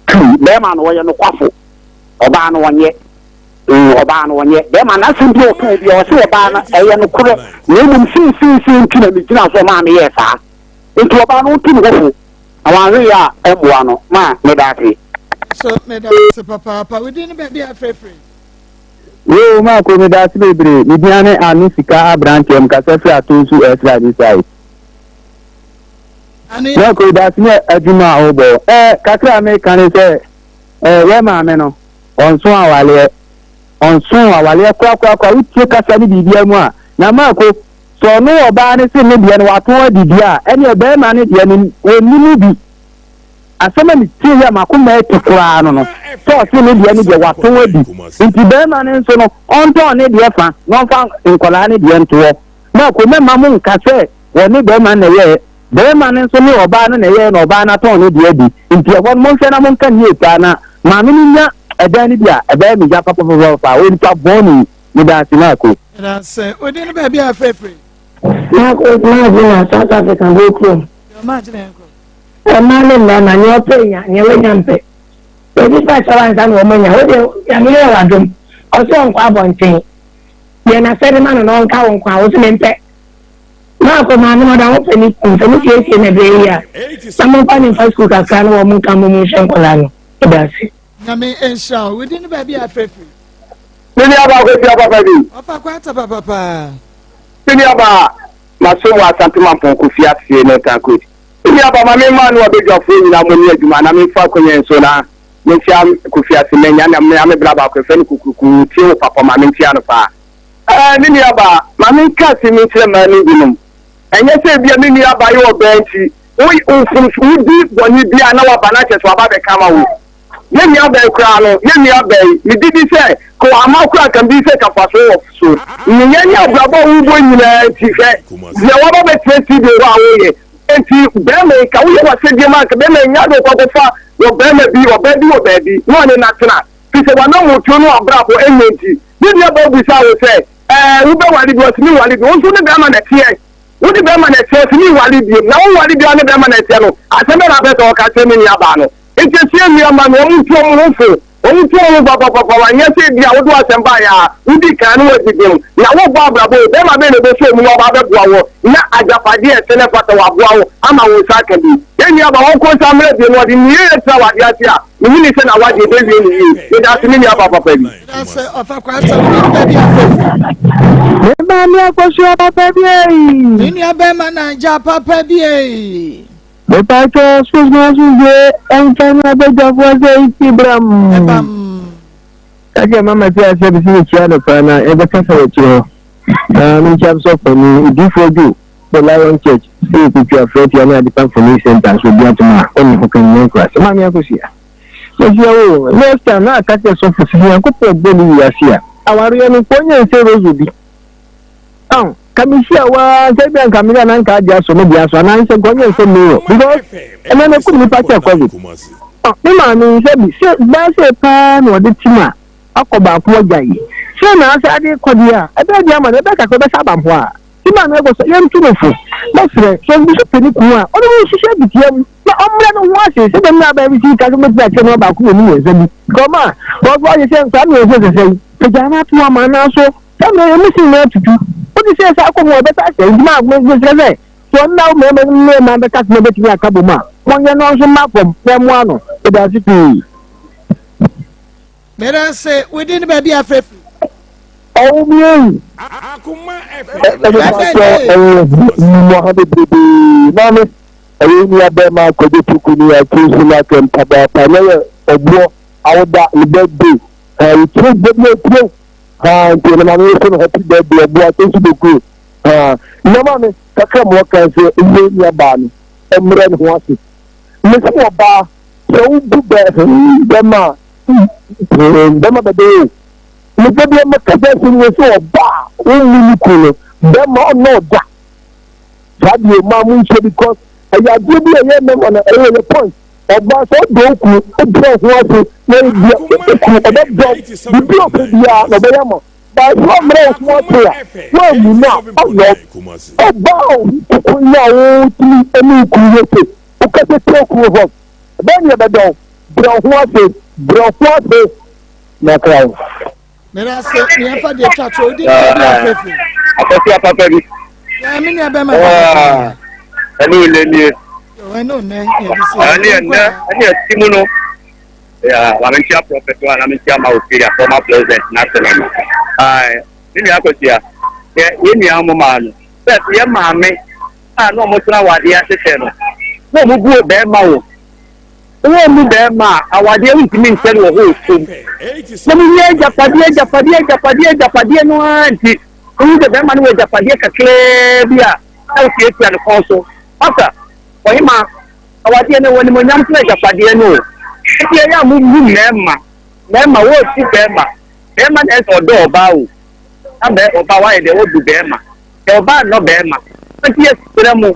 twi bɛɛma no ɔyɛ nokwafo ɔbaa no ɔnyɛ mm ɔbaa no ɔnyɛ bɛɛma n'asɛm bi a ɔka bi a ɔse ɔbaa no ɛyɛ nokorɛ na mmom sei sei sei nti na megyina so ɔmaa meyɛɛ saa nti ɔbaa no ɔntu ne ho fo na wanhwɛ yɛ a ɛmmoa no ma meda ase. So meda ase papaapa wodin ne baabi a frɛfrɛ. Yoo Marko medase bebree, me din ane Ano Sika Abranteɛ mekasa firi Atonsu Ɛsra this side. Marko medase ne adwuma a wobɔ. Eh, kakra a meka ne sɛ eh, yɛ maame no ɔnso awaleɛ ɔnso awaleɛ korakorakora wotie kasa ne biribia mu a na Marko sɛ ɔno ɔbaa ne se ne deɛ no watɔn adi deɛ a ɛneɛ bɛrima ne deɛ no ɔnni mu bi Asɛm a metieeɛ a m'akoma atu koraa no no, sɛ ɔse ne deɛ no deɛ watɔn adi, nti barima no nso no ɔntɔn ne deɛ fa na ɔmfa nkwadaa no deɛ nto hɔ. Marko, mɛmma mo nka sɛ wɔne barima no na ɛyɛɛ, barima no nso ne ɔbaa no na ɛyɛɛ na ɔbaa no atɔn ne deɛ adi, nti ɛhɔ no monhwɛ na monka no yie paa na maame no nya ɛdan no bi a, ɛbɛyɛ me ya papapapapa, onipa bɔne, meda ase Marko. Meda ase. Wo din ne baabi a afrɛfrɛ? Marko, Margina, South Africa, Gokurom. Margina yɛnkɔ. Mmaa ne mmarima, nea ɔpɛ nya, nea wanya mpɛ. Ebi fa kyɛw ansa na wɔn anya. Wo deɛ, Nyame ayɛ wo adom. Ɔse ɔnkɔ abɔnten. Yɛ n'asɛde ma no na ɔnka wo nko a, wo se mempɛ. Maakɔ maame no ɔda ho pɛ ne kunu, sɛ mo siesie no ɛberɛ yi a, na momfa no mfa sukuu kakra na wɔn nka mmom nhwɛ nkwadaa no. Meda ase. Nyame nhyira wo. Wo din ne baabi a afrɛ firi? Me nua baa Kwesi Apapa bi. Ɔfa kwata papapa. Me nua baa masom wɔ Asante Mampong Kofi Aseɛ Northern Coast. Me nua ba, ma memma no abadwafoɔ nyinaa mmɔ ne adwuma na memfa akwannya yi so na menkyea Kofi Asemanya na me ame bra baako yɛfrɛ no Kokurukuu, tie wo papa ma menkyea no paa. Ɛɛ, me nua ba, ma menka asɛm yi nkyerɛ mmaa no binom. Ɛnyɛ sɛ ebia me nua ba yɛ ɔbaa nti, wo, wo mfomso, wodi bɔne bi a na waba na kyerɛ sɛ waba abɛka ama wo. Yɛn nua baa yi koraa no, yɛn nua baa yi, megye di sɛ, ka wamma koraa anka megye di sɛ ka mfasoɔ wɔ so. Nneyɛɛ ne abrabɔ a wobɔ nyinaa nti, hwɛ deɛ waba bɛtena studio hɔ a woyɛ. Enti barima yi, ka woyɛ w'asɛdeɛ ma anka barima yi nyɛ ade ɔkɔ akɔfa wɔ barima bi, ɔbaa bi wɔ baabi na ɔne no atena. Firi sɛ w'anammɔtuo ne w'abrabɔ nyɛ nti. Ne nua baa bisaa wo sɛ, Ɛɛ, wobɛware bi? Ɔse, menware bi. Wo nso wo ne barima na ɛteɛ. Wode bɛrima na ɛteɛ ɔtumi nware biom na wonware biara ne bɛrima na ɛteɛ no asɛm bɛn na apɛ sɛ ɔka kyerɛ me nua baa no nti ɛsɛ nua ma no wɔn ntu wɔn ho fo wɔn ntu wɔn ho papapapa nyɛ sɛ ebi a wode w'asɛm baeɛ a wodi kan no wadi bem na wobɔ abrabɔ yi bɛrima bɛn na ɛbɛsɔ mu na ɔba abɛboa wɔ na agyapadeɛ ɛsɛ na ɛfata waboa wo ama wo nsa aka bi yɛn nua ba wɔn kɔ nsa mmerɛ bio na ɔde ne yie tra wade ase a mehu ne sɛ na wadeɛ bɛwie ne yie meda ase me nua ba papa bi. Ase ɔfa kwa asɛm no ne baabi afɛfiri. Me maame akosua papa bi ei. Me nua bɛrima Naija papa bi ei. Mepakyɛ sunsun asomdwe ɛnka ne abadwafoɔ sɛ iti bram. Ɛbam. Kakyɛ mama ti asɛ bisi ne kyia no paa na ɛbɛkasa wɔ akyire hɔ. Na menkyia sɔfo ne odiifoɔ dwo the Lion Church sɛ yɛkɔtwa frɛtia ne adepa mfoni center so obi atom a ɔne ho kan nyɛ nkurase. Maame akosua. Mehyia wo o. Next time na aka kyerɛ sɔfo sɛ Nyankopɔn bɔ ne wiase a, awareɛ no nka ɔnyɛ nsɛ rose bi. Aw, ka mehyia wo ara nka ebia nka mede anaa nka agye asɔ me deɛ aso anaa nsɛ nka ɔnyɛ nsɛ mirror because ɛnɛ no kum nipa kyɛ covid. Aw, me maame nsɛ bi sɛ bɛɛ sɛ paa na ɔde tim a akɔ baako agya yi. Sɛ na asɛ ade kɔ deɛ a, ɛbɛyɛ deɛ ama no ɛbɛyɛ kakra ɛbɛsa aba mpo a. Ti maame ɛkɔ sɛ yɛntu no fo. Mɛsrɛ sɛ obi so pɛ ne kunu a ɔne no nhyehyɛ abitia mu. Na ɔmmrɛ ne ho ase sɛ dɛm na abɛn bi si ka sɛ obetumi akyerɛ nneɛma baako mmienu mmiɛnsa bi. Nka ɔma a, nkurɔfo ayɛ sɛ nkwadaa mmiɛnsa sɛsɛ yi, pagya no ato ama anaa so saa mmerɛ yi emu si nyinaa tutu. Wode sɛ saa kɔ mu a ɛbɛsa asɛe. Nti maa mesrɛ sɛ, sɛ ɔno na wo mmarima ne mmaa bɛka sɛ mobɛtumi aka bom a, monyɛ no nso mma fam na ɛmmoa no. Meda ase pii. Meda ase, wo din ne baabi a afrɛ firi. Ɔwo mi eyi. Ɛne sɛ ɛyɛ mu ha bebrebe maame ɛyɛ nua bɛrima akɔgye tuku ni akyiri so na kɛ mpaboa pa na yɛ ɔboɔ awoda ne birthday ha etire bɛ bi etire ha nti ɛna maame yɛ sɛ no happy birthday ɔboɔ akyɛ nso bɛkuro ha na maame kakra mu ɔka sɛ ɛyɛ nua baa no ɔmmerɛ ne ho ase mesi ɔbaa sɛ wobu bɛ bɛma bɛma bɛbɛ o Nipa bi ɔmo kasa si ne sɛ ɔba a ɔmmu ne kunu no bɛma ɔnɔ ɔda saa deɛ ɔmaa mo nhyɛ because ɛyɛ adeɛ bi a ɛyɛ mɛma no ɛyɛ yɛ point ɔba sɛ ɔdɔ okunu ɔbrɛ ho ase na ebia okunu ɔbɛdɔ bibi ɔpɛ biara na ɔbɛyɛ ma baasi ɔmmerɛ ho ase a wɔammu no a ɔnɔ ɔba a koko yi a wotumi ɛne okunu yɛ se wokasa tia okunu hɔ ɛbɛn deɛ bɛdɔ brɛ ho ase brɛ ho ase. Mɛkra wo. Meda ase ne yɛmfa deɛ twa to wodi ne baabi afefe. Akɔsi apapa bi. Yɛ me nua bɛma papa. Ɛne wo nɛ nie. Ɛne wo nɛ yɛde si. Ɛne ɛnɛ ɛne ɛti mu no. Ya maame nkyia prɔfɛt wa na me nkyia ma ofiri a former president n'asɛm no. Ayi ne nua akɔsia yɛ yɛ nua mo maa no. Sɛ yɛ maame a na wɔn tena wɔ adeɛ ahyehyɛ no na wɔn bu bɛrima wo. Wowɔ mu bɛɛma a, awadeɛ wontumi nkyɛ no wɔ hɔ ɔsum. Na mo nya agyapadeɛ agyapadeɛ agyapadeɛ agyapadeɛ no ara nti, wohu sɛ bɛɛma no wɔ agyapadeɛ kakraa bi a na wotiatia ne kɔn so. Masa, ɔhema, awadeɛ no ɛwɔ animuonyam sene agyapadeɛ no o. Nti ɛyɛ a mo bu mɛɛma, mɛɛma, wɔɔtu bɛɛma, bɛɛma na ɛsɛ ɔdɔ ɔbaa o. Na bɛ, ɔbaa wayɛ dɛ wabu bɛɛma. Sɛ ɔbaa nnɔ bɛɛma. Nti yɛsrɛ mo,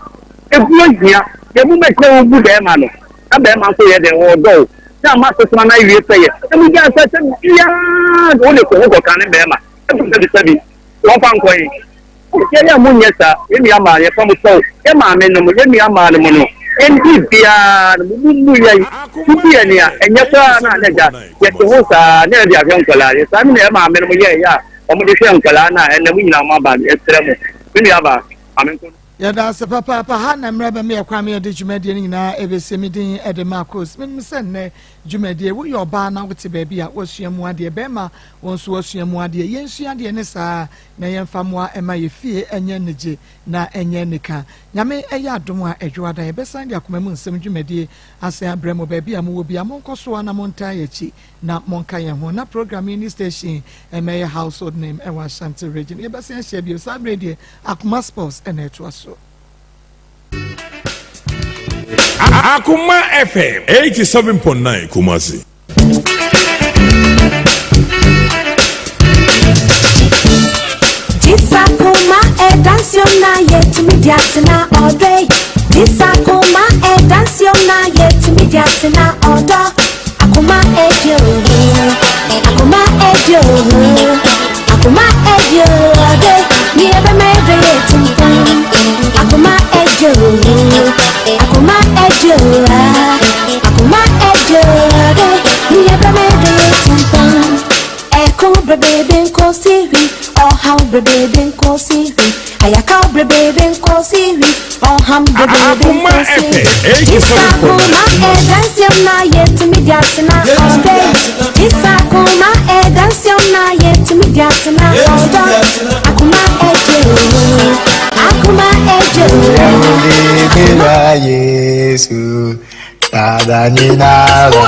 ebuo hia, yɛ mo mɛkyerɛ wo bu bɛɛma no, na bɛɛma nso yɛ dɛn, ɔɔdɔ wo, na ama asetena no awie pɛyɛ, na mo gyaa sɛ sɛ biaa de wo de ko ho kɔka ne bɛɛma, ɛbu sɛbi sɛbi, wɔmfa nkɔ he? Yɛ yɛ a mo nyɛ saa, yɛ nua maa yɛfa mo kyɛw, yɛ maame nom, yɛ nua maa nom no, yɛn di biaa no, mo mu mmu yɛn, mo bu yɛn a, ɛnyɛ koraa na na gya, yɛte ho saa, na yɛde ahwɛ nkwadaa, yɛ saa ne na yɛ maame nom yɛɛ yɛ a, Wɔn de hwɛ nkwadaa no a ɛnɛ mo nyinaa mo aba no yɛsrɛ mo me nua baa maame nko. Yɛda ase papaapa. Ha na mmerɛ bɛma yɛ kwan ma yɛde dwumadie no nyinaa ɛbɛsie. Me din de Marcos. Menim sɛ nnɛ dwumadie, woyɛ ɔbaa na wote baabi a, woasua mu adeɛ. Bɛrima, wo nso woasua mu adeɛ. Yɛnsua adeɛ ne saa na yɛmfa mmoa mma yɛ fie nyɛ anigye na ɛnyɛ anika. Nyame yɛ adom a, Adwoada yɛbɛsan de akoma mu nsɛm dwumadie asan abrɛ mo. Baabi a mowɔ biara, monkɔ so ara na montaa yɛn akyi. Na monka yɛn ho na program yi ne station mmɛyɛ household name ɛwɔ Ashanti region. Yɛbɛsan ahyia bio. Saa bere deɛ Akoma Sports ɛna ɛtoa so. Akoma FM 87.9 Kumasi. Jisa kuma e dance na ye tumi di atena ɔdɔ. Jisa kuma e dance na ye tumi di atena ɔdɔ. Akoma edio, akoma edio, akoma edio, ɔdɔ. Ni ebe me ebe ye tumtum. ɛdwo akoma ɛdwo akoma ɛdwo de ne yɛbrɛ me de yɛ tumpɔn ɛko brebebe nkosiri ɔhaw brebebe nkosiri ayakaw brebebe nkosiri ɔham brebebe Akoma nkosiri FM, Isakoma ɛdansiam na yɛtumi de atena ɔdɔ Isakoma ɛdansiam na yɛtumi de atena ɔdɔ akoma ɛdwo akoma ɛdwo. Yesu, sada nyinara,